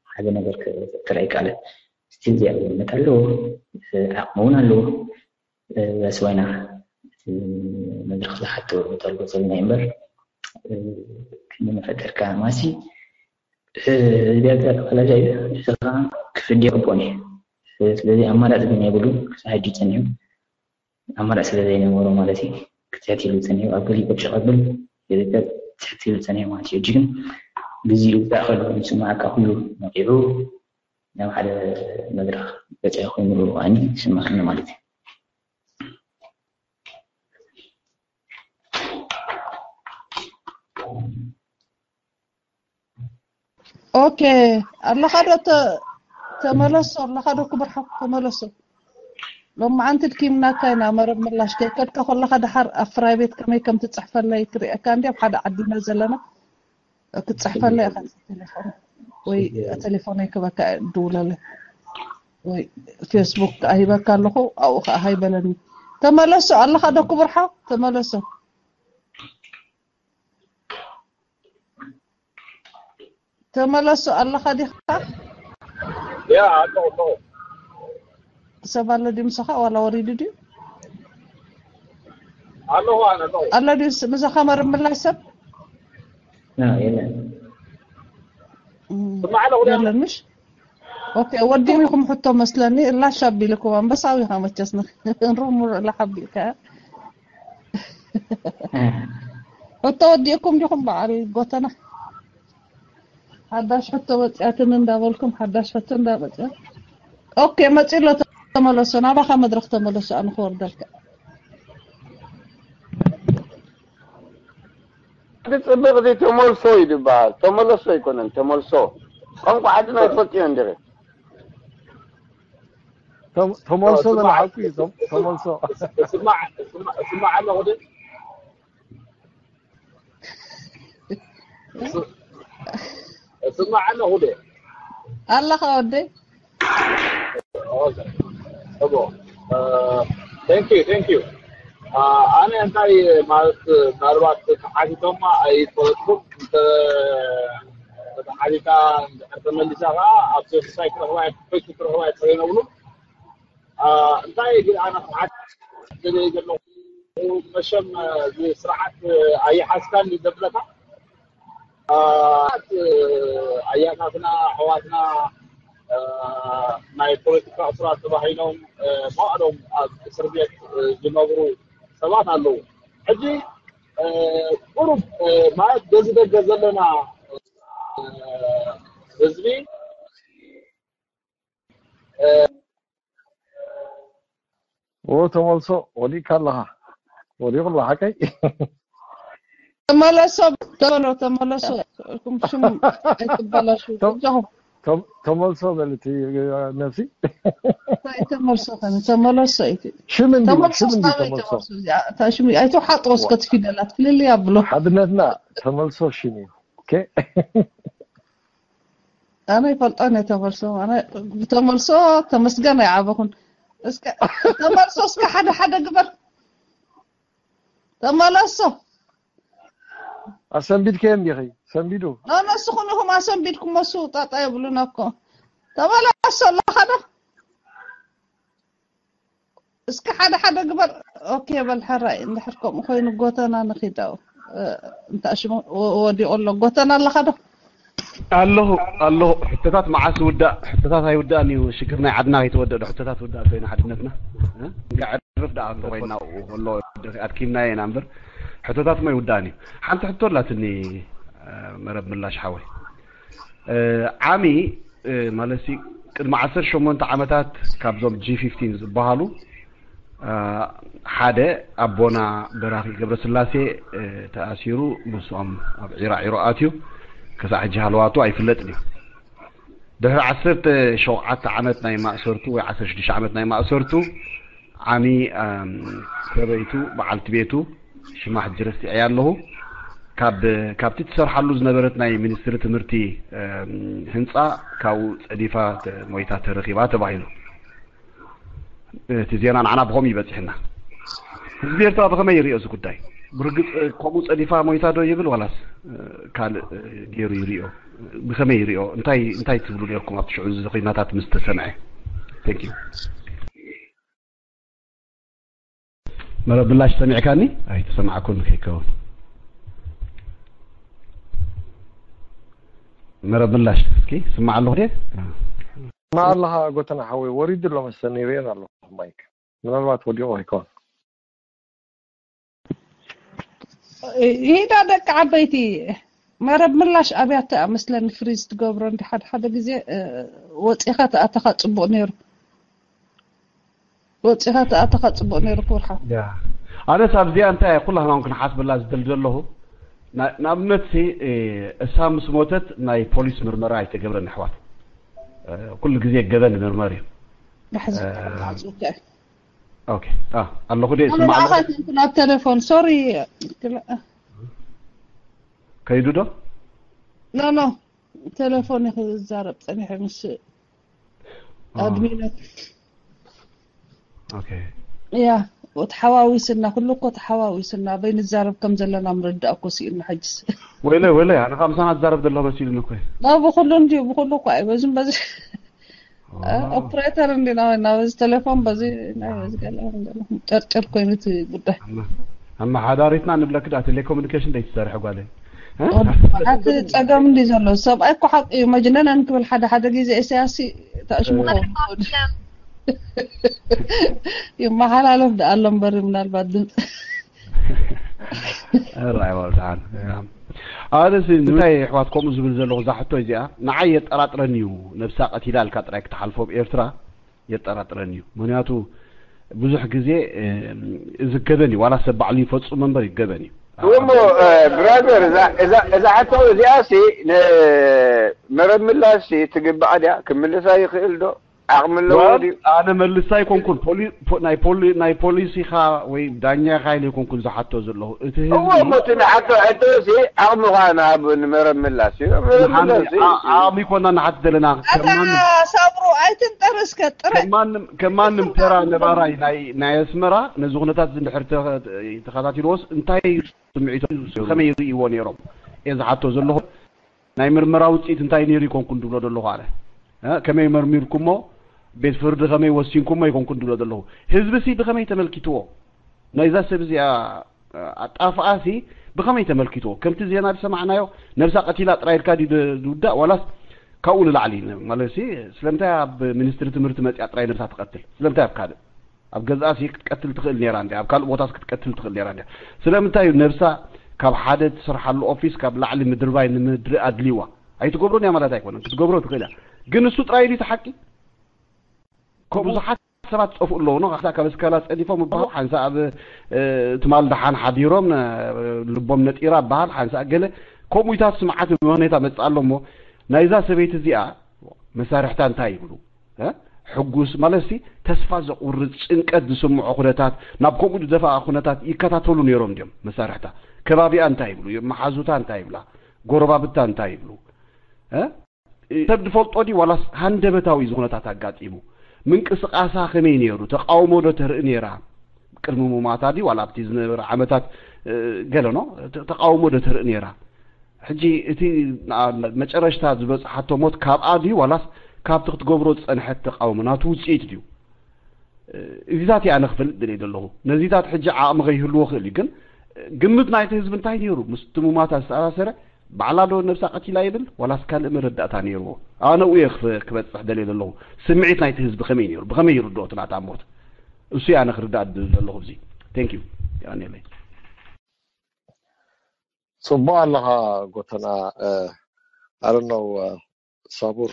ሓደ ነገር ክፈጥር ኣይከኣለን። ስቲል ዚኣውነት ኣለዎ ዓቕሚ እውን ኣለዎ። በስዋይና መድረክ ዝሓቶ ተልጎ ዘለና እምበር ክንመፈጠርካ ማሲ ቢያታ ተቃላጃ እዩ። እዚ ከዓ ክፍድ ይቅቦን እዩ። ስለዚ ኣማራጭ ግን የብሉ ክሳብ ሕጂ ጸኒሑ ኣማራጭ ስለ ዘይነበሮ ማለት እዩ። ክትሕት ኢሉ ጸኒሑ ኣብ ገሊኡ ቅጭ ቀብል ገሊኡ ትሕት ኢሉ ጸኒሑ ማለት እዩ። ሕጂ ግን ግዜኡ ብጣዕ ከሎ ዝስማዓካ ኩሉ ነቂዑ ናብ ሓደ መድረኽ በፂሐ ኮይኑ ኣኒ ይስምዓኒ ማለት እዩ። ኦኬ ኣለኻ ዶ ተመለሶ ኣለኻ ዶ ክብርሓ ተመለሶ ሎማዓንቲ ድኪምናካ ኢና መረብ ምላሽ ከይከድካ ከለኻ ድሓር ኣብ ፍራይ ቤት ከመይ ከም ትፅሕፈለይ ክርእየካ እንዲ ኣብ ሓደ ዓዲና ዘለና ክትፅሕፈለይ ኢኻ ቴሌፎን ወይ ቴሌፎነይ ክበካ ድውለለይ ወይ ፌስቡክ ኣሂበካ ኣለኹ ኣብኡ ከዓ ሃይበለኒ ተመለሶ ኣለኻ ዶ ክብርሓ ተመለሶ ተመለሱ ኣለኻ ዲኻ? ያ ኣለኹ ኣለኹ። ሰብ ኣሎ ድዩ ምሳኻ ዋላ ወሪዱ ድዩ? ኣለኹ ኣነ ኣለኹ። ኣሎ ድዩ ምሳኻ መርብ ምላሽ ሰብ? የለን። ስማዕ ኣለኹ ዲያ? የለን ምሽ? ኦኬ ወዲም ኢኹም ሕቶ መስለኒ እላሽ ኣቢልኩም ኣንበሳዊ ኢኻ መቸስ ንሩሙር እላሕ ኣቢልካ ሕቶ ወዲእኩም ዲኹም በዓል ጎተና ሓዳሽ ሕቶ ወፂኣትን እንዳበልኩም ሓዳሽ ሕቶ እንዳመፅኣ ኦኬ መፂ ኣሎ ተመለሱ ናባኻ መድረክ ተመለሱ ኣነ ክወርደልካ እቲ ፅብቅ እዚ ተመልሶ እዩ ዝበሃል። ተመለሶ ኣይኮነን ተመልሶ። ቋንቋ ዓድና ይፈልጥዮ እንድሪ። ተመልሶ ለማዓልኩ እዩ ተመልሶ። ስማዕ ኣለኹ ድ ስማዕ ኣለኹ ድ ኣለኻ ወደይ Thank you, thank you. ኣነ እንታይ ማለት ምናልባት ተሓቲቶማ ኣይፈለጥኩም ተሓቲታ እንድሕር ተመሊሳ ከዓ ኣብ ሶስሳይ ክረኽባ ክረኽባ ይትኸይነብሉ እንታይ ግን ኣነ ክሓት ዘለኹ መሸም ስርዓት ኣይሓዝካን ዘብለካ ኣያታትና ኣሕዋትና ናይ ፖለቲካ እሱራት ተባሂሎም ባዕሎም ኣብ እስር ቤት ዝነብሩ ሰባት ኣለዉ። ሕጂ ቁሩብ ማለት በዚ ደገ ዘለና ህዝቢ ተመልሶ ወዲእካ ኣለኻ። ወዲቑ ኣሎ ሓቀይ። ተመለሶ ተመሎ ተመለሶ ኩም ሽም ኣይትበላሹ። ተመልሶ በልቲ ነፍሲ ተመልሶ ከነ ተመለሶ እቲ ሽም እንዲ ሽም እንዲ ተመልሶ ኣይተሓጥሮ እስከ ትፊደላት ፍልልይ ኣብሎ። ሓድነትና ተመልሶ ሽም እዩ። ኣነ ይፈልጦ እየ ተመልሶ። ኣነ ብተመልሶ ተመስገን ኣይዓበኹን። እስከ ተመልሶ እስከ ሓደ ሓደ ግበር። ተመለሶ ኣሰንቢድከዮም ዲኺ? ሰንቢዱ ኖ ንስኹም ኢኹም ኣሰንቢድኩም። እሱ ጣጣ የብሉን እኮ። ተመለሶ ኣለኻ ዶ? እስኪ ሓደ ሓደ ግበር። ኦኬ በል ሕራይ። እንድሕር ከምኡ ኮይኑ ጎተና ንኺድ። ኣው እንታ ሽሙ ወዲቑ ኣሎ። ጎተና ኣለኻ ዶ? ኣለኹ ኣለኹ። ሕቶታት መዓስ ይውዳእ? ሕቶታት ኣይውዳእን እዩ። ሽግር ናይ ዓድና ከይተወደአ ዶ ሕቶታት ውዳእ ኮይና ሓድነትና? እ? እንካ ዕርፍ ደኣ እንተኾይና ኣብኡ ከሎ ኣድኪምናዮ ኢና እምበር ሕቶታት ሞ ይውዳእን እዩ። ሓንቲ ሕቶ ኣላትኒ መረብ ምላሽ ሓወይ። ዓሚ ማለት ቅድሚ ዓሰርተ ሸሞንተ ዓመታት ካብዞም ጂ ፊፍቲን ዝበሃሉ ሓደ ኣቦና በራኺ ገብረስላሴ ተኣሲሩ ምስኦም ኣብ ዒራ ዒሮ ኣትዩ ክሳዕ ሕጂ ሃለዋቱ ኣይፍለጥን እዩ። ድሕሪ ዓሰርተ ሸውዓተ ዓመት ናይ ማእሰርቱ ወይ ዓሰርተ ሽዱሽተ ዓመት ናይ ማእሰርቱ ዓሚ ሰበይቱ በዓልቲ ቤቱ ሽማ ሕጂ ረሲዐያ ኣለኹ ካብ ካብቲ ትሰርሓሉ ዝነበረት ናይ ሚኒስትሪ ትምህርቲ ህንፃ ካብኡ ፀዲፋ ሞይታ ተረኺባ ተባሂሉ። እቲ ዜና ንዓና ብኸምኡ ይበፂሕና። ህዝቢ ኤርትራ ብኸመይ ይሪኦ እዚ ጉዳይ? ብርግፅ ከምኡ ፀዲፋ ሞይታ ዶ ይብል ዋላስ ካልእ ገይሩ ይሪኦ? ብኸመይ ይሪኦ? እንታይ እንታይ ትብሉ ነርኩም ኣብቲ ሽዑ እዚ ኩናታት ምስ ተሰምዐ? Thank you። መረብ ምላሽ ሰሚዕካኒ? ኣይተሰማዕኩን ከይከውን። መረብ ምላሽ እስኪ ስማዕ ኣለኹ ድየ? ስማዕ ኣለኻ ጎተና ሓወይ፣ ወሪዱ ኣሎ መሰለኒ፣ ይርእየን ኣለኹ ማይክ። ምናልባት ወዲቑ ከይከውን። ይሄዳ ደቂ ዓበይቲ መረብ ምላሽ ኣብያተ መስለኒ ፍሪዝ ትገብሮ እንዲ ሓደ ሓደ ግዜ ወፂኻ ተኣተኻ ፅቡቕ ነይሩ። ወፂኻ ተኣተኻ ፅቡቕ ነይሩ ክብርሓ። ኣነስ ኣብዚኣ እንታይ ኩላህና እውን ክንሓስበላ ዝደሊ ዘለኹ ንኣብነት እሳ ምስ ሞተት ናይ ፖሊስ ምርመራ ኣይተገብረን ኣሕዋት። ኩሉ ግዜ ገበን ምርመር እዩ። ሕዚ ተዓፅውካ ኦኬ ኣለኹ ደ ስማዕ ኣለኹ ናብ ቴሌፎን ሶሪ ከይዱ ዶ ኖ ኖ ቴሌፎን ክዛረብ ፀኒሐ ምስ ኣድሚነት ኦኬ ያ ተሓዋዊስና ኩሉ እኮ ተሓዋዊስና በይ ንዛረብ ከም ዘለና ምርዳእ እኮ ስኢልና ሕጅስ ወይለ ወይለ ኣነ ካብ ምሳና ትዛረብ ዘለኹ መሲሉኒ እኮ ና ብኩሉ እንዲዩ ብኩሉ እኮ ኣይበዝም በዚ ኦፕሬተር እንዲ ናብ በዚ ቴሌፎን በዚ ናይ በዚ ገለ ጨርጨር ኮይኑ እቲ ጉዳይ ኣመሓዳሪትና ንብለኪ ዳ ቴሌኮሙኒኬሽን ደይትሰርሒ ጓለይ ኣቲ ፀገም እንዲ ዘሎ ሰብኣይ እኮ ሓቂ እዩ መጅነን እንክብል ሓደ ሓደ ግዜ ኢሳያስ ተእሽሙ ይመሓላለፍ ደኣ ኣሎ እምበር ምናልባት ድምፂ ራይ ወልዳን ኣነስ ንምንታይ ኣሕዋት ከምኡ ዝብል ዘለኹ እዛ ሕቶ እዚኣ ንዓይ የጠራጥረኒ እዩ። ነብሳ ቀቲላ ኢልካ ጥራይ ክትሓልፎ ኣብ ኤርትራ የጠራጥረኒ እዩ። ምክንያቱ ብዙሕ ግዜ እዚ ገበን እዩ። ዋላ ሰብ ባዕሉ ይፈፅሞ እምበር ይገበን እዩ። እሞ ብራዘር እዛ ሕቶ እዚኣ ሲ ንመረብ ምላሽ ትግባእ ድያ? ክምልሳ ይኽእል ዶ? ዓቕሚ ኣለዎ ድዩ? ኣነ መልስ ኣይኮንኩን ናይ ፖሊሲኻ ወይ ዳኛ ኢኻ ኢለ ኣይኮንኩን ዝሓቶ ዘለኹ እቲ ህዝቢ እሞ እቲ ንሓቶ ሕቶ ሲ ዓቕምኻ ንሃብ ንመረብ ምላስ እዩ። መረብ ምላስ ሲ ዓቕሚ ይኮና ንሓት ዘለና ኣታ ከማን ሳብሩ ኣይትንጠር እስከ ጥረ ከማንም ከማንም ተራ ነባራይ ናይ ናይ ኣስመራ ነዚ ኩነታት እዚ እንድሕር ተ- ተኸታቲልዎስ እንታይ ስምዒቶም ከመይ ይርእይዎ ነይሮም እየ ዝሓቶ ዘለኹ። ናይ ምርመራ ውፅኢት እንታይ ነይሩ ይኮንኩን ድብሎ ዘለኹ ኣነ እ፣ ከመይ መርሚርኩሞ ቤት ፍርዲ ከመይ ወሲንኩሞ ይኮንኩን ድብሎ ዘለኹ። ህዝቢ ሲ ብኸመይ ተመልኪትዎ ናይዛ ሰብ እዚኣ ኣጣፍኣሲ ብኸመይ ተመልኪትዎ? ከምቲ ዜና ዝሰማዕናዮ ነብሳ ቀቲላ ጥራይ ኢልካ ድዩ ዝውዳእ ዋላስ ካብኡ ንላዕሊ? ማለት ሲ ስለምንታይ ኣብ ሚኒስትሪ ትምህርቲ መፅያ ጥራይ ነብሳ ትቐትል? ስለምንታይ ኣብ ካልእ ኣብ ገዛኣሲ ክትቀትል ትኽእል ነይራ እንድያ፣ ኣብ ካልእ ቦታስ ክትቀትል ትኽእል ነይራ እንድያ። ስለምንታይ እዩ ነብሳ ካብ ሓደ ትሰርሓሉ ኦፊስ ካብ ላዕሊ ምድርባይ ንምድሪ ኣድልዋ ኣይትገብሮን እያ ማለት ኣይኮነን። ክትገብሮ ትኽእል እያ። ግን እሱ ጥራይ ድዩ እቲ ሓቂ? ብዙሓት ሰባት ዝጠፍኡ ኣለዉ። ንኻ ካብ እስካላ ጸዲፎም ይበሃል፣ ሓንሳእ ኣብ ትማል ደሓን ሓዲሮም ልቦም ነጢራ ይበሃል፣ ሓንሳእ ገለ ከምኡታት ስምዓት ብመኔታ መጽእ ኣሎ። እሞ ናይዛ ሰበይቲ እዚኣ መሳርሕታ እንታይ ይብሉ? ሕጉስ ማለት ሲ ተስፋ ዘቑርጽ ጭንቀት ዝስምዖ ኩነታት፣ ናብ ከምኡ ዝደፋኣ ኩነታት ይከታተሉ ነይሮም ድዮም? መሳርሕታ ከባቢኣ እንታይ ይብሉ? መሓዙታ እንታይ ይብላ? ጎረባብታ እንታይ ይብሉ? ሰብ ዝፈልጦ ድዩ ዋላስ ሃንደበታዊ ዝኹነታት ኣጋጢሙ? ምንቅስቃሳ ከመይ ነይሩ? ተቃውሞ ዶ ተርኢ ነይራ? ቅድሚ ሙማታ ድዩ ዋላ ኣብቲ ዝነበረ ዓመታት ገለ ኖ ተቃውሞ ዶ ተርኢ ነይራ? ሕጂ እቲ መጨረሽታ ዝበፅሓቶ ሞት ካብኣ ድዩ ዋላስ ካብቲ ክትገብሮ ዝፀንሐት ተቃውሞ ናቱ ውፅኢት ድዩ? እዚታት እየ ኣነ ክፈልጥ ደልየ ዘለኹ። ነዚታት ሕጂ ዓቕሚ ከይህልዎ ክእል እዩ፣ ግን ግምት ናይቲ ህዝቢ እንታይ ነይሩ? ምስቲ ሙማታ ዝተኣሳሰረ ባዕላ ዶ ነብሳ ቀቲላ ይብል ዋላስ ካልእ መረዳእታ ነይርዎ? ኣነ እየ ክበፅሕ ደልየ ዘለኹ። ስምዒት ናይቲ ህዝቢ ከመይ ነይሩ? ብኸመይ ይርድኦ እቲ ናታ ሞት? እሱ እየ ኣነ ክርዳእ ዝደሊ ዘለኹ። እዚ ቴንክ ዩ። የቐንየለይ። ጽቡቕ ኣለኻ ጎተና። ኣረነው ሳቡር፣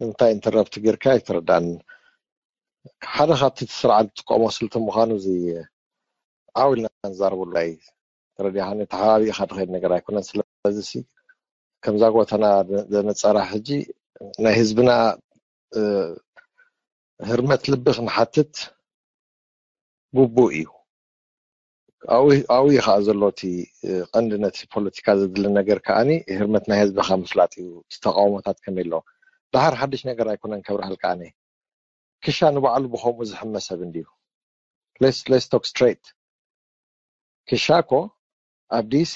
እንታይ ኢንተረፕት ጌርካ ኣይተረዳን። ሓደ ካብቲ እቲ ስርዓት ዝጥቀሞ ስልቲ ምዃኑ እዚ ዓው ኢልና ንዛረበሉ ናይ ተረዲኻኒ። ተሓባቢእካ ትኸይድ ነገር ኣይኮነን። ስለዚ ሲ ከምዛ ጎተና ዘነጸራ ሕጂ ናይ ህዝብና ህርመት ልቢ ክንሓትት ግቡእ እዩ። ኣብኡ እዩ ከዓ ዘሎ እቲ ቀንዲ ነቲ ፖለቲካ ዘድሊ ነገር ከዓኒ ህርመት ናይ ህዝብኻ ምፍላጥ እዩ። እቲ ተቃውሞታት ከመይ ኣሎ። ደሓር ሓድሽ ነገር ኣይኮነን ከብርሃልካ ኣነ። ክሻ ንባዕሉ ብኸምኡ ዝሕመ ሰብ እንድዩ። Let's talk straight። ክሻ እኮ ኣብ ዲሲ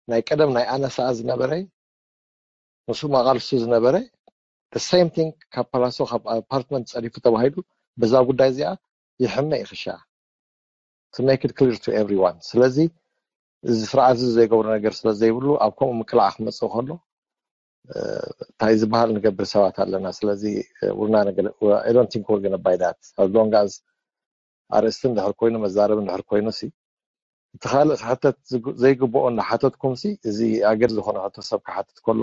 ናይ ቀደም ናይ ኣነሳኣ ዝነበረ ምስ ማቃልሱ ዝነበረ the same thing ካብ ፓላሶ ካብ ኣፓርትመንት ጸዲፉ ተባሂሉ በዛ ጉዳይ እዚኣ ይሕመ እዩ ክሻ to make it clear to everyone። ስለዚ እዚ ስርዓት እዚ ዘይገብሮ ነገር ስለ ዘይብሉ ኣብ ከምኡ ምቅላዕ ክመፅእ ከሎ እንታይ ዝበሃል ንገብር ሰባት ኣለና። ስለዚ ውርና ነገር I don't think we're gonna buy that as long as ኣርእስቲ እንድሕር ኮይኑ መዛረቢ እንድሕር ኮይኑ ሲ እቲ ካልእ ክሕተት ዘይግብኦ እናሓተትኩም ሲ እዚ ኣገድ ዝኾነ ሕቶ ሰብ ክሓትት ከሎ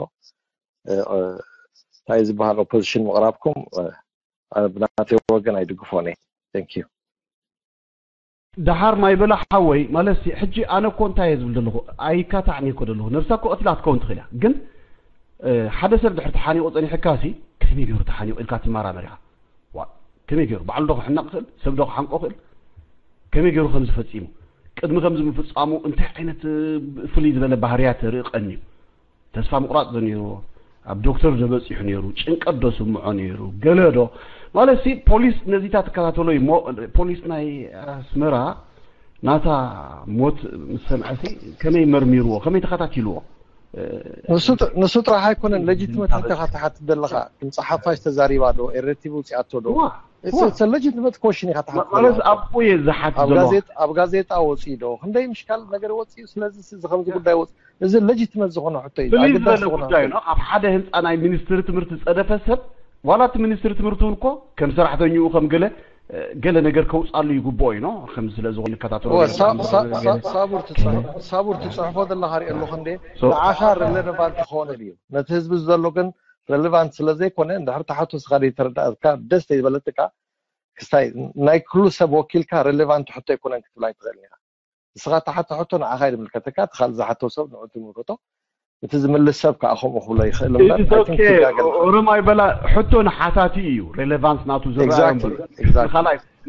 እንታይ ዝበሃል ኦፖዚሽን ምቕራብኩም ብናተይ ወገን ኣይድግፎን እየ። Thank you። ደሓር ማይ በላ ሓወይ ማለት ሲ ሕጂ ኣነ እኮ እንታይ እየ ዝብል ዘለኹ ኣይካታዕኒ እኮ ዘለኹ ነብሳ እኮ ቀቲላ ክትከውን ትኽእል እያ። ግን ሓደ ሰብ ድሕር ተሓኒቑ ጸኒሕካ ሲ ከመይ ገይሩ ተሓኒቑ ኢልካ ትመራመር ኢኻ። ዋ ከመይ ገይሩ ባዕሉ ዶ ክሕነቕ ክእል ሰብ ዶ ክሓንቆ ክእል ከመይ ገይሩ ከምዚ ፈጺሙ ቅድሚ ከምዚ ምፍጻሙ እንታይ ዓይነት ፍልይ ዝበለ ባህርያት ርኢ ቀንዩ ተስፋ ምቑራጽ ዶ ነይርዎ ኣብ ዶክተር ዶ በጺሑ ነይሩ ጭንቀት ዶ ስምዖ ነይሩ ገለ ዶ ማለት ሲ ፖሊስ ነዚታት ትከታተሎ እዩ ፖሊስ ናይ ኣስመራ ናታ ሞት ምስ ሰምዐ ሲ ከመይ መርሚርዎ ከመይ ተኸታቲልዎ ንሱ ጥራሕ ኣይኮነን ለጂትመት ኢልካ ትሓትት ዘለኻ ከም ፀሓፋሽ ተዛሪባ ዶ ኤረቲቪ ውፅኣቶ ዶ ለጂትመት ኮሽን ኢኻ ትሓትት ዘለኻ ኣቦ እየ ዝሓትት ዘለኹ ኣብ ጋዜጣ ወፂኡ ዶ ክንደይ ምሽካል ነገር ወፂኡ ስለዚ እዚ ከምዚ ጉዳይ ወፂኡ እዚ ለጂትመት ዝኾነ ሕቶ እዩ ፍልይ ዝበለ ጉዳይ ነው ኣብ ሓደ ህንፃ ናይ ሚኒስትሪ ትምህርቲ ዝፀደፈ ሰብ ዋላ እቲ ሚኒስትሪ ትምህርቲ እውን እኮ ከም ሰራሕተኛኡ ከም ገለ ገለ ነገር ከውፃሉ ይግብኦ እዩ ከም ስለ ዝኾነ ይከታተሎ ሳቡር ትፅሕፎ ዘለካ ሪኦ ኣለኹ እንደ ንዓኻ ሬሌቫንት ክኾነ ድዩ ነቲ ህዝቢ ዘሎ ግን ሬሌቫንት ስለ ዘይኮነ እንድሕር ተሓቶ ስኻ ዘይተረዳእካ ደስ ዘይበለትካ ክስታይ ናይ ኩሉ ሰብ ወኪልካ ሬሌቫንት ሕቶ ኣይኮነን ክትብል ኣይትኽእልን ኢኻ ንስኻ ተሓቶ ሕቶ ንዓኻ ይምልከተካ እቲ ካልእ ዝሓቶ ሰብ ንዑ ትምልከቶ እቲ ዝምልስ ሰብ ከዓ ከምኡ ክብሎ ይኽእል እምበር ኦሮማይ በላ ሕቶ ንሓታቲ እዩ ሬሌቫንስ ናቱ ዝረኣዮም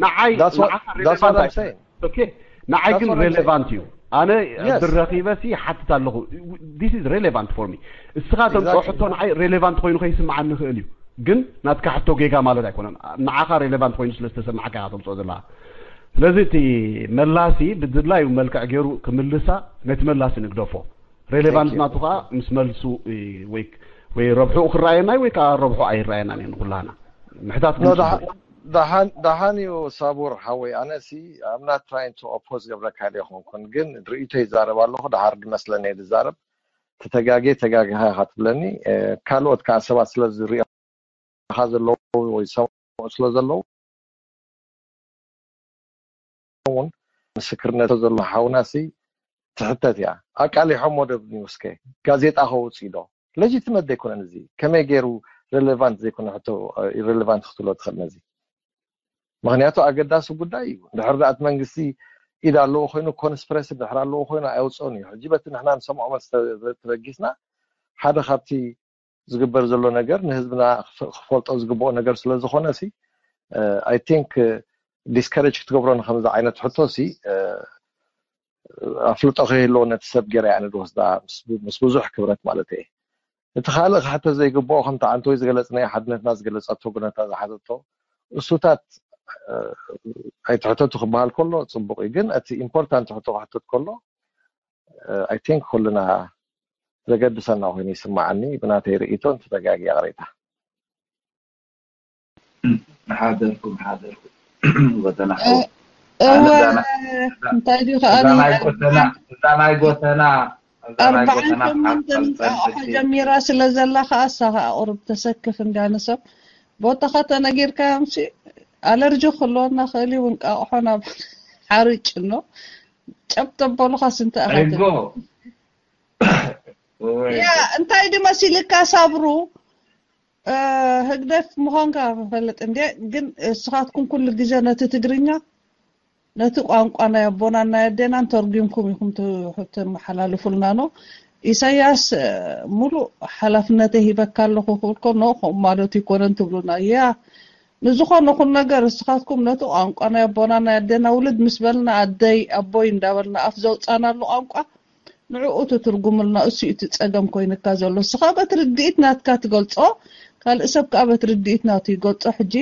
ንዓይ ንዓይ ግን ሬሌቫንት እዩ ኣነ ብረኺበ ሲ ይሓትት ኣለኹ this is relevant for me እስኻ ተምፅኦ ሕቶ ንዓይ ሬሌቫንት ኮይኑ ከይስምዓኒ ይኽእል እዩ ግን ናትካ ሕቶ ጌጋ ማለት ኣይኮነን ንዓኻ ሬሌቫንት ኮይኑ ስለ ዝተሰማዓካ ኢኻ ተምፅኦ ዘለኻ ስለዚ እቲ መላሲ ብድላዩ መልክዕ ገይሩ ክምልሳ ነቲ መላሲ ንግደፎ ሬሌቫንት ናቱ ከዓ ምስ መልሱ ወይ ወይ ረብሕኡ ክረኣየና ወይ ከዓ ረብሑ ኣይረኣየናን እዩ ንኩላና ምሕታት ግን ደሓን እዩ ሳቡር ሓወይ ኣነሲ I'm not trying to oppose ገብረካል ይኮንኩን ግን ርእይቶ ይዛረብ ኣለኹ ደሓር ድመስለኒ ዝዛረብ ተተጋጌ ተጋግኻ ኢኻ ትብለኒ ካልኦት ከዓ ሰባት ስለ ዝሪኦኻ ዘለዉ ወይ ዝሰምዑ ስለ ዘለዉ እውን ምስክርነቶ ዘሎ ሓውናሲ ትሕተት እያ። ኣቃሊሖሞ ዶ ኒውስከ ጋዜጣ ከውፅእ ዶ? ለጂትመት ዘይኮነን እዚ። ከመይ ገይሩ ሬሌቫንት ዘይኮነ ሕቶ ኢሬሌቫንት ክትብሎ ትኽእል ነዚ? ምክንያቱ ኣገዳሲ ጉዳይ እዩ። እንድሕር ደኣ እቲ መንግስቲ ኢድ ኣለዎ ኮይኑ፣ ኮንስፕረሲ እንድሕር ኣለዎ ኮይኑ ኣየውፅኦን እዩ። ሕጂ በቲ ንሕና ንሰምዖ መልሲ ተበጊስና ሓደ ካብቲ ዝግበር ዘሎ ነገር ንህዝብና ክፈልጦ ዝግብኦ ነገር ስለ ዝኾነ ሲ፣ I think discourage ክትገብሮ ንከምዚ ዓይነት ሕቶ ሲ፣ ኣፍልጦ ከይህልዎ ነቲ ሰብ ገይረ እያ ንድወስዳ ምስ ብዙሕ ክብረት ማለት እየ። እቲ ካልእ ክሕተት ዘይግብኦ ከምቲ ዓንተወይ ዝገለጽናዮ ሓድነትና ዝገለጸቶ ጉነታ ዝሓዘቶ እሱታት ኣይትሕተቱ ክበሃል ከሎ ጽቡቕ እዩ፣ ግን እቲ ኢምፖርታንት ሕቶ ክሕተት ከሎ I think ኩልና ዘገድሰና ኮይኑ ይስምዓኒ። ብናተይ ርእይቶ እንተተጋጊ ይቕሬታ። ሓደርኩም ሓደርኩም እወ እንታይ ድዩ ከኣ እዛ ናይ ጎተና ኣርባዓን ሸሞንተን ጀሚራ ስለ ዘላ ከኣ እሳ ከኣ ቁሩብ ተሰክፍ እንዳ ንሰብ ቦታኻ ተነጊርካዮም ሲ ኣለርጂ ክህልወና ክእል እውን ቃቕሖ ናብ ሓርጭ ኣሎ ጨብ ተበሉኻ ስንተ ኣኸተ ያ እንታይ ድዩ መሲልካ ሳብሩ ህግደፍ ምዃንካ ክፈልጥ እንዴ ግን እስኻትኩም ኩሉ ግዜ ነቲ ትግርኛ ነቲ ቋንቋ ናይ ኣቦናን ናይ ኣዴናን ተርጒምኩም ኢኹም ተመሓላልፉልና ኖ ኢሳያስ ሙሉእ ሓላፍነተይ ሂበካ ኣለኹ ክብል ከሎ ከምኡ ማለቱ ይኮነን ትብሉና ያ ንዝኾነ ኩን ነገር እስኻትኩም ነቲ ቋንቋ ናይ ኣቦና ናይ ኣዴና ውልድ ምስ በልና ኣደይ ኣቦይ እንዳበልና ኣፍ ዘውፃናሉ ቋንቋ ንዕኡ ትትርጉምልና እሱ እቲ ጸገም ኮይንካ ዘሎ እስኻ በቲ ርድኢት ናትካ ትገልጾ ካልእ ሰብ ከኣ በቲ ርድኢት ናቱ ይገልጾ ሕጂ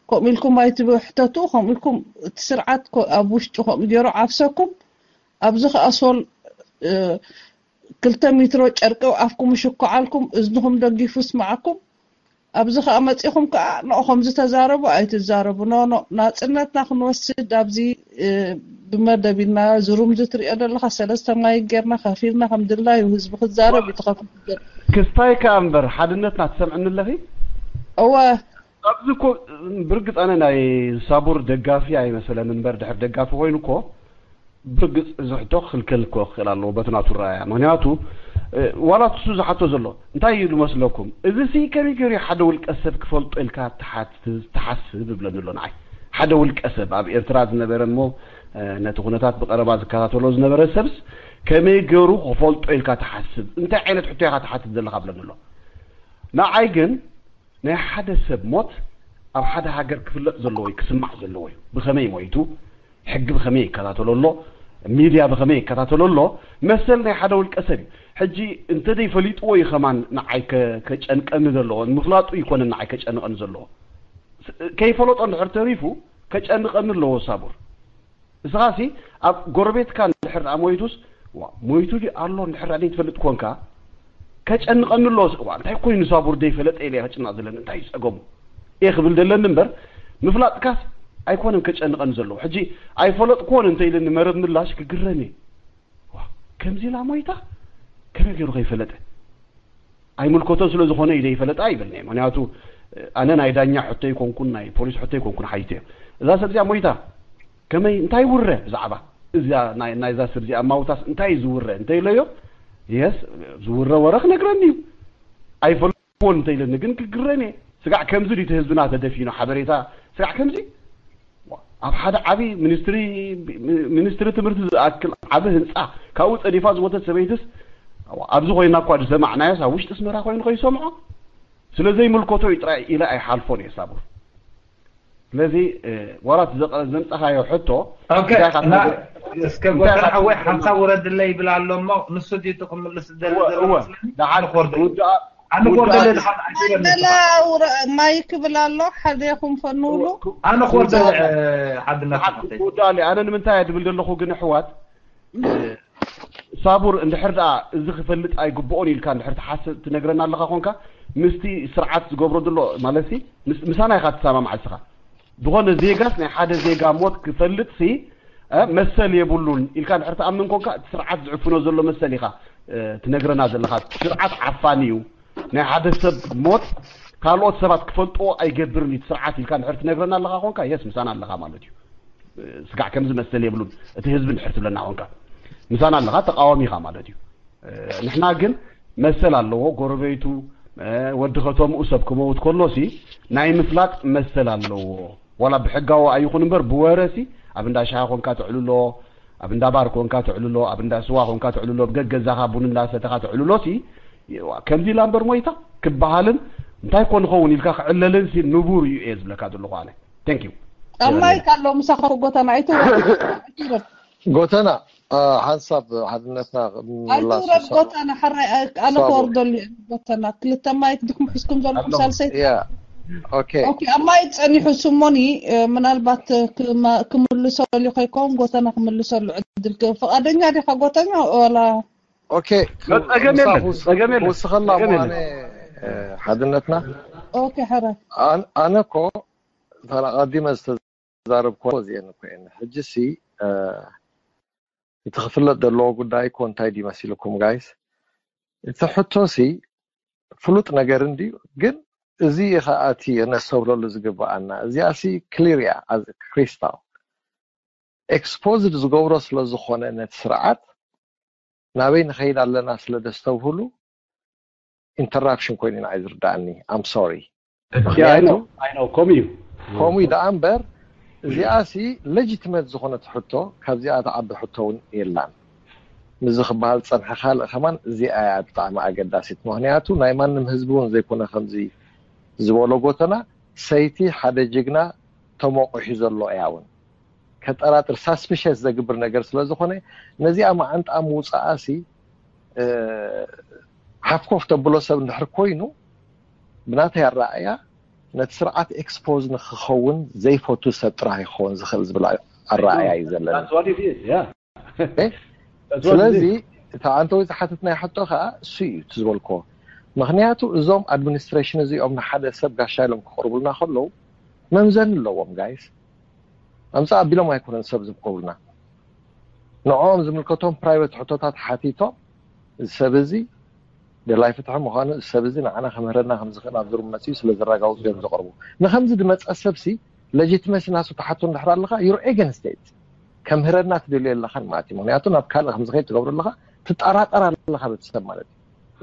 ከምኡ ኢልኩም ኣይትሕተቱ ከምኡ ኢልኩም እቲ ስርዓት ኣብ ውሽጢ ከምኡ ገይሩ ዓፍሰኩም ኣብዚ ከኣ ሶል ክልተ ሚትሮ ጨርቂ ኣፍኩም ይሽኩዓልኩም እዝንኹም ደጊፉ ስምዓኩም ኣብዚ ከኣ መጺኹም ከኣ ንኦ ከምዚ ተዛረቡ ኣይትዛረቡ ኖ ኖ ናጽነትና ክንወስድ ኣብዚ ብመደብ ኢልና ዝሩም ዝትሪኦ ዘለካ ሰለስተ ማይ ጌርና ከፊልና ከም ድላዩ ህዝቢ ክዛረብ ይተኸፍል ክስታይ ከኣ እምበር ሓድነትና ትሰምዕኒ ኣለኺ እወ ኣብዚ እኮ ብርግጽ ኣነ ናይ ሳቡር ደጋፊ ኣይመሰለን እምበር ድሕር ደጋፊ ኮይኑ እኮ ብርግጽ እዚ ሕቶ ክኽልከል ክኽእል ኣለዎ በቲ ናቱ ረኣያ ምክንያቱ ዋላ እሱ ዝሓቶ ዘሎ እንታይ እዩ ዝመስለኩም እዚ ሲ ከመይ ገይሩ ሓደ ውልቀ ሰብ ክፈልጦ ኢልካ ትሓስብ ይብለኒ ኣሎ ንዓይ ሓደ ውልቀ ሰብ ኣብ ኤርትራ ዝነበረ እሞ ነቲ ኩነታት ብቀረባ ዝከታተሎ ዝነበረ ሰብስ ከመይ ገይሩ ክፈልጦ ኢልካ ትሓስብ እንታይ ዓይነት ሕቶ ኢኻ ትሓትት ዘለካ ብለኒ ኣሎ ንዓይ ግን ናይ ሓደ ሰብ ሞት ኣብ ሓደ ሃገር ክፍለጥ ዘለዎ እዩ ክስማዕ ዘለዎ እዩ ብኸመይ ሞይቱ ሕጊ ብኸመይ ይከታተሎ ኣሎ ሚድያ ብኸመይ ይከታተሎ ኣሎ መሰል ናይ ሓደ ውልቀ ሰብ እዩ ሕጂ እንተዘይፈሊጥዎ እዩ ከማን ንዓይ ከጨንቀኒ ዘለዎ ምፍላጡ ይኮነ ንዓይ ከጨንቀኒ ዘለዎ ከይፈለጦ እንድሕር ተሪፉ ከጨንቀኒ ኣለዎ ሳቡር እስኻሲ ኣብ ጎረቤትካ እንድሕር ደኣ ሞይቱስ ዋ ሞይቱ ድዩ ኣሎ እንድሕር ደኣ ዘይትፈልጥ ኮንካ ከጨንቐኒ ኣሎ ዋ እንታይ ኮይኑ ሳቡር ደይፈለጠ ኢለ ከጭናቕ ዘለኒ እንታይ እዩ ጸገሙ እየ ክብል ዘለኒ እምበር ምፍላጥካስ ኣይኮነን ከጨንቐኒ ዘለዎ ሕጂ ኣይፈለጥኩዎን እንተ ኢለኒ መረብ ምላሽ ክግረም እየ ዋ ከምዚ ኢላ ሞይታ ከመይ ገይሩ ከይፈለጠ ኣይምልከቶን ስለ ዝኾነ እዩ ዘይፈለጣ ይበልኒ ምክንያቱ ኣነ ናይ ዳኛ ሕቶ ይኮንኩን ናይ ፖሊስ ሕቶ ይኮንኩን ሓይቶ እየ እዛ ሰብ እዚኣ ሞይታ ከመይ እንታይ ውረ ብዛዕባ እዚኣ ናይዛ ሰብ እዚኣ ማውታስ እንታይ ዝውረ እንተ ኢለዮ የስ ዝውረ ወረ ክነግረኒ እዩ ኣይፈልጥዎን እንተ ኢለኒ ግን ክግረም እየ ስጋዕ ከምዚ ድዩ ህዝብና ተደፊኑ ሓበሬታ ስጋዕ ከምዚ ኣብ ሓደ ዓቢ ሚኒስትሪ ሚኒስትሪ ትምህርቲ ዝኣክል ዓቢ ህንጻ ካብኡ ጸዲፋ ዝሞተት ሰበይትስ ኣብዚ ኮይና እኳ ዝሰማዕናዮስ ኣብ ውሽጢ ኣስመራ ኮይኑ ከይሰምዖ ስለ ዘይምልከቶ እዩ ጥራይ ኢለ ኣይሓልፎን እየ ሳቡር ስለዚ ዋላ እቲ ዘምጻኻዮ ሕቶ እስከ ጎተና ሓወይ ሓንሳብ ውረድለይ ይብል ኣሎ እሞ ንሱ ድዩ ክምልስ ዝደሊ ዘሎ መስለኒ ኣነ ክወርዶ ኣነ ክወርዶ ማይ ክብል ኣሎ ሓደ ይኹም ፈንውሉ ኣነ ክወርዶ ሓድነት ክውዳለ ኣነ ንምንታይ እየ ድብል ዘለኹ ግን ኣሕዋት ሳቡር እንድሕር ደኣ እዚ ክፈልጥ ኣይግብኦን ኢልካ እንድሕር ትሓስብ ትነግረና ኣለኻ ኮንካ ምስቲ ስርዓት ዝገብሮ ዘሎ ማለት ምሳና ኢኻ ትሰማማዕ እስኻ ዝኾነ ዜጋስ ናይ ሓደ ዜጋ ሞት ክፈልጥ ሲ መሰል የብሉን ኢልካ እንድሕር ትኣምን ኮንካ እቲ ስርዓት ዝዕፍኖ ዘሎ መሰል ኢኻ ትነግረና ዘለኻ ስርዓት ዓፋኒ እዩ ናይ ሓደ ሰብ ሞት ካልኦት ሰባት ክፈልጥዎ ኣይገብርን እዩ ስርዓት ኢልካ እንድሕር ትነግረና ኣለኻ ኮንካ የስ ምሳና ኣለኻ ማለት እዩ ስጋዕ ከም ዝመስል የብሉን እቲ ህዝቢ እንድሕር ትብለና ኮንካ ምሳና ኣለኻ ተቃዋሚ ኢኻ ማለት እዩ። ንሕና ግን መሰል ኣለዎ ጎረቤቱ፣ ወዲ ከተምኡ ሰብ ክመውት ከሎሲ ናይ ምፍላጥ መሰል ኣለዎ። ዋላ ብሕጋዊ ኣይኹን እምበር ብወረሲ ኣብ እንዳ ሻሂ ኮንካ ትዕልሎ፣ ኣብ እንዳ ባር ኮንካ ትዕልሎ፣ ኣብ እንዳ ስዋ ኮንካ ትዕልሎ፣ ብገገዛኻ ቡን እንዳሰተኻ ትዕልሎሲ ከምዚ ኢላ እምበር ሞይታ ክበሃልን እንታይ ኮን ኸውን ኢልካ ክዕለልን ሲ ንቡር እዩ እየ ዝብለካ ዘለኹ ኣነ። Thank you። ኣማይ ካሎ ምሳኻ ጎተና ኣይትውረድ። ጎተና ሓንሳብ ሓድነትና ምምላስ ኣይትውረድ። ጎተና ሓራይ ኣነ ክወርደሉ እየ። ጎተና ክልተ ማይክ ድኩም ሒዝኩም ዘለኩም ሳልሰይ። Yeah okay። ኦኬ ኣማይ ጸኒሑ ስሞኒ ምናልባት ክምልሰሉ ከይከውን ጎተና ክምልሰሉ ዕድል ፍቃደኛ ዲኻ ጎተኛ ወላ? Okay። ጸገም የለን። ጸገም የለን። ወስኸላ ማነ ሓድነትና። ኦኬ ሓራይ ኣነ እኮ ተላቃዲመ ዝተዛረብኩ እዚአን እኮ እየን። ሕጂ ሲ እቲ ክፍለጥ ዘለዎ ጉዳይ እኮ እንታይ ድዩ መሲልኩም ጋይስ? እቲ ሕቶ ሲ ፍሉጥ ነገር እንድዩ፣ ግን እዚ ከኣ እቲ ነስተብህለሉ ዝግበኣና። እዚኣ ሲ ክሊር እያ፣ as crystal exposed ዝገብሮ ስለ ዝኾነ ነቲ ስርዓት ናበይ ንኸይድ ኣለና ስለ ደስተብህሉ ኢንተራፕሽን ኮይኑ ኢና ዝርዳእኒ። I'm sorry። ከምኡ እዩ። ከምኡ ደኣ እምበር እዚኣ ሲ ሌጂቲመት ዝኾነት ሕቶ ካብዚኣ ትዓቢ ሕቶ እውን የላን። ምዚ ክበሃል ዝፀንሐ ካልእ ከማን እዚኣ እያ ብጣዕሚ ኣገዳሲት። ምክንያቱ ናይ ማንም ህዝቢ እውን ዘይኮነ ከምዚ ዝበሎ ጎተና ሰይቲ ሓደ ጅግና ተሞቂሑ ዘሎ እያ እውን ከጠራጥር ሳስፒሸስ ዘግብር ነገር ስለ ዝኾነ ነዚኣ መዓንጣ ምውፃኣ ሲ ሓፍኮፍ ተብሎ ሰብ እንድሕር ኮይኑ ብናተይ ኣረኣእያ ነቲ ስርዓት ኤክስፖዝ ንክኸውን ዘይፈቱ ሰብ ጥራሕ ይኸውን ዝኽእል ዝብል ኣረኣእያ እዩ ዘለኒ። ስለዚ እቲ ኣንተ ወይ ዝሓትትናይ ሕቶ ከዓ እሱ እዩ እቲ ዝበልክዎ። ምክንያቱ እዞም ኣድሚኒስትሬሽን እዚኦም ንሓደ ሰብ ጋሻ ኢሎም ክቕርቡልና ከለዉ መምዘኒ ኣለዎም ጋይስ። ኣምፃ ኣቢሎም ኣይኮነን ሰብ ዝቕርቡልና። ንዕኦም ዝምልከቶም ፕራይቨት ሕቶታት ሓቲቶም እዚ ሰብ እዚ ደላይ ፍትሒ ምዃኑ እዚ ሰብ እዚ ንዓና ከምህረና ከም ዝኽእል ኣብዚ ሩም መፅኡ ስለ ዘረጋግፁ እዮም ዘቕርቡ። ንከምዚ ዝመፀ ሰብ ሲ ሌጂቲመሲ ናሱ ተሓቶ እንድሕር ኣለኻ you're against it። ከምህረና ትደልዮ ኣለኻን ማለት እዩ። ምክንያቱ ናብ ካልእ ከም ዝኸይድ ትገብሮ ኣለኻ ትጠራጠር ኣለኻ በቲ ሰብ ማለት እዩ።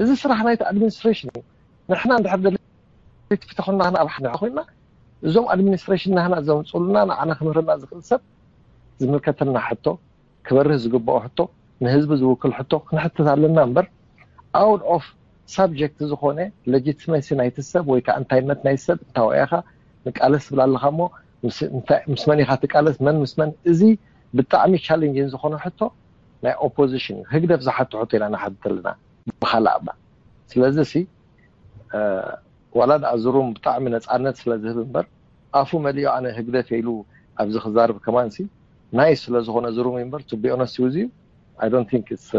እዚ ስራሕ ናይቲ ኣድሚኒስትሬሽን እዩ። ንሕና እንድሕር ደለይቲ ፍትሒ ናህና ኣብ ሓደ ኮይንና እዞም ኣድሚኒስትሬሽን ናህና ዘምፅኡልና ንዓና ክምህረና ዝኽእል ሰብ ዝምልከተና ሕቶ ክበርህ ዝግብኦ ሕቶ ንህዝቢ ዝውክል ሕቶ ክንሕትት ኣለና እምበር out of subject ዝኾነ ሌጂቲመሲ ናይቲ ሰብ ወይ ከዓ እንታይነት ናይ ሰብ እንታወያኻ ንቃለስ ትብል ኣለኻ እሞ ምስ መን ኢኻ ትቃለስ መን ምስ መን እዚ ብጣዕሚ ቻሌንጅን ዝኾነ ሕቶ ናይ ኦፖዚሽን እዩ። ህግደፍ ዝሓቶ ሕቶ ኢና ንሓትት ኣለና ብኻልእ ኣባ ስለዚ ሲ ዋላ ደኣ ዝሩም ብጣዕሚ ነፃነት ስለ ዝህብ እምበር ኣፉ መሊኡ ኣነ ህግደፍ ኢሉ ኣብዚ ክዛርብ ከማን ሲ ናይስ ስለ ዝኾነ ዝሩም እምበር to be honest with you I don't think it's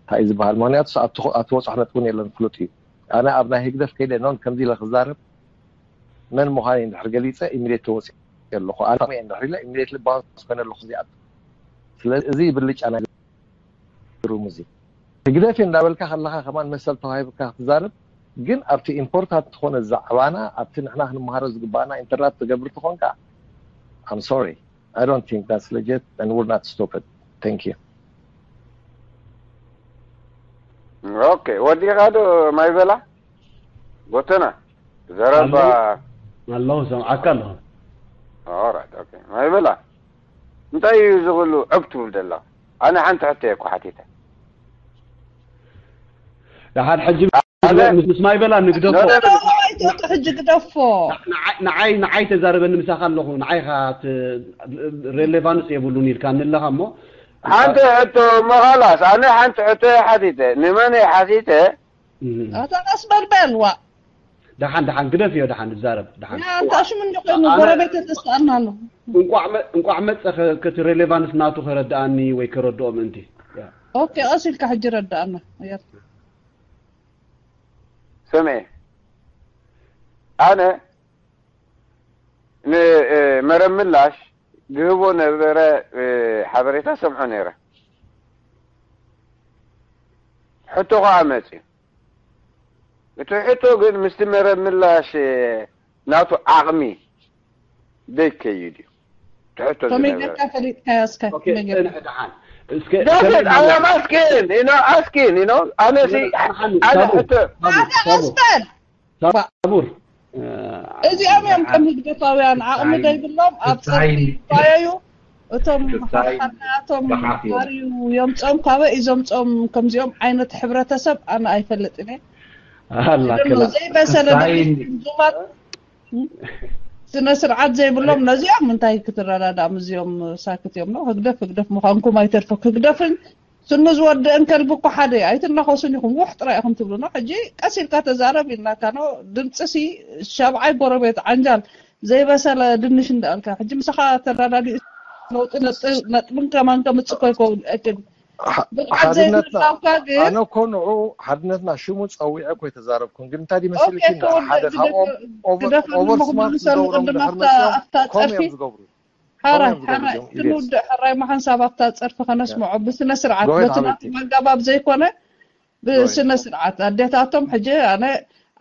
እንታይ ዝበሃል ምክንያቱ ኣብቲ በፅሖ ነጥቢ እውን የለን ፍሉጥ እዩ። ኣነ ኣብ ናይ ህግደፍ ከይደ ኖን ከምዚ ኢለ ክዛረብ መን ምዃን እንድሕር ገሊፀ ኢሚዲየት ተወፂ ኣለኹ ኣነ እንድሕር ኢለ ኢሚዲየት ባውንስ ኮይነ ኣለኹ እዚኣ ስለዚ እዚ ብልጫ ናይ ሩም እዚ ህግደፍ እንዳበልካ ከለካ ከማን መሰል ተዋሂብካ ክትዛረብ ግን ኣብቲ ኢምፖርታንት ዝኾነ ዛዕባና ኣብቲ ንሕና ክንመሃሮ ዝግባኣና ኢንተራፕት ትገብር ተኾንካ I'm sorry I don't think that's legit and we're not stupid thank you okay ወዲኻ ዶ ማይ በላ ጎተና ዘረባ ኣለኹ ሰምዓካ ኣለኹ alright okay ማይ በላ እንታይ እዩ ዝኽሉ ዕብ ትብል ደላ ኣነ ሓንቲ ሕቶ እኮ ሓቲተ ደሓን ሕጂ ምስ ማይ በላ ንግደፎ ሕጂ ግደፎ ንዓይ ንዓይ ተዛረበኒ ምሳኻ ኣለኹ ንዓይ ኻ ሬሌቫንስ የብሉን ኢልካ ንለኻ እሞ ሓንቲ ሕቶ እሞ ኻላስ ኣነ ሓንቲ ሕቶ ሓቲተ ንመን ሓቲተ ኣታ ቀስ በልበል ዋ ደሓን ደሓን ግደፍዮ ደሓን ንዛረብ ደሓን ኣንታ ሽም እንዲ ኮይኑ ጎረቤት ተስኣልና ኣሎ እንቋዕ መ- እንቋዕ መፀ ከ- ከቲ ሬሌቫንስ ናቱ ከረድኣኒ ወይ ከረድኦ ምእንቲ ያ። ኦኬ ቀስ ኢልካ ሕጂ ረዳኣና የር ስምዒ ኣነ ንመረብ ምላሽ ዝህቦ ነበረ ሓበሬታ ሰምዖ ነይረ ሕቶ ከዓ መፅዩ እቲ ሕቶ ግን ምስቲ መረብ ምላሽ ናቱ ዓቕሚ ዘይከይድ እዩ ትሕቶ ከመይ ዝነበረ ጌርካ ፈሊጥካዮ እስከ ኦኬ፣ ከመይ ጌርካ ጽንሕ ደሓን እስከ That's it. I am asking, you know, asking, you know, ኣነ ሲ ሓደ ሕቶ ሓደ መስመር ሳቡር እዚኦም እዮም ከም ህግደፋውያን ዓቕሚ ዘይብሎም ኣብ ጸርፊ ይባየዩ። እቶም ሓርናቶም ባርዩ የምጾም ካበ እዩ ዘምጾም ከምዚኦም ዓይነት ሕብረተሰብ ኣነ ኣይፈልጥን እየ። ኣላ ከላ ዘይበሰለ ዙማት ስነ ስርዓት ዘይብሎም ነዚኦም እንታይ ክትረዳዳም እዚኦም ሳክት እዮም ነው ህግደፍ ህግደፍ ምዃንኩም ኣይተርፎ ህግደፍን ስኑ ዝወድእን ከልቢ እኮ ሓደ እዩ ኣይትናኸሱን ኢኹም ውሕ ጥራይ ኢኹም ትብሉ ነው ሕጂ ቀስ ኢልካ ተዛረብ ኢልናካ ነው ድምፂ ሲ ሻብዓይ ጎረቤት ዓንጃል ዘይበሰለ ድንሽ እንዳልካ ሕጂ ምሳኻ ተረዳዲኡ ለውጢ ነጥብን ከማን ከምፅእ እኮ ይከውን እቅድ ብቕዓት ዘይምህላውካ ግን ኣነ እኮ ንዑ ሓድነትና ሽሙ ፀዊዐ እኮ የተዛረብኩም ግን እንታይ ዲመሰልኪ ሓደ ካብኦም ኦቨር ስማርት ዝገብሮም ድሕር መፅኦም ኮም እዮም ዝገብሩ ሓራይ ሓራይ ክንውድእ ሕራይ መሓንሳብ ኣብታ ፀርፊ ከነስምዖ ብስነ ስርዓት በቲ ናቶም ኣገባብ ዘይኮነ ብስነ ስርዓት ኣዴታቶም ሕጂ ኣነ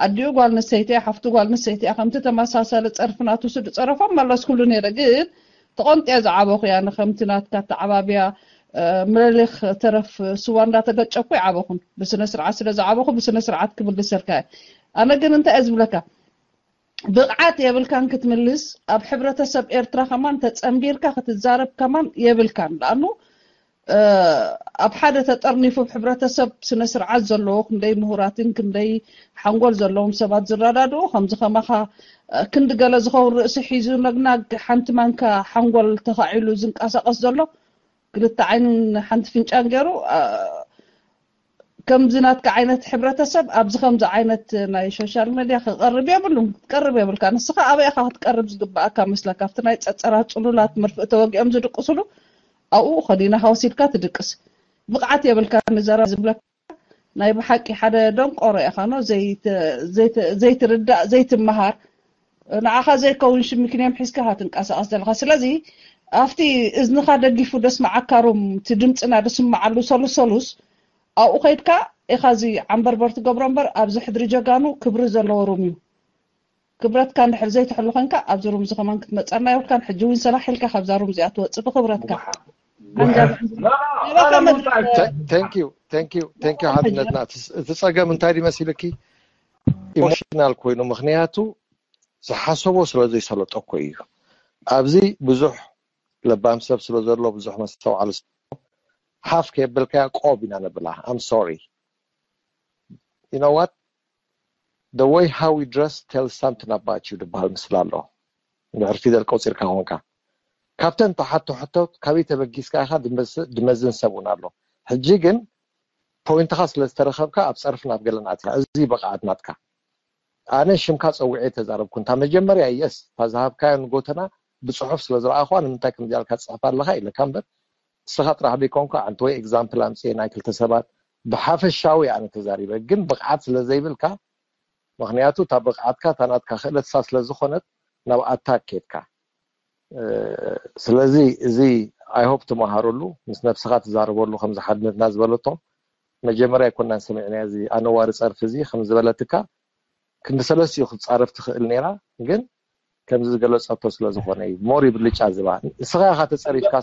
ኣዲኡ ጓል ንሰይቲ ሓፍቱ ጓል ንሰይቲ ከምቲ ተመሳሳሊ ፀርፊ ናቱ ስዱ ፀረፎም መለስኩሉ ነይረ ግን ተቆንጥየ ዝዓበኹ እያ ንከምቲ ናትካ ተዓባብያ ምልልኽ ተረፍ ስዋ እንዳተገጨኩ ይዓበኹን ብስነ ስርዓት ስለ ዝዓበኹ ብስነ ስርዓት ክምልሰልካ እየ ኣነ ግን እንታይ እየ ዝብለካ ብቕዓት የብልካን ክትምልስ ኣብ ሕብረተሰብ ኤርትራ ከማን ተጸንቢርካ ክትዛረብ ከማን የብልካን ደኣኑ ኣብ ሓደ ተጠርኒፉ ብ ሕብረተሰብ ስነ ስርዓት ዘለዎ ክንደይ ምሁራትን ክንደይ ሓንጎል ዘለዎም ሰባት ዝረዳድኡ ከምዚ ከማኻ ክንዲ ገለ ዝኸውን ርእሲ ሒዙ ነግናግ ሓንቲ ማንካ ሓንጎል ተኻዒሉ ዝንቀሳቐስ ዘሎ ክልተ ዓይንን ሓንቲ ፍንጫን ገይሩ ከምዚ ናትካ ዓይነት ሕብረተሰብ ኣብዚ ከምዚ ዓይነት ናይ ሶሻል ሜድያ ክቐርብ የብሉን ክትቀርብ የብልካ ንስኻ ኣበይ ኢኻ ክትቀርብ ዝግባኣካ መስለካ ኣብቲ ናይ ጸጸራት ጽሉላት መርፍእ ተወጊኦም ዝድቅስሉ ኣብኡ ከዲና ሃወሲድካ ትድቅስ ብቕዓት የብልካ ንዘራ ዝብለካ ናይ ብሓቂ ሓደ ደንቆሮ ኢኻ ኖ ዘይትርዳእ ዘይትመሃር ንዓኻ ዘይከውን ሽሚ ክንዮም ሒዝካ ኢኻ ትንቀሳቐስ ዘለኻ ስለዚ ኣብቲ እዝንኻ ደጊፉ ደስምዓካ ሩም እቲ ድምፅና ድስምዓሉ ሰሉስ ሰሉስ ኣብኡ ከይድካ ኢኻ እዚ ዓንበርበር ትገብሮ እምበር ኣብዚ ሕድሪ ጀጋኑ ክብሪ ዘለዎ ሩም እዩ ክብረትካ እንድሕር ዘይትሕሉ ኮንካ ኣብዚ ሩም እዚ ከማን ክትመፀና የብልካን ሕጂ እውን ሰላሕ ኢልካ ካብዛ ሩም እዚኣ ትወፅእ ብክብረትካ ሓድነትና እቲ ፀገም እንታይ ድመሲልኪ ኢሞሽናል ኮይኑ ምክንያቱ ዝሓሰቦ ስለ ዘይሰለጦ እኮ እዩ ኣብዚ ብዙሕ ለባም ሰብ ስለ ዘሎ ብዙሕ መስተውዓሊ ስለ ሓፍ ከየብልካያ ቆብ ኢና ነብላ I'm sorry you know what the way how we dress tells something about you ዝበሃል ምስላ ኣሎ እንድሕር ፊደል ቆፂርካ ኮንካ ካብተን ተሓቶ ሕቶት ካበይ ተበጊስካ ኢኻ ድመዝን ሰብ እውን ኣሎ ሕጂ ግን ፖይንትኻ ስለ ዝተረኸብካ ኣብ ፀርፊ ናብ ገለን ኣትያ እዚ ብቕዓት ናትካ ኣነ ሽምካ ፀዊዐ ተዛረብኩ እንታ መጀመርያ የስ እታ ዝሃብካዮ ንጎተና ብፅሑፍ ስለ ዝረኣኹዋ ንምንታይ ከምዚኣልካ ትፅሕፍ ኣለኻ ኢለካ እምበር ንስኻ ጥራሕ ዘይኮንካ ኣንቲ ወይ ኤግዛምፕል ኣምፅኤ ናይ ክልተ ሰባት ብሓፈሻዊ ኣነ ተዛሪበ ግን ብቕዓት ስለ ዘይብልካ ምክንያቱ እታ ብቕዓትካ እታ ናትካ ክእለትሳ ስለ ዝኾነት ናብ ኣታክ ኬድካ ስለዚ እዚ I hope ትመሃረሉ ምስ ነብስኻ ትዛረበሉ ከምዚ ሓድነትና ዝበለቶ መጀመርያ ኣይኮናን ሰሚዕናዮ እዚ ኣነዋሪ ፀርፊ እዚ ከም ዝበለትካ ክንዲ ሰለስቲኡ ክትፃረፍ ትኽእል ነይራ ግን ከምዚ ዝገለፀቶ ስለ ዝኾነ እዩ more ብልጫ ዝባ ንስኻ ኢኻ ተፀሪፍካ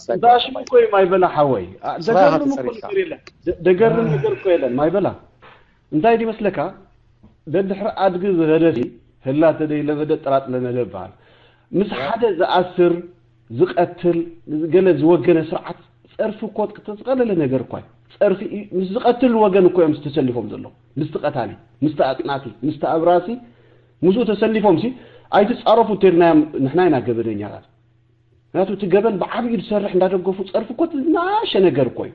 ሽም እኮ እዩ ማይበላ ሓወይ ደገርም እኮ ነገር የለን ደገርም ነገር እኮ የለን ማይበላ እንታይ ይመስለካ ደድሕሪ ኣድጊ ዝኸደ ህላ ተደይ ለመደ ጥራጥ ለመደ ይበሃል ምስ ሓደ ዝኣስር ዝቐትል ገለ ዝወገነ ስርዓት ጸርፊ እኮ ተዝቐለለ ነገር እኳ እዩ። ጸርፊ ምስ ዝቐትል ወገን እኮ እዮም ዝተሰሊፎም ዘለዉ። ምስቲ ቀታሊ፣ ምስቲ ኣጽናቲ፣ ምስቲ ኣብራሲ ምስኡ ተሰሊፎም ሲ ኣይትጻረፉ እንተልናዮም ንሕና ኢና ገበነኛታት። ምክንያቱ እቲ ገበን ብዓብዩ ዝሰርሕ እንዳደገፉ ጸርፊ እኮ ዝናሸ ነገር እኮ እዩ።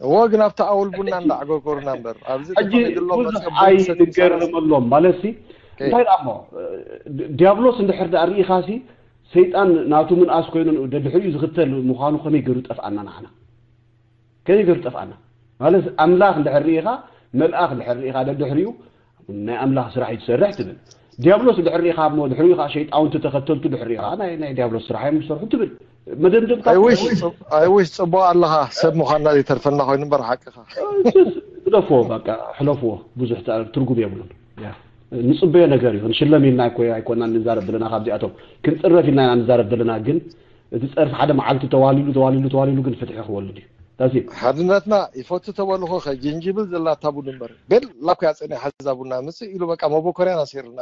እዎ ግን ኣብቲ ኣውል ቡና እንዳዕገጎርና እምበር ኣብዚ ሕጂ ተፈቒድሎም ብዙሕ መፅኦም ብሰት ይሰራስ ኣይንገረመሎም ማለት ሲ እንታይ ደኣ እሞ ዲያብሎስ እንድሕር ደኣ ርኢኻ ሲ ሰይጣን ናቱ ምንኣስ ኮይኑ ደድሕሪኡ ዝኽተል ምዃኑ ከመይ ገይሩ ጠፍኣና ንዓና ከመይ ገይሩ ጠፍኣና ማለት ኣምላኽ እንድሕር ርኢኻ መልኣኽ እንድሕር ርኢኻ ደድሕሪኡ ናይ ኣምላኽ ስራሕ እዩ ትሰርሕ ትብል ዲያብሎስ ድሕር ሪኢኻ እሞ ድሕሪኡ ከዓ ሸይጣውንቲ ተኸተልቱ ድሕር ሪኢኻ ናይ ናይ ዲያብሎስ ስራሕ እዮም ዝሰርሑ ትብል መደምደምታ I wish ጽቡቅ ኣለኻ ሰብ ምዃንና ዘይተርፈና ኮይኑ እምበር ሓቅኻ ግደፍዎ በቃ ሕለፍዎ ብዙሕ ትርጉም የብሉን ንፅበዮ ነገር እዩ ክንሽለም ኢልና እኮ ኣይኮና ንዛረብ ዘለና ካብዚኣቶም ክንፅረፍ ኢልና ኢና ንዛረብ ዘለና ግን እቲ ፀርፊ ሓደ መዓልቲ ተዋሊሉ ተዋሊሉ ተዋሊሉ ግን ፍትሒ ክወልድ እዩ That's it. ሓድነትና ይፈቱ ተበልኹ ከ ጅንጅብል ዘላታ ቡን እምበር ቤላ እኮ ያፀኒ ሓዛ ቡና ምፅእ ኢሉ በቃ መቦኮርያን ኣሲርና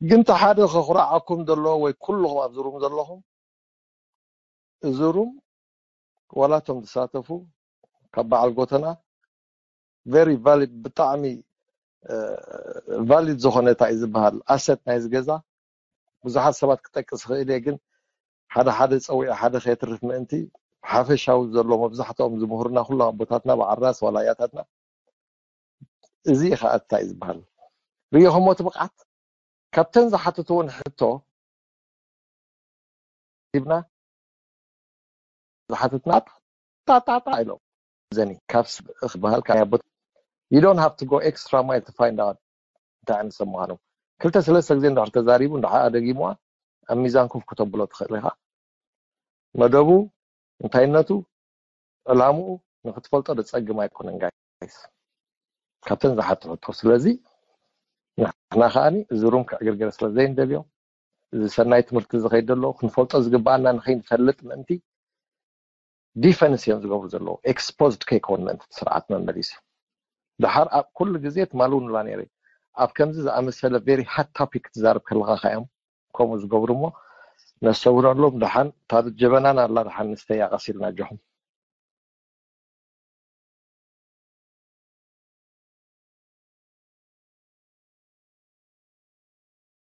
ግን እቲ ሓደ ከኩራዓኩም ዘለዎ ወይ ኩልኹም ኣብዚ ሩም ዘለኹም እዚ ሩም ዋላ እቶም ዝሳተፉ ካብ በዓል ጎተና very valid ብጣዕሚ valid ዝኾነ እንታይ እዩ ዝበሃል ኣሰት ናይ ዝገዛ ብዙሓት ሰባት ክጠቅስ ይኽእል እየ ግን ሓደ ሓደ ፀዊዐ ሓደ ከየትርፍ ምእንቲ ሓፈሻዊ ዘሎ መብዛሕትኦም ዝምህሩና ኩሎም ኣቦታትና በዓል ራስ ዋላ ኣያታትና እዚ ከዓ እንታይ እዩ ዝበሃል ርኢኹሞ እቲ ብቕዓት ካብተን ዝሓተትዎን ሕቶ ሂብና ዝሓተትና ጣጣጣ ኢሎም ዘኒ ካብ ክበሃል ካብ ኣቦት you don't have to go extra mile to find out እንታይ ዓይነት ሰብ ምዃኑ ክልተ ሰለስተ ግዜ እንድሕር ተዛሪቡ እንድሓ ደጊምዋ ኣብ ሚዛን ኮፍ ከተብሎ ትኽእል ኢኻ መደቡ እንታይነቱ ዕላምኡ ንክትፈልጦ ዶ ፀግም ኣይኮነን ጋይስ ካብተን ዝሓትሕቶ ስለዚ ንሕና ከዓኒ እዚ ሩም ክዕግርግር ስለ ዘይንደልዮ እዚ ሰናይ ትምህርቲ ዝኸይድ ዘሎ ክንፈልጦ ዝግባኣና ንኸይንፈልጥ ምእንቲ ዲፈንስ እዮም ዝገብሩ ዘለዉ exposed ከይከውን ምእንቲ ስርዓት መመሊሱ ድሓር ኣብ ኩሉ ግዜ ትማሉ ንብላ ነይረ ኣብ ከምዚ ዝኣመሰለ very hot topic ትዛረብ ከለኻ ካዮም ከምኡ ዝገብሩ እሞ ነስተውረሎም ደሓን እታ ጀበናና ኣላ ደሓን ንስተያ ቀስ ኢልና ኣጆኹም